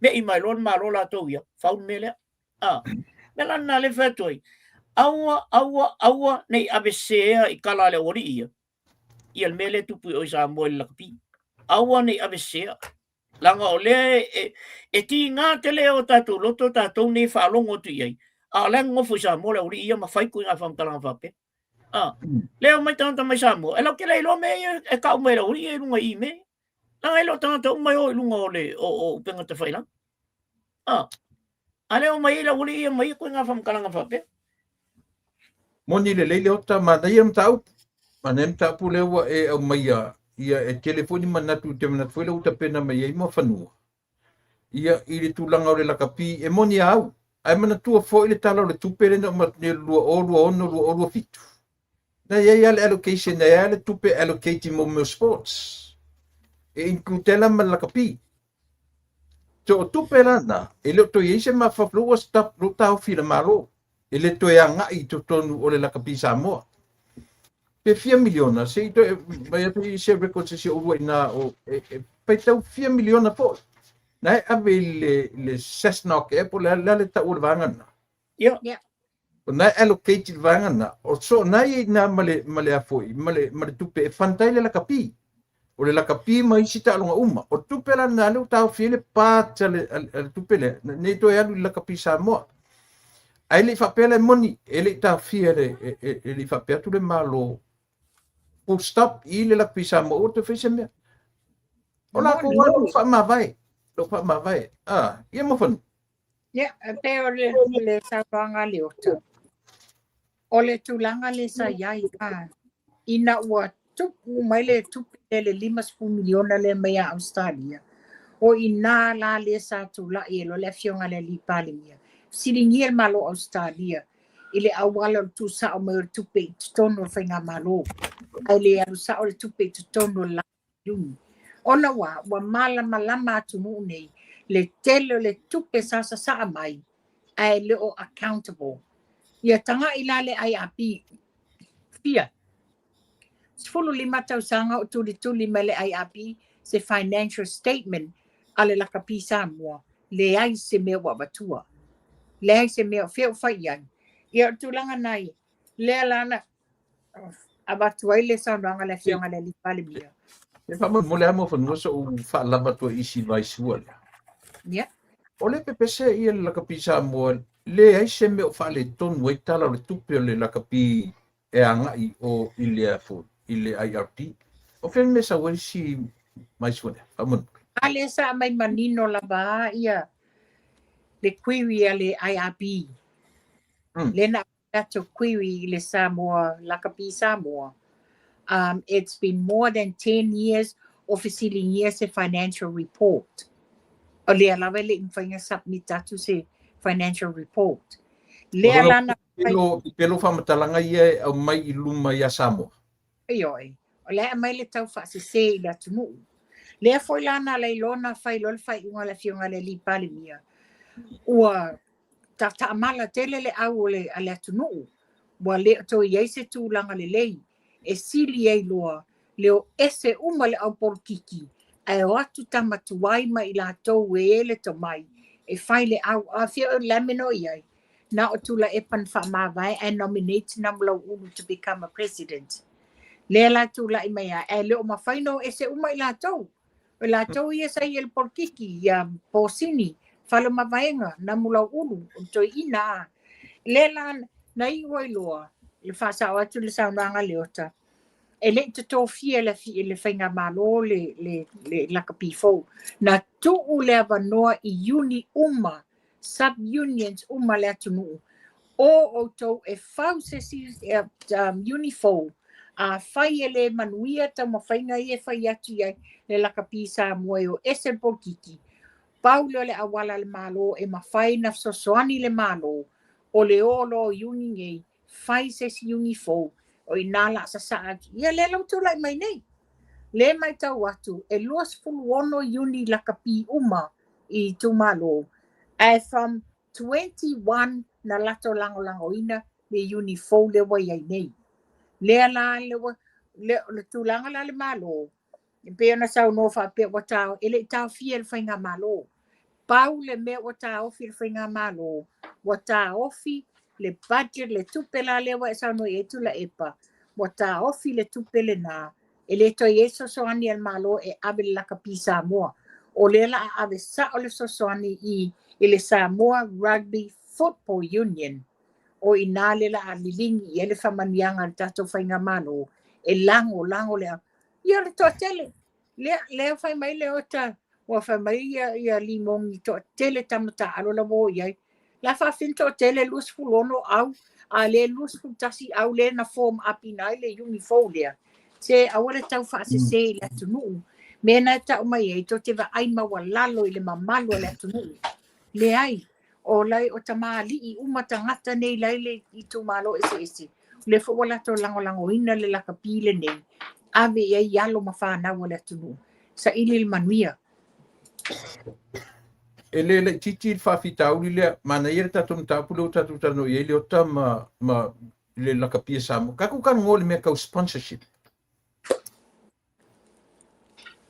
Me'i mai loa le Malo latou ia, fau le mea lea. A, mea la lena lea e fai atu ai, aua, aua, aua ne i aveseea i tala a le aualii ia, ia le mea lea e tupu i o i Samoa i le lakapi. Aua ne i aveseea. Leaga o lea e tiga tele o tatou loto tatou nei e faalogo atu i ai, a o la e nonofo i Samoa le aualii ia ma fai ituaiga faamatalaga faapea. A, lea omai tagata mai Samoa, e lautele iloa mea ia e tau mai e le aualii ia i luga i email. Leaga e le o tagata uma e o i luga o le o upega tafailagi. A, a lea omai ai le aualii ia ma ia ituaiga faamatalaga faapea. Moni lelei Leota, manaia le mataupu. Manaia le mataupu lea ua e aumaia, ia e tele foi ni manatu, ou te manatu foi lea ua tapena mai ai Muafanua. Ia, i le tulaga o le lakapi, e moni a au, ae manatua foi le Tala o le Tupe lea na uma atu nei o le 2026, 2027. Na i ai lava le allocation, na i ai lava le tupe allocate mo mea o sports. E include ai la ma le lakapi. So o tupe la na, e le o toe i ai se mafaufau, ua stop, ua taofi e le Malo. E le toe agai i totonu o le lakapi Samoa. Pe fia miliona, se i toe mai atu i se record se si o ua ina o, e faitau fia miliona foi. Na e ave i le Cessnock Airport, le a le tau o le vaega na. Ia. Yeah. O na e allocate i le vaega na, o so na i ina ma le, ma le afoi, ma le tupe e fund ai le lakapi. O le lakapi ma isi taaloga uma. O tupe la na lea ua taofi ai le part a le tupe lea, nei toe alu i le lakapi Samoa. Ae le i faapea la e moni, e le i taofia e le i faapea atu le Malo, full stop i le lakapi Samoa, ua toe fai se mea. O latou lava o lo o faamavae, o lo o faamavae. Ah, ia Muafanua. Ia, e pei o le saunoaga a Leota, o le tulaga lea sa i ai, ina ua tupu mai le tupe lea le $50 miliona lea mai ia Ausetalia, o i ina la lea sa tulai ai loa le afioga i le alii Palemia, fesiligia le Malo o Ausetalia i le auala o le tuusao mai o le tupe i totonu o le faigamalo, ae le alu sao le tupe i totonu o le Iuni. Ona ua malamalama atunuu nei le tele o le tupe sa sasaa mai ae le o accountable. Ia tagai la le IRB fia 15 tausaga o tulituli mai le IRB se financial statement a le lakapi Samoa, leai se mea ua avatua. Leai se mea o fea o fai i ai. Ia o le tulaga na ia, lea la na avatu ai le saunoaga a le afioga i le alii Palemia. E faamolemole lava Muafanua se i ou faalava atu ai i si vaisua lea. Yeah. O le pepese ia le lakapi Samoa, leai se mea o faaletonu ai tala o le tupe o le lakapi e agai o i le afo, i le IRP. O fea le mea sau ai si vaisua lea? Faamolemole. A lea sa aumai manino lava ia le query a le IRB. Le na latou query i le Samoa, Lakapi Samoa. It's been more than 10 years o fesiligia se financial report. O lea lava e le i mafai ona submit atu se financial report. Lea la na Pelo faamatalaga ia e aumai i luma ia Samoa. Ioe, o la e aumai le tau faasese i le atunuu. Lea foi la na ala ai loa na fai loa le faaiuga a le afioga i le alii Palemia, ua taamala tele le au o le, a le atunuu, ua le o toe i ai se tulaga lelei, e sili ai loa le o ese uma le au polokiki, ae o atu tama tuai ma i latou e e le tomai, e fai le au, a fia o le mea na o i ai, na o Tuilaepa na faamavae ae nominate Namulau'ulu to become a president. Lea la tulai mai ai, ae le o mafai ona o ese uma i latou. O latou ia sa i ai i le polokiki, ia Posini, Faleomavaega, Namulau'ulu, o le toeaina a. Lea la na iu ai loa, le faasao atu le saunoaga a Leota, e le i totofia e le faigamalo le lakapi fou. Na tuu le avanoa i iuni uma, sub-unions uma le atunuu, o outou e fau se isi uni fou, a fai e le manuia taumafaiga ia e fai atu i ai le lakapi Samoa e o ese le polokiki, pau lea o le auala a le Malo e mafai na fesoasoani le Malo, o le o loa o iuni nei, fai se isi iuni fou, o i nā la sasaa atu. Ia lea la ua tulai mai nei. Le matau atu, e 26 iuni lakapi uma i itumalo, ae from 21 na latou lagolagoina le iuni fou lea ua i ai nei. Lea la, le tulaga la le Malo, E pei ona saunoa faapea ua tao, e le i taofia e le Faigamalo. Pau le mea ua taofi e le Faigamalo, ua taofi le budget, le tupe la lea ua e saunoa i ai Tuilaepa, ua taofi le tupe lena, e le toe i ai se fesoasoani a le Malo e ave i le lakapi Samoa. O lea la a ave sao le fesoasoani i i le Samoa Rugby Football Union, o i ina lea la a liligi i ai le faamanuiaga a le tatou Faigamalo e lagolago le Ia le toatele. Lea, lea fai mai Leota, ua fai mai ia, ia Limogi toatele tama taaalo la ua o i ai. La faafefea toatele 26 au, a le 21 au lea na form up ina ai le uni fou lea. Se aua le tau faasese i le atunuu. Mea na e tau mai ai, tou te vaai maualalo i le mamalu o le atunuu. Leai, o lai o tamalii uma tagata nei lai le itumalo eseese, o lea foi ua latou lagolagoina le lakapi lenei, ave i ai alo ma fanau a le atunuu, saili le manuia. E le laitiiti le faafitauli lea, manaia le tatou mataupu lea ua tatou talanoa i ai Leota ma, ma le lakapi a Samoa. Tatou talanoa i le mea tau sponsorship.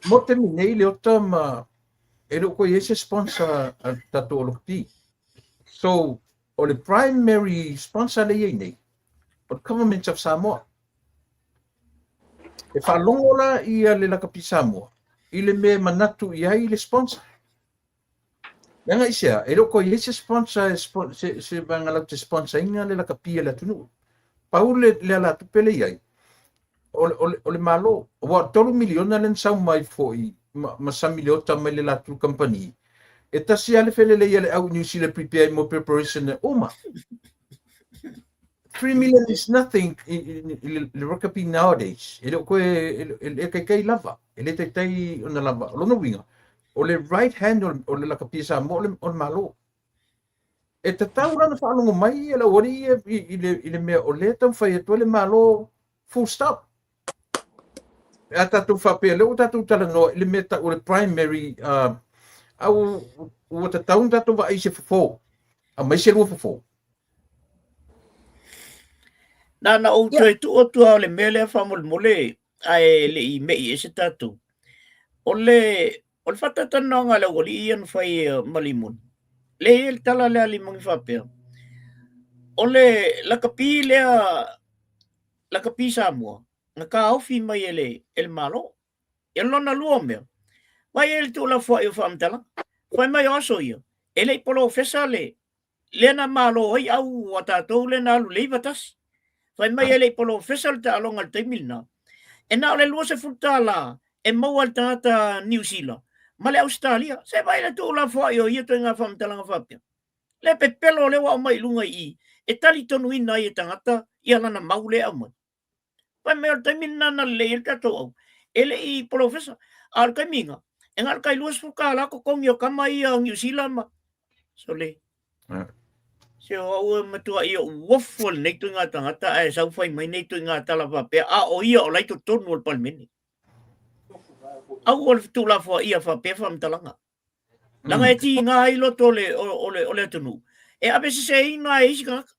Mo le taimi nei Leota ma e le o toe i ai se sponsor a le tatou lakapi. So, o le primary sponsor lea e i ai nei, o le Government of Samoa. E faalogo la ia le lakapi Samoa i le mea e manatu i ai le sponsor. Leaga i se a, e le o toe i ai se sponsor, se, se vaega latou te sponsor ina le lakapi a le atunuu. Pau le, le alatupe le i ai, o, o, o le Malo. Aua o le 3 miliona lea na sau mai foi ma, ma Sami Leota mai le latou kamupani, e tasi lava le felelei a le au i Niu Sila e prepare ai mo preparation e uma. 3 million is nothing i, i, i le rugby nowadays. E le o koe, e, e, e taitai lava. E le taitai ona lava. O lona uiga, o le right hand o le lakapi a Samoa o le Malo. E tatau la ona faalogo mai le aualii ia i le mea o lea e taumafai atu ai le Malo full stop. Pe a tatou faapea, lea ua tatou talanoa i le mea tau o le primary, a ua tatau ona tatou vaai i se fofo, aumai se lua fofo. Na ona ou toe tuu atu lava o le mea lea faamolemole ae le i mei ese tatou. O le, o le faatatalanoaga a le aualii ia na fai ma Limoni, lea e i ai le tala lea a Limoni faapea, o le lakapi lea, lakapi Samoa, na taofi mai e le, e le Malo. Ia lona lua o mea, vaai i ai le tuulafoai o faamatalaga. Fai mai o aso ia, e le i polofesa le, lea na malo ai au a tatou lea na alu i le 91. Fai mai e le i polofesa le taaloga i le taimi lena, e na o le $20 e maua e le tagata Niu Sila ma le Ausetalia. Se vaai le tuulafoai o ia ituaiga faamatalaga faapea. Le pepelo lea ua aumai i luga i i, e talitonuina ai e tagata ia lana mau lea e aumai. Fai mai o le taimi lena na lelei ai le tatou au, e le i polofesa. A o le taimi ina, e na o le tai $20 totogi o tama ia o Niu Sila ma... Sole. Se o au e matuai ou ofu i lenei ituaiga tagata ae sau fai mai nei ituaiga tala faapea, a o ia o la e i totonu o le Palemene. Aua le tuulafoaia faapea faamatalaga. Leaga e tiga ai loto o le, o, le, o le atunuu, e ave seseina e isi tagata.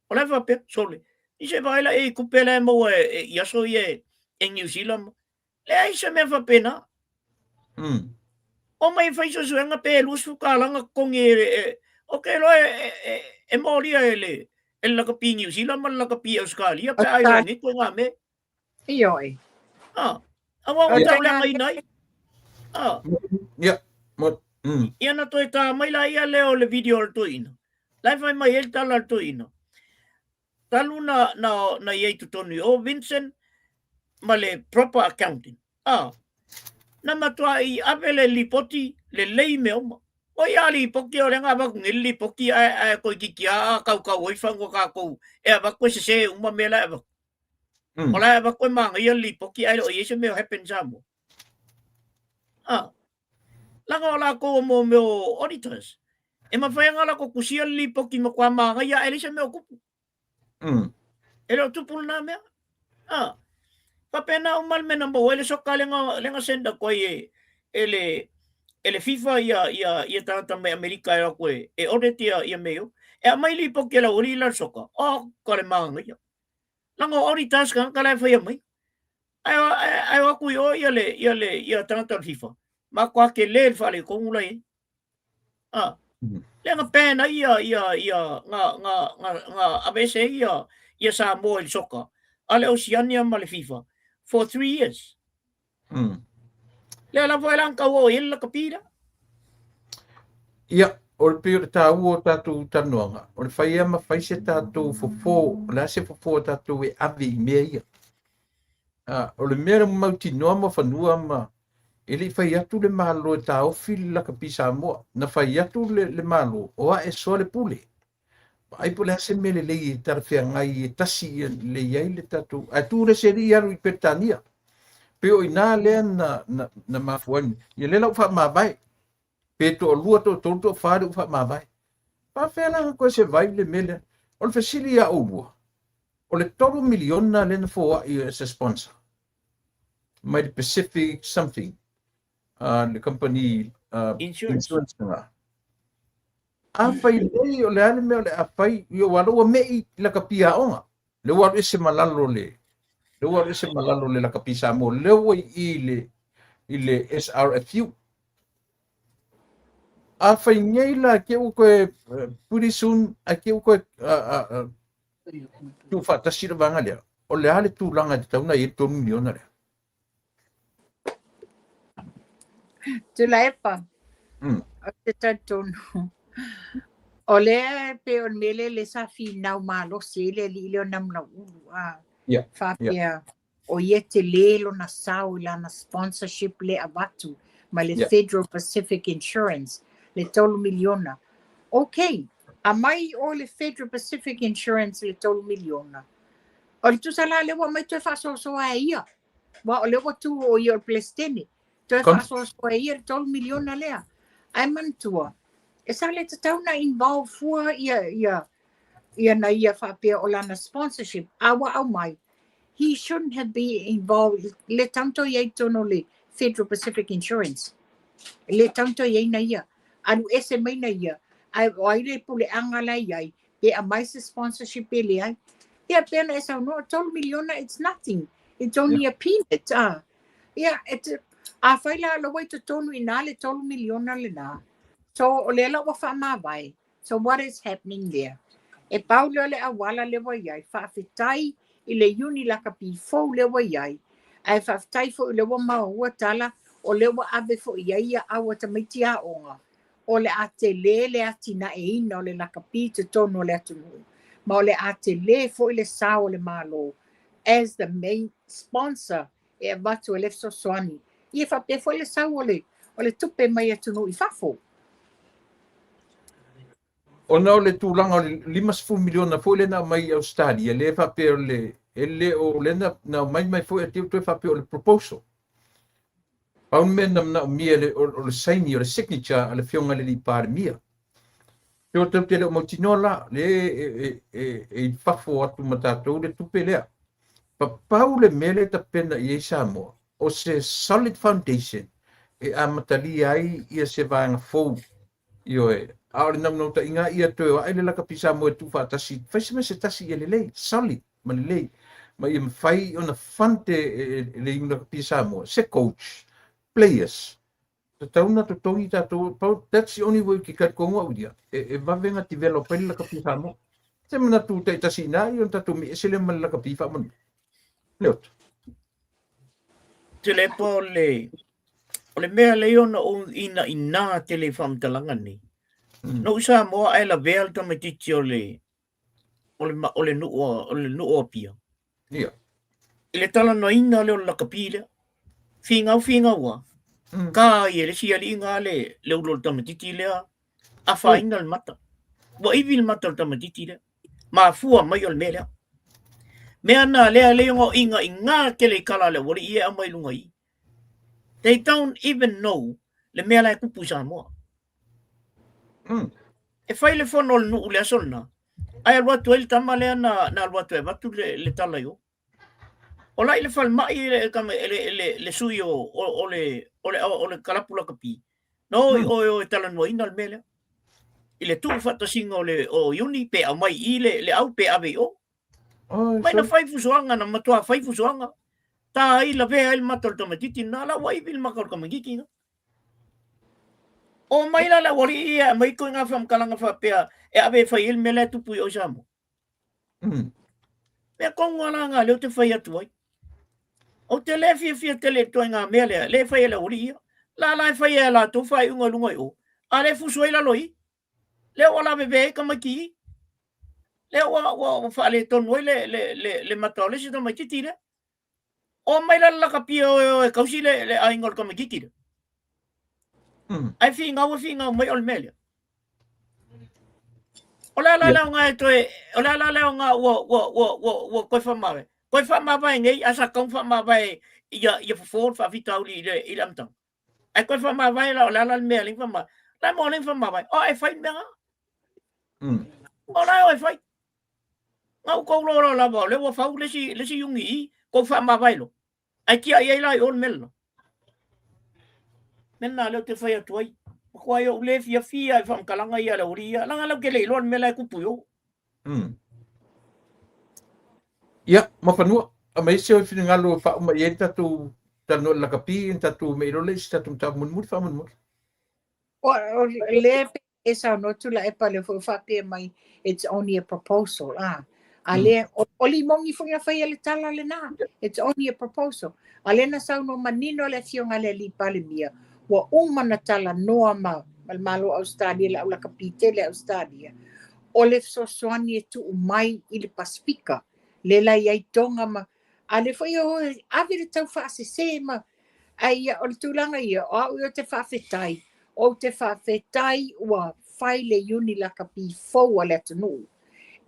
O la e faapea, sole, i se vaai la e tupe la e maua e, i aso ia e, e Niu Sila. Leai se mea faapena. O mai e fai suesuega pe 20 tala totogi e, e, ou te iloa e, e, e molia e le, e le lakapi Niu Sila ma le lakapi Australia pe a iloa nei ituaiga mea. Ioe. Ah, aua ua tauleagaina ai. Ah. Ia, mo. Ia na toe tā mai la ia lea o le video o le toeaina. La e fai mai ai le tala a le toeaina. Talu na, na, na i ai totonu i o Vincent ma le proper accounting. Ah, na matuai ave le lipoti lelei mea uma. O ia a lipoti o lea na avatu nei le lipoti ae, ae toeitiiti lava kaukau ai fanu a tatou e avatu e sese uma mea la e avatu. O la e avatu e manaia le lipoti ae le o i ai se mea o happen i Samoa. Ah. Leaga o latou o mo mea o auditors. E mafai ona latou tusia le lipoti matua manaia ae leai se mea o tupu. E le o tupu lena mea. Ah. Faapena uma le mea na maua ai le soka lea na, lea na send atu ai e, e le e le FIFA ia ia ia tagata mai Amerika e o atu e, e audit ia ia mea o. E aumai lipoti a le aualii la le soka. Oh, ka le manaia. Leaga o auditors tagata la e faia mai. Ae ae o atu i o ia le ia le ia tagata o le FIFA. Matua tele le faaletonu la i ai. Ah. Lea na ban ai ia ia ia na na na na aveese ai ia ia Samoa i le soka a le Oceania ma le FIFA for 3 years. Lea lava e la na tau oo i ai le lakapi lea. Ia, o le pei o le taua o tatou talanoaga, o le fai lava ma fai se tatou fofo, o le a se fofo a tatou e ave i mea ia. O le mea mautinoa ma fanua ma e le i fai atu le Malo e taofi le lakapi Samoa. Na fai atu le Malo o ae soa le pule. Vaai po o le a se mea lelei e talafeagai e tasi ia lelei ai le tatou. Ae tu le isi alii alu i Peretania. Pei o i ina lea na mafua ai. Ia lea la ua faamavae. Pe toalua, toatolu, toafa lea ua faamavae. Faafefea la ona toe survive le mea lea? O le fesili ia oulua, o le $3 miliona lea na foai as a sponsor mai le Pacific something, le company Insurance. insurance lena. Afai nei o le a le mea o le a fai, ia ua ua me'i lakapi aoga. Le ua alu ese ma lalo le, le ua alu ese ma lalo le lakapi Samoa, le ua i i le SRFU. Afai nei la ke ua koe pretty soon a ke ua koe tuufaatasi le vaega lea, o le a le tulaga e tatau ona i ai le $3 miliona lea? Tuilaepa, o te talitonu, o lea e pei o le mea lea lea sa finau malosi ai le alii lea o Namulauulu, a faapea o ia tele lona sao i lana sponsorship le avatu mai le Federal Pacific Insurance le $3 miliona. Okay, aumai o le Federal Pacific Insurance le $3 miliona. O le tusa la lea ua aumai toe faasoasoa e ia. Aua o lea ua tu o ia o le Peresetene. Toe faasoasoa e ia le $3 miliona lea. Ae manatua, e sa le tatau na involve fua ia, ia, ia na ia faapea o lana sponsorship. A ua aumai, he shouldn't have been involved. Le tau i ai totonu o le Federal Pacific Insurance. Le tau i ai na ia. Alu ese mai na ia. Ae o ai le puleaga la i ai, pe aumai se sponsorship pe leai. Ia pei ona e saunoa, $3 miliona, it's nothing. It's only a peanut. Ah. Ia, afai la la ua i totonu i na le $3 miliona lena. So, o lea la ua faamavae. So, what is happening there? E pau lea o le auala lea ua i ai. Faafetai i le iuni lakapi fou lea ua i ai. Ae faafetai foi lea ua maua tala o lea ua ave foi i ai ia au a tamaiti aoga. O le a tele le atinaeina o le lakapi totonu o le atunuu. Ma o le a tele foi le sao o le Malo as the main sponsor e avatu e le fesoasoani. Ia faapea foi le sau o le tupe mai atunuu i fafo. Ona o le tulaga o le $50 miliona foi lea na aumai i Australia, lea faapea o le, e le o lea na aumai mai foi a toe faapea o le proposal. Pau le mea na manaomia o le saini, o le signature a le afioga i le alii Palemia. Pe o tau te le o mautinoa la, le e i fafo atu ma tatou le tupe lea. Papau le mea lea tapena i ai Samoa, o se solid foundation e amatalia ai ia se vaega fou. Ioe, a o le naunautaiga ia toe o ae le lakapi Samoa e tuufaatasi, fai se mea se tasi ia lelei, solid ma lelei. Ma ia mafai ona fund e le iuni lakapi Samoa, se coach, players, tatau na totogi tatou, that's the only way ke talitonu au ia, e vave na develop ai le lakapi Samoa. Se manatu taitasi ina ia ona tatou mi ese lea ma le lakapi faamanu. Leota. Tuilaepa o le mea lea ona ou ina ina tele i faamatalaga nei. No u Samoa ae lavea le tamaitiiti o le o le nuu o le nuu o Apia. Ia. I le talanoaina lea o le lakapi lea. Finau finau a. Ka ai e le isi aliiga le ulo o le tamaitiiti lea afaina le mata. Ua ivi le mata o le tamaitiiti lea. Mafua mai o le mea lea. Mea na lea lea o inga i ngā tele i kala le wali i e au mai lunga i. They don't even know le mea la e kupu i Samoa. E fai le fono o le nuu le aso lena. Ai alu atu ai le tama lea na alu atu e avatu le tala i o. O la i le falemai le sui o le kalapu lakapi. No i o e talanuaina le mea lea. I le tuu faatasiga o le o iuni pe aumai i le au pe ave i o. Mai na fai fusoaga, na matua fai fusoaga. Ta ai lavea ai le mata o le tamaitiiti lena, la ua ivi le mata o le tamaitiiti lena. O mai la le aualii ia e aumai ituaiga faamatalaga faapea e ave e fai ai le mea la e tupu i o i Samoa. Mea tonu lava la na lea ou te fai atu ai. Ou te le fiafia tele i le ituaiga mea lea, lea e fai e le aualii ia. La la e fai e latou faaiuga i luga i o, a lea e fusu ai lalo i i. Lea ua lavevea ai tamaiti i i. Lea ua, ua, ua faaletonu ai le, le, le, le mata o le isi tamaitiiti lea. O mai la le lakapia o e o e tausi le, le aiga o le tamaitiiti lea. Ae finau e finau mai o le mea lea. O le a la le aoga e toe, o le a la le aoga ua, ua, ua, ua, ua toe faamavae? Toe faamavae nei, ae sa tatau ona faamavae ia, ia fofo le faafitauli i le, i le amataga. Ae toe faamavae la, o le a la le mea e ala ai ona faamavae? La e mo ala ai ona faamavae, o e fai le mea na. O la e o e fai. Na ou tou loa lava, o lea ua fau le isi, le isi iuni i, tou faamavae loa. Ae tiai ai la i o le mea lena. Mea lena lea ou te fai atu ai. Matuai ou le fiafia i faamatalaga ia a le aualii ia, leaga latou te le iloa le mea la e tupu i o. Ia, Mafanua, aumai se finagalo e faauma i ai le tatou talanoa i le lakapi, ona tatou me'i loa lea i se tatou mataupu mulimuli faamolemole. O, o lea e saunoa Tuilaepa lea foi ua faapea mai it's only a proposal a. A lea o, o Limoni foi na faia le tala lena. It's only a proposal. A lea na saunoa manino le afioga i le alii Palemia ua uma na talanoa ma, ma le Malo o Ausetalia, le au lakapi tele a Ausetalia, o le fesoasoani e tuu mai i le Pasefika, lea la i ai Tonga ma a lea foi o ave le tau faasese ma ae ia o le tulaga ia, o au ia ou te faafetai, ou te faafetai ua fai le iuni lakapi fou a le atunuu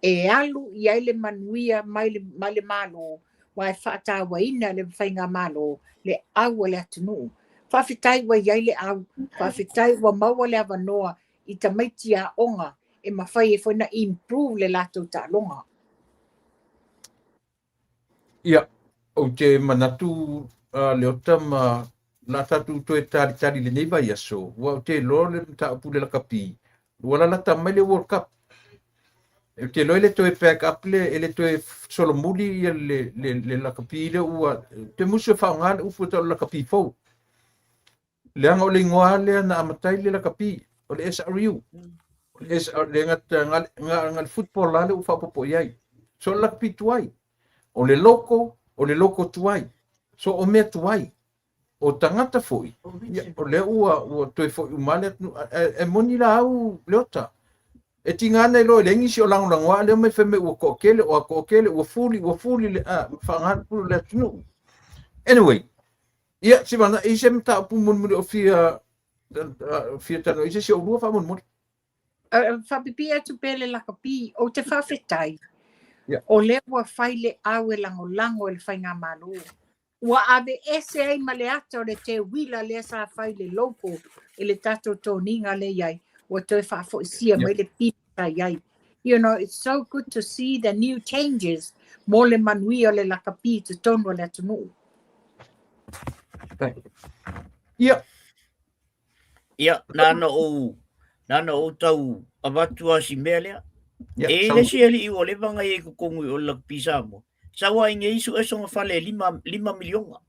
e alu i ai le manuia mai le, mai le Malo, aua e faatauaina le faigamalo le au a le atunuu. Faafetai ua i ai le au, faafetai ua maua le avanoa i tamaiti aoga e mafai ai foi ona improve le latou taaloga. Ia, ou te manatu uh, Leota ma la tatou toe talitali i lenei vaiaso, ua ou te iloa le mataupu le lakapi, ua lalata mai le World Cup. Ou te iloa e le toe back up le, e le toe solomuli ia le, le, le lakapi lea ua, te musu e faaaoga le upu e tau o le lakapi fou. Leaga o le igoa lea na amata ai le lakapi, o le SRU. O le SR, le gata, nga, nga, nga le football la le ua faaopoopo i ai. So o le lakapi tuai. O le logo, o le logo tuai. So o mea tuai. O tagata foi, ia, o lea ua, ua toe foi uma le atunuu. E, e moni la au, Leota. E tiga ana iloa i le nisi o lagolagoa lea mai fai mai ua toatele, ua toatele, ua fuli, ua fuli le, a, faaaoga le atunuu. Anyway, Ia, Sivana, e i se mataupu mulimuli o fia, fia talanoa i se isi o oulua faamolemole. Faapipii atu pea le lakapi, ou te faafetai, yeah. o lea ua fai le au e lagolago e le faigamalo. Ua aveese ai ma le ata o le teuila lea sa fai le logo e le tatou toniga lea i ai, ua toe faafoisia mai le pili sa i ai. You know, it's so good to see the new changes mo le manuia o le lakapi i totonu o le atunuu. Ia. Ia, na ou, na ou tau avatu a si mea lea. Ia, e i le isi alii ua leva ona i ai i totonu i o le lakapi Samoa. Sau ai nei sue sona fale e 5 miliona.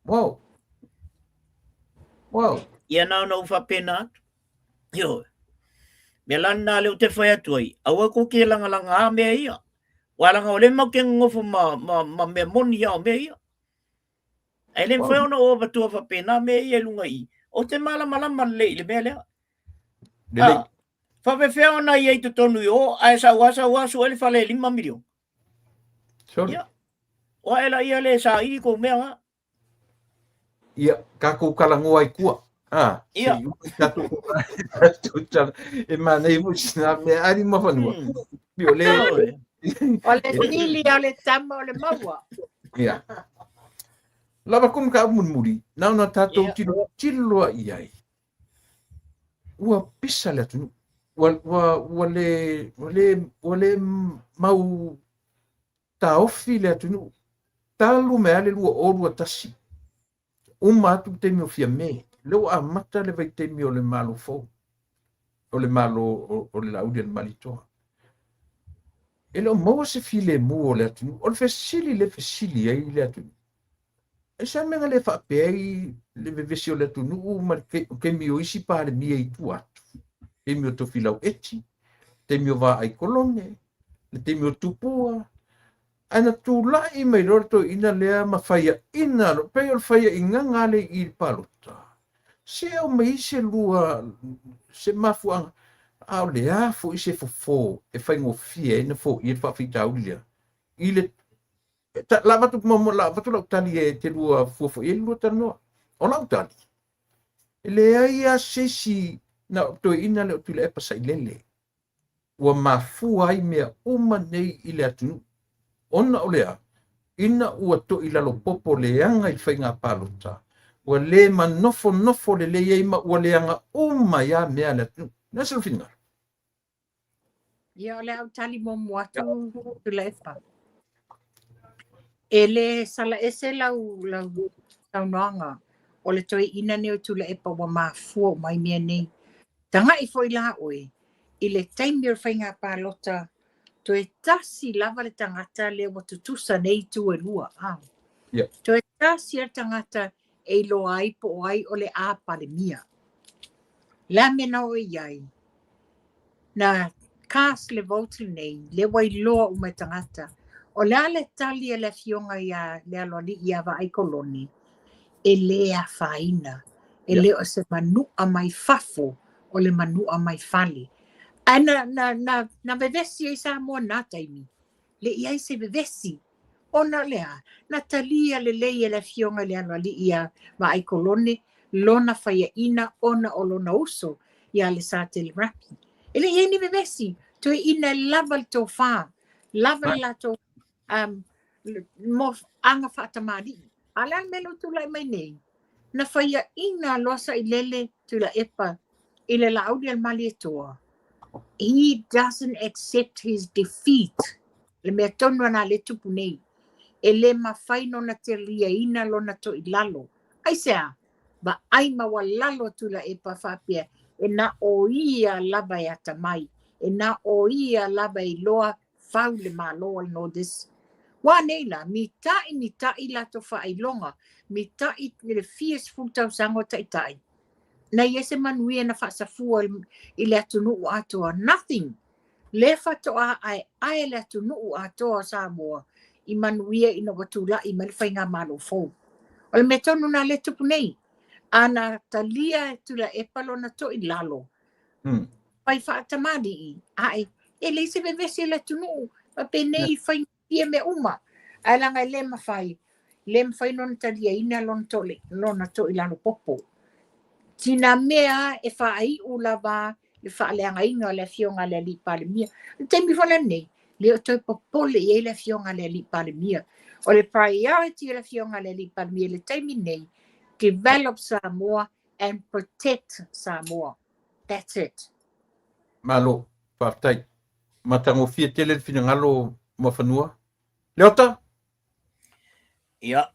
Wow. Wow. Ia na ona ou faapena atu. Ioe. Mea la lena lea ou te fai atu ai, aua tou te lagalaga mea ia. Aua leaga o lea matou te nonofo ma, ma, ma mea moni lava o mea ia. Ae le mafai ona ou avatua faapena mea ia i luga i i. Ou te malamalama lelei i le mea lea. Lelei. Ah, faapefea ona i ai i totonu i o, ae sau lava sau lava sue le fale e 5 miliona. Sorry. Ia. O ae la ia le saili kou mea nga. Ia, tatou talanoa ai tua. Ah, Ia. se i uma tatou tatou tala. E manaia foi sina mea ali ma fanua. Pei o le O le sili o le tama o le maua. Ia. Lava koe ma ka mulimuli, na ona tatou Ia. tilo tilo loa i ai. Ua pisa le atunuu. Ua, ua, ua le, ua le, ua le mau taofi le atunuu. Talu mai lava le 2021, uma atu le taimi o Fiame, lea ua amata le vaitaimi o le Malo fou, o le Malo o le Laauli a le Malietoa. E le o maua se filemu o le atunuu. O le fesili lea e fesili ai le atunuu. Aisea le mea na le faapea ai le vevesi o le atunuu ma le taimi o isi Palemia i tua atu, taimi o Tofilau Eti, taimi o Vaai Kolone, le taimi o Tupua, ae na tulai mai loa le toeaina lea ma faiaina, pei o le faiainaga lea i le palota. Se aumai se lua, se mafuaaga, a o le a foi se fofo e faigofie ai ona foia le faafitauli lea i le la avatu muamua, la avatu lau tali e te lua fuafua i ai le lua talanoa. O lau tali, e leai lava se isi na o toeaina lea o Tuilaepa Sailele ua mafua ai mea uma nei i le atunuu. Ona o le a? Ina ua toilalo popo leaga i le faiga palota, ua le manofonofo lelei ai ma ua leaga uma ai lava mea a le atunuu. O le a se lou finagalo? Ia, o le a ou tali muamua atu, Tuilaepa. E le sala ese lau, lau saunoaga o le toeaina nei o Tuilaepa ua mafua uma ai mea nei. Taga'i foi la oe i le taimi o le faiga palota, toe tasi lava le tagata lea ua tutusa nei itu e lua. Ah. Yeah. Toe tasi le tagata e iloa ai po o ai o le a Palemia. Le a mea na oo i ai? Na cast le vote lenei, lea ua iloa uma e tagata. O le a le tali a le afioga ia le aloalii ia Vaai Kolone, e le afaina, e le o se manu'a mai fafo, o le manu'a mai fale. Ae na, na, na, na vevesi ai Samoa na taimi. Le i ai se vevesi. Ona o le a? Na talia lelei e le afioga i le aloalii ia Vaai Kolone lona faiaina ona o lona uso ia Lesatele Rapi. E le i ai ni vevesi, toeaina e lava le tofa, lava le latou mo aga faatamalii. A o le a le mea lea ua tulai mai nei? Na faiaina loa Sailele Tuilaepa i le Laauli a le Malietoa. He doesn't accept his defeat. Le mea tonu lena lea e tupu nei. E le mafai ona taliaina lona toilalo. Aisea? Vaai maualalo a Tuilaepa faapea, e na o ia lava e atamai, e na o ia lava e iloa fau le Malo o le Nordisk. Ua nei la, mita'i mita'i latou faailoga, mita'i i le fia sefulu tausaga o taitai. Na i ai se manuia na faasafua i le atunuu atoa? Nothing! Lea faatoa aeae le atunuu atoa o Samoa i manuia ina ua tulai mai le faigamalo fou. O le mea tonu lena lea e tupu nei. A na talia e Tuilaepa lona toilalo, fai faatamalii, ae e leai se vevesi o le atunuu, faapenei faigofie mea uma. Ae leaga e le mafai, le mafai ona taliaina lona toilalo popo. Sina mea e faaiu lava le faaleagaina o le afioga a le alii Palemia. O le taimi foi lenei, le o toe popole i ai le afioga a le alii Palemia. O le priority o le afioga a le alii Palemia i le taimi nei, develop Samoa and protect Samoa. That's it. Malo, faafetai. Matagofie tele le finagalo o Muafanua. Leota? Ia,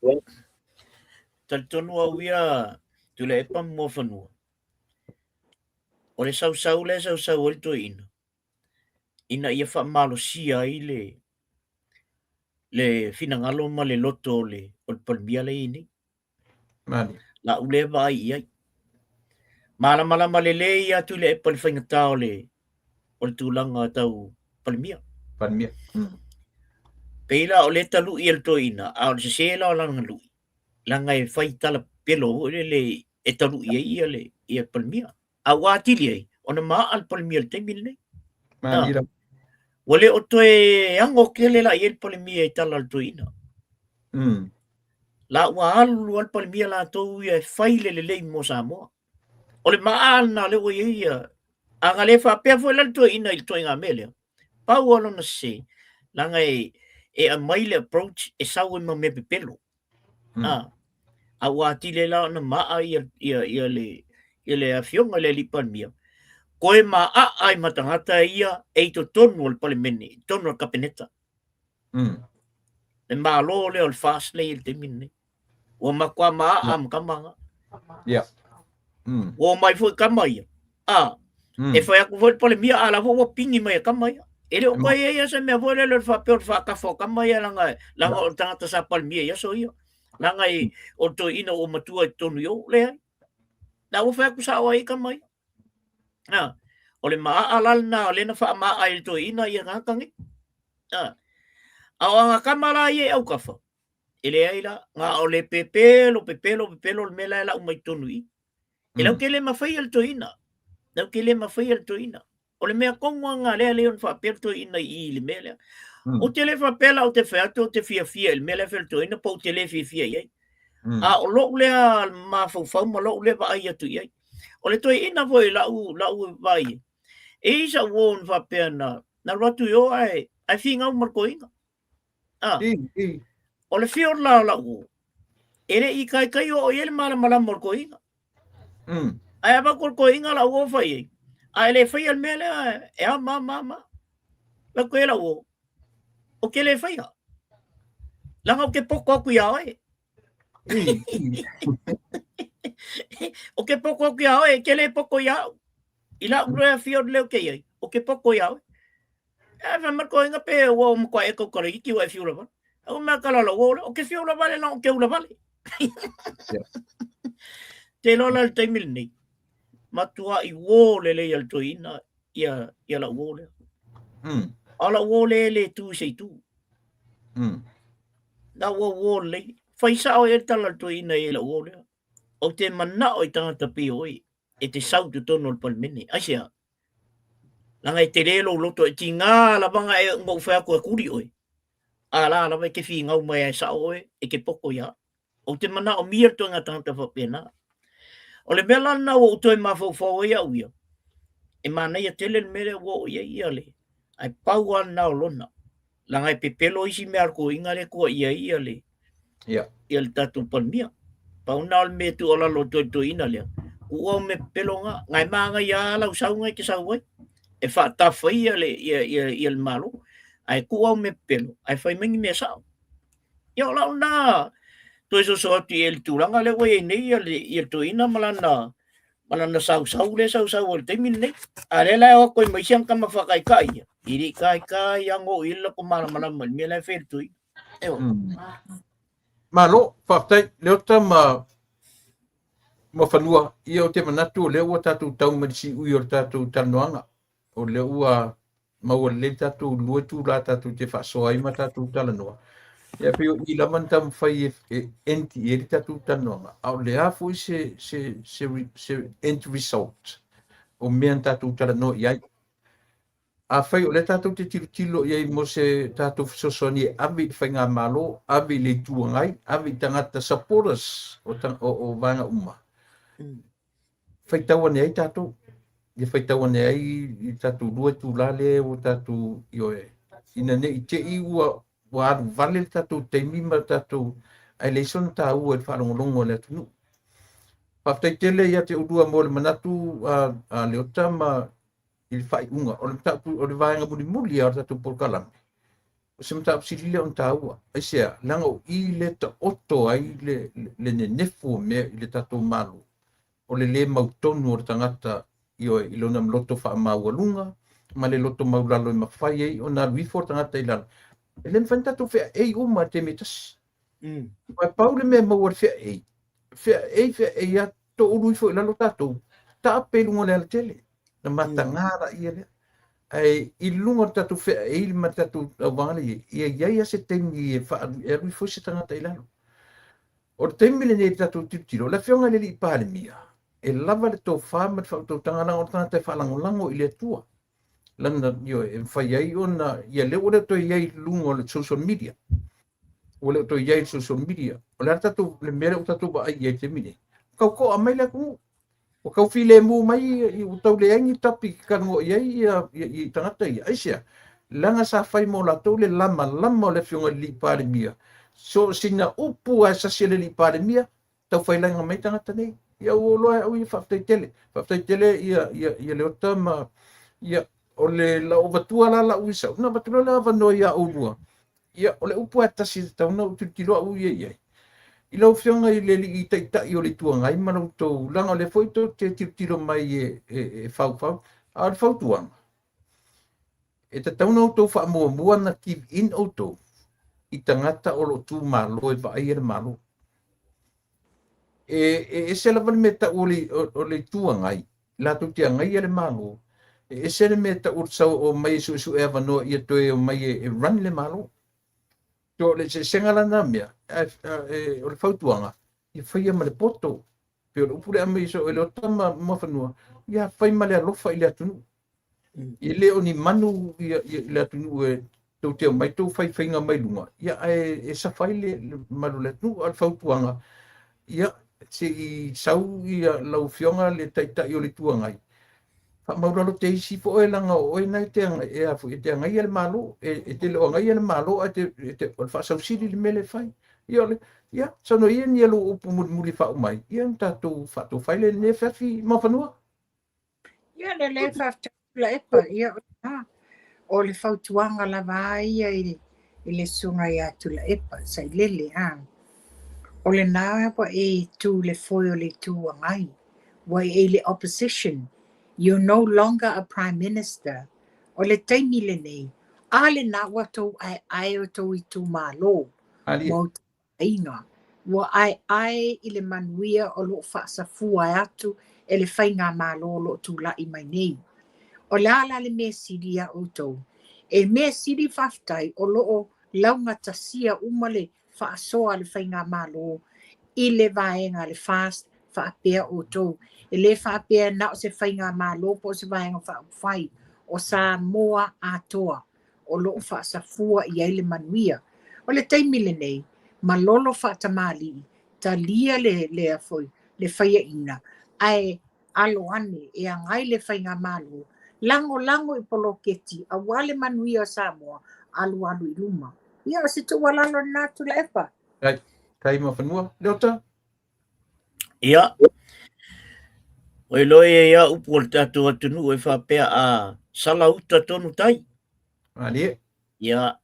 talitonu au ia Tuilaepa ma Muafanua, o le sausau lea e sausau ai le toeaina, ina ia faamalosia ai le le finagalo ma le loto o le, o le Palemia lea e i ai nei. Mani. La'u lea vaai i ai. Malamalama lelei ia Tuilaepa i le faigata o le, o le tulaga tau Palemia. Palemia. Pei la o lea talu'i e le toeaina, a o le sesē la o lana lu'i, leaga e fai tala pepelo foi lele e talu'i ai ia le ia Palemia. A ua atili ai ona ma'a le Palemia i le taimi lenei. Mani la. Ua le o toe ago tele la i ai le Palemia i tala a le toeaina. La ua alu lava le Palemia latou ia e fai le lelei mo Samoa. O le ma'a lena lea ua i ai ia. A na le faapea foi la le toeaina i le ituaiga mea lea, pau lava lona sese, leaga e, e aumai le approach e sau ai ma mea pepelo. A, a ua atili ai la ona ma'a ia, ia, ia le, ia le afioga i le alii Palemia, toe ma'a ai ma tagata ia e i totonu o le Palemene, i totonu o le Kapeneta. Le Malo lea o le FAST lea e i ai i le taimi lenei. Ua matua ma'a ma tama na. Yeah. Ua omai foi tama ia. A, e fai atu foi le Palemia, a la foi ua pigi mai e tama ia. E le o toe i ai lava se mea foi lele o le faapea o le faatafa o tama ia leaga, leaga o le tagata sa Palemia i aso ia. Leaga e o le toeaina ua matua i totonu i o. Leai. La ua fai atu sao ai tama ia. A, o le maaa la lena o lea na faamaaa ai e le toeaina ia tagata nei. A, a o ana tama la ia i autafa, e leai la, na o le pepelo, pepelo, pepelo le mea la e lau mai totonu i i. E lau te le mafaia le toeaina. Lau te le mafaia le toeaina. O le mea tonu lava lena lea lea ona faapea le toeaina i i i le mea lea. Ou te le faapea la ou te fai atu ou te fiafia i le mea lea e fai e le toeaina po ou te le fiafia i ai. A o lou lea mafaufau ma lou lea vaai atu i ai. O le toeaina foi i lau, lau vaai i ai, e i ai sau uo na faapea na, na alu atu i o ae, ae finau ma le toeaina. Ah. O le field la o lau uo, e le i taitai oo i ai le malamalama o le toeaina. Ae avatu e le toeaina lau uo fai ai, a e le faia le mea lea, e a ma ma ma. Fai atu i ai lau uo, ou te le faia. Leaga ou te poto atu iā oe. Ou te poto atu iā oe, e te le poto iā au. I lau lea field lea ou te i ai, ou te poto iā oe. Ae fai mai le toeaina pe ua o matua e tautala iti ua e fiu lava. Au mea kala lau uo lea, ou te fiu lava le leaga ou te ula vale. Te iloa la le taimi lenei, matuai uo lelei a le toeaina ia, ia lau uo lea. A o lau uo lea e le tu i se itu. La ua uo lelei. Fai sao i ai le tala a le toeaina i lau uo lea. Ou te manao i tagata pei o oe e te sau i totonu o le Palemene. Aisea? Leaga e tele lou loto e tiga lava na e na ou fai atu e kuli oe. A la lava e te finau mai ai sao oe e te poto ia. Ou te manaomia le ituaiga tagata faapena. O le mea la lena ua ou toe mafaufau ai au ia, e manaia tele le mea lea ua oo i ai ia le, ae pau lava lena o lona. Leaga e pepelo isi mea a le toeaina lea e tuuaia ai ia le, ia le tatou Palemia. Pau lena o le mea e tuualalo atu ai i le toeaina lea, tuu au mea pepelo na, na e manaia lava lau sau na e te sau ai, e faatafa ai ia le, ia, ia, ia le Malo, ae tuu au mea pepelo, ae fai mai ni mea sao. Ia o lau lena toe soso atu i le tulaga lea ua i ai nei ia le, ia le toeaina ma lana, ma lana sausau lea e sausau ai i le taimi lenei. A o lea la e o atu ai ma isi ana tama faataitai ia, e le i taitai lava ona oo i ai le latou malamalama i le mea la e fai e le toeaina. Eoe. Malo, faafetai Leota ma ma Fanua. Ia ou te manatu o lea ua tatou tau mai le siui o le tatou talanoaga. O lea ua maua lelei tatou lua itula tatou te faasoa ai ma tatou talanoa. Ia pei o i lava na taumafai e, e end i ai le tatou talanoaga. A o le a foi se, se, se, se end result o mea na tatou talanoa i ai. Afai o lea tatou te tilotilo i ai mo se tatou fesoasoani e ave i le faigamalo, ave i le Itu Agai, ave i tagata supporters o, o, o vaega uma, faitau ane ai tatou. Ia faitau ane ai i tatou lua itula lea ua tatou, ioe, ina ne i te i ua, ua alu vale le tatou taimi ma le tatou, ae leai sona taua i le faalogologo a le atunuu. Faafetai tele ia te oulua mo le manatu a, a Leota ma i le faaiuga o le mataupu o le vaega mulimuli lava o le tatou polokalame, o se mataupu sili lea ona taua. Aisea? Leaga o i lea taoto ai le, le nenefu o mea i le tatou Malo, o le lē mautonu o le tagata ioe, i lona loto faamaualuga ma le loto maulalo e mafai ai ona alu ifo le tagata i lalo. E le mafai ona tatou feaei uma i le taimi e tasi. Aua e pau le mea e maua i le feaei, feaei, feaei lava, toulu ifo i lalo tatou, taape i luga o le alatele, ona mataga laia lea. Ae i luga o le tatou feaei ma le tatou tauvaga lea i ai, ia i ai lava se taimi e faalu, e alu ifo ai se tagata i lalo. O le taimi lenei i le tatou tilotilo, o le Afioga i le Alii Palemia, e lava le tofa ma le faautautaga leaga o le tagata e faalagolago i le Atua. Lana, ioe, e mafai ai ona, ia lea ua le o toe i ai i luga o le social media. Ua le o toe i ai i le social media. O le a le tatou, le mea lea ua tatou vaai i ai i le taimi nei? Ua tau to'a mai le atunuu. Ua tau filemu mai, ua tau leai ni tapi e talanoa i ai ia, ia, ia tagata ia. Aisea? Leaga sa fai mo latou le lamalama o le Afioga i le Alii Palemia. So o sina upu lava e sasi a le Alii Palemia, taufailaga mai tagata nei. Ia ua ou iloa e au ia faafetai tele. Faafetai tele ia, ia, ia Leota ma, ia, o le lau avatua la lau i sau, na avatu loa le avanoa iā oulua. Ia, o le upu lava e tasi e tatau ona ou tilotilo au ia i ai, i lau Afioga i le Alii Taitai o le Itu Agai ma la outou, leaga o lea foi tou te tilotilo mai e, e, e faufau, a o le fautuaga, e tatau ona outou faamuamua ona give in outou i tagata o lo o tu malo e vaaia le Malo. E ese lava le mea e tau o le Itu Agai, latou te agaia le Malo, e ese le mea e tau o le sau omai e suesue avanoa ia toe omai e run le Malo. So o le eseesega la na mea, ae o le fautuaga, ia faia ma le poto. Pei o le upu lea e aumai e Leota ma Muafanua, ia fai ma le alofa i le atunuu. E le o ni manu i le atunuu e tou te omai tou faifaiga mai luga, ia ae e safa ai le mamalu o le atunuu. A o le fautuaga, ia se i sau ia lau Afioga le Taitai o le Itu Agai, faamaulalo te isi foi leaga o oe na e te e te agaia le Malo, e te le o agaia le Malo ae o le faasausili le mea lea e fai. Ia o le ia saunoa ia ni a lou upu mulimuli e faauma ai, ia ona tatou faatofai lea i lenei afiafi Muafanua. Ia lelei faafetai Tuilaepa. Ia o le fautuaga lava ia i le susuga ia Tuilaepa Sailele. O lena ua e tu i le foe o le Itu Agai, ua e i le opposition. You're no longer a prime minister. O le taimi lenei, a lena ua tou aeae o tou itumalo ma outou aiga. Ua aeae i le manuia o loo faasafua atu e le faigamalo o loo tulai mai nei. O le a la le mea sili ia outou? E mea sili faafetai o loo laugatasia uma le faasoa a le faigamalo i le vaega le FAST faapea outou. E le faapea na o se faigamalo po o se vaega faaupufai o Samoa atoa o loo faasafua i ai le manuia. O le taimi lenei, malolo faatamalii, talia le faiaina, ae alo ane e agai le faigamalo, lagolago i poloketi aua le manuia o Samoa, alualu i luma. Ia o se tuualalo lena Tuilaepa. Tai Muafanua. Leota? Ia, o iloa ia ia upu o le tatou atunuu e faapea a sala uta tonu tai. Malie. Ia,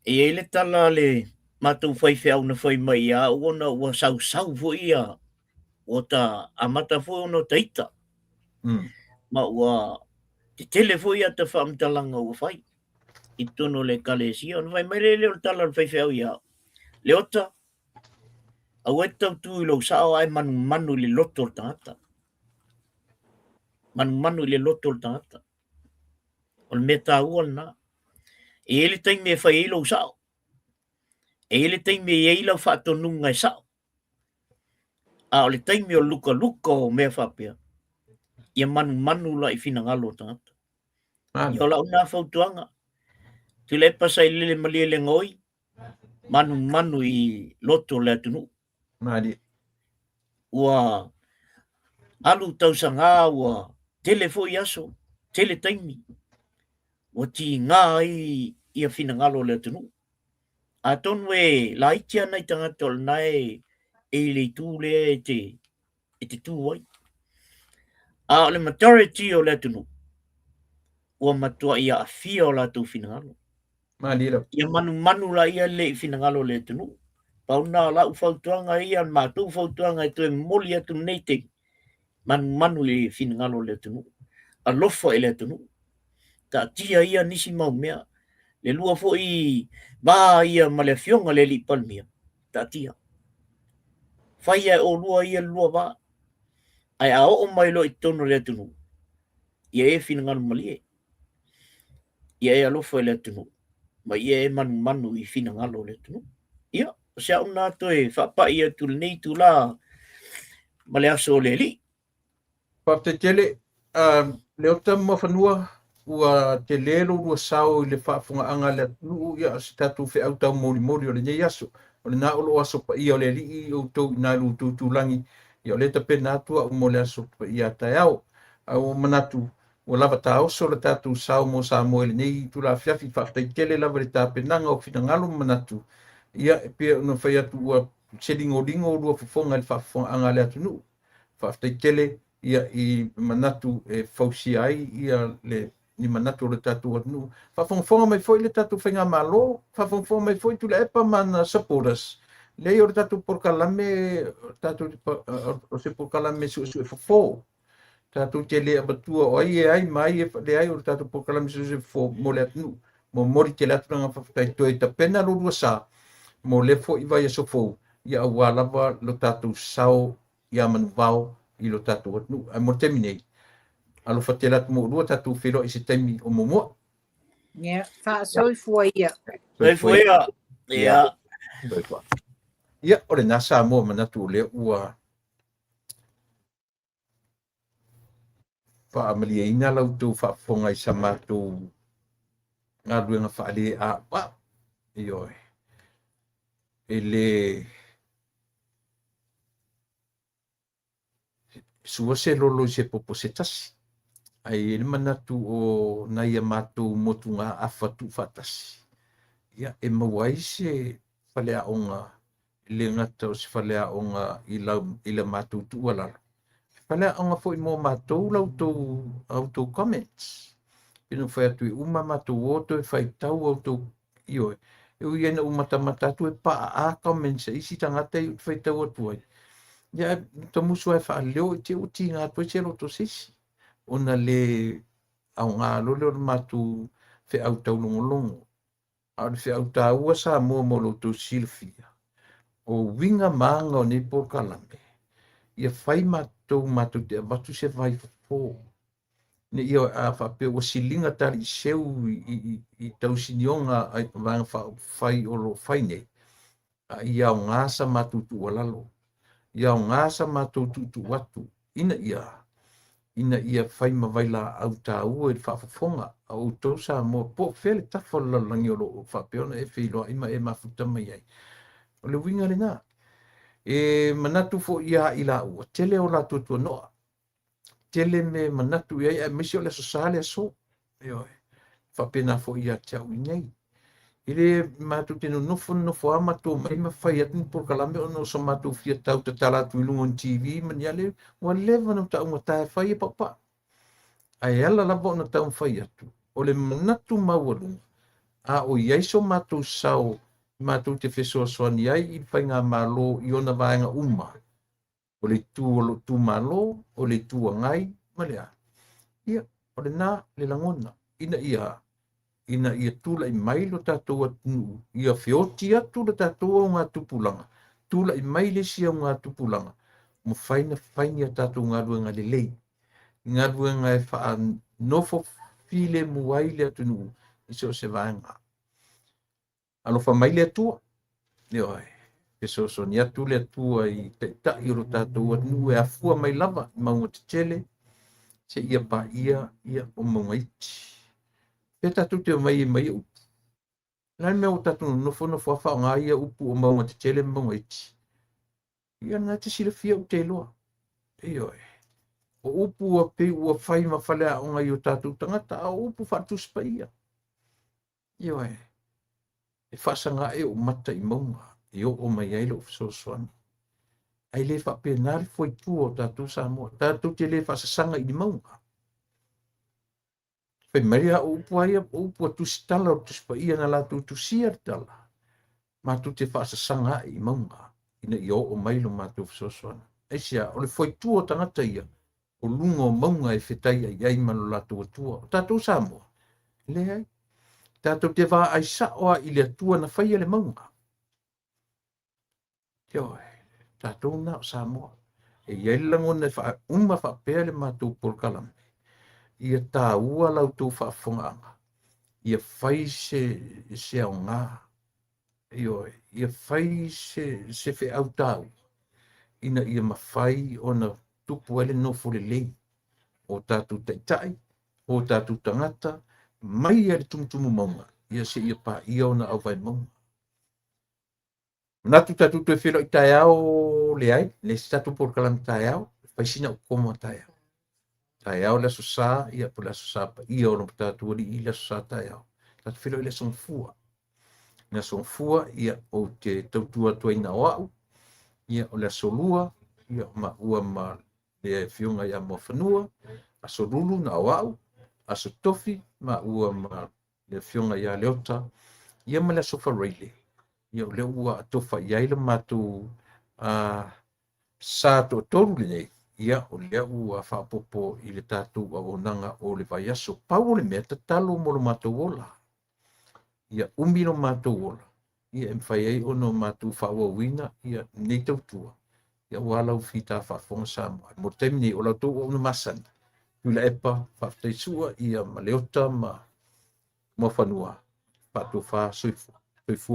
e i ai le tala a le matou faifeau na fai mai ia au ona ua sausau foi ia, ua ta amata foi ona ta ita. Ma ua tetele foi ia ta faamatalaga ua fai i totonu o le ekalesia. Ona fai mai lea o le tala a le faifeau ia au, Leota, aua e te tautu i lou sao ae manumanu i le loto o le tagata. Manumanu i le loto o le tagata. O le mea taua lena. E i ai le taimi e fai ai lou sao. E i ai le taimi e i ai lau faatonuga e sao. A o le taimi o lukaluka o mea faapea, ia manumanu la i finagalo o tagata. Ia o lau na fautuaga, Tuilaepa Sailele Malielegaoi, manumanu i loto o le atunuu. Malie. Ua alu tausaga, ua tele foi aso, tele taimi, ua tiga ai ia finagalo o le atunuu. Atonu e laiti ana i tagata o lena e i le itu lea e te tu ai. A o le majority o le atunuu, ua matuai aafia o latou finagalo. Malie lava. Ia manumanu la ia le i finagalo o le atunuu. Pau na o lau fautuaga ia, le matou fautuaga e toe momoli atu nei taimi, manumanu i le finagalo o le atunuu. Alofa i le atunuu. Taatia ia nisi mau mea. Le lua foi va ia ma le afioga le alii Palemia, taatia. Fai e olua ia le lua va. Ae a oo mai loa i totonu o le atunuu, ia e finagalo malie. Ia e alofa i le atunuu, ma ia e manumanu i finagalo o le atunuu. Ia, o se au na toe faapai atu lenei itulā ma le aso o le Alii. Faafetai tele, Leota ma Muafanua, ua tele lo lua sao i le faafofogaaga a le atunuu, ia o se tatou feau taumolimoli o lenei aso. O lena o loo aso paia o le Alii outou i na i lo outou itulagi, ia o lea tapena atu au mo le aso paia a taeao. Ae ua manatu ua lava taoso le tatou sao mo Samoa i lenei itula afiafi. Faafetai tele lava i le tapenaga o finagalo ma manatu. Ia e pei ona fai atu ua se ligoligo lua fofoga i le faafofogaaga a le atunuu. Faafetai tele ia i manatu e fausia ai ia le ni manatu o le tatou atunuu. Faafogafoga mai foi le tatou faigamalo, faafogafoga mai foi Tuilaepa ma ana supporters. Leai o le tatou polokalame, tatou o se polokalame suesue fofo. Tatou te le avatua o ai e ai ma ai e leai, o le tatou polokalame suesue fofo mo le atunuu. Momoli tele atu le agaga faafetai toe tapena lo lua sa mo lea foi vaiaso fou. Ia aua lava lo tatou sao ia manuvao i lo tatou atunuu. Ae mo le taimi nei, alofa tele atu mo oulua, tatou feiloai i se taimi o muamua. Ia, faasoifua ia. Soifua ia. Ia. Soifua. Ia, o lena Samoa manatu o lea ua faamalieina la outou faafofoga i sa matou galuega faale-a'ua'u. Ioe. E le sua se lolo i se popo se tasi, ae i ai le manatu o nai a matou motugaafa tuufaatasi, ia, e maua ai se faleaoga, e le gata o se faleaoga i la, i la matou tuualalo, faleaoga foi mo matou la outou, a outou comments. Pei ona fai atu e uma matou o toe faitau a outou, ioe, e ui ai ina ou matamata atu e paaa comments a isi tagata ia ou te faitau atu ai. Ia, ae tamusu lava e faaleo i te i ua tiga atu ai se loto o se isi, ona le aoga loa lea o le matou feau taulogologo. A o le feau taua Samoa mo lo outou silafia, o uiga ma aga o nei polokalame, ia fai matou matou te avatu se vaifofo, ina ia a faapea ua siliga taliiseu i tausinioga a Vaega Faaupufai o lo o fai nei, a ia aoga sa matou tuualalo, ia aoga sa matou tuutuu atu, ina ia fai ma vailaau taua i le faafofoga a outou Samoa, po o fea le tafa o le lalolagi o lo o faapea ona e feiloai ma e mafuta mai ai. O le uiga lena. E manatu foi ia i laua, tele o latou tuanoa, tele me manatu i ai, aemaise o le Aso Sa le aso. Ioe. Faapena foi ia te au i nei. E le matou te nonofo nonofo lava matou mai ma fai atu ni polokalame ona o so matou fia tau tatala atu i luga o ni TV ma ni ale, ua leva ona taugata e fai e paupau. Ae ala lava ona taumafai atu, o le manatu maualuga, a o i ai so matou sao matou te fesoasoani ai i le faigamalo i ona vaega uma, o le itu o lo itumalo, o le Itu Agai ma le a. Ia, o lena le lagona, ina ia tulai mai lo tatou atunuu, ia feoti atu lo tatou augatupulaga, tulai mai le isi augatupulaga, mafai ona fai ni a tatou galuega lelei, galuega e faanofo filemu ai le atunuu i so o se vaega. Alofa mai le Atua. Ioe. Fesoasoani atu le Atua i taitai o lo tatou atunuu e afua mai lava i mauga tetele seia paia ia o mauga iti. Pe tatou te omai ai mai upu. O le a le mea ua tatou nonofo nofo lava faaaoga ia upu o mauga tetele ma mauga iti. Ia lena e te silafia ou te iloa. Ioe. O upu ua pei ua fai ma faleaoga i o tatou tagata, a o upu faale-Tusi Paia. Ioe. E faasaga ae ou mata i mauga e oo mai ai lou fesoasoani. Ae le faapena le fuaitua o tatou Samoa. Tatou te le faasasaga i ni mauga. Fai mai a o upu a ia, o upu a tusitala o le Tusi Paia na latou tusia le tala. Matou te faasasaga ae i mauga ina ia oo mai lo matou fesoasoani. Aisea, o le fuaitua o tagata ia, o luga o mauga e fetaiai ai ma lo latou Atua. O tatou Samoa, leai. Tatou te vaai sao lava i le Atua na faia le mauga. Ioe, tatou na o Samoa. E i ai le lagona e faauma faapea le matou polokalame, ia taua la outou faafofogaaga, ia fai se aoga, ioe, ia fai se feau taua, ina ia mafai ona tupu ai le nofo lelei o tatou taitai, o tatou tagata, mai lava i le tumutumu mauga, ia seia paia ona auvae mauga. Manatu tatou toe feiloai taeao, leai, le isi tatou polokalame taeao, fai sina ou koma taeao. Taeao le Aso Sa, ia po o le Aso Sa paia o lo tatou alii le Aso Sa taeao. Tatou feiloai i le Aso Gafua. Le Aso Gafua, ia, ou te tautua atu ai na o au, ia, o le Aso Lua, ia, maua ma le afioga ia Muafanua, Aso Lulu na o au, Aso Tofi, maua ma le afioga ia Leota, ia ma le Aso Faraile, ia o lea ua atofa i ai le matou sa toatolu lenei, ia o lea ua faaopoopo i le tatou auaunaga o le vaiaso. Pau o le mea, tatalo mo lo matou ola. Ia umi lo matou ola. ia e mafai ai ona o matou faaauauina ia lenei tautua, ia aua lau fita faafofoga Samoa. Mo le taimi nei, o la outou auauna masani, Tuilaepa, faafetai Sua, ia ma Leota ma Muafanua, faatofa soifua. Soifua.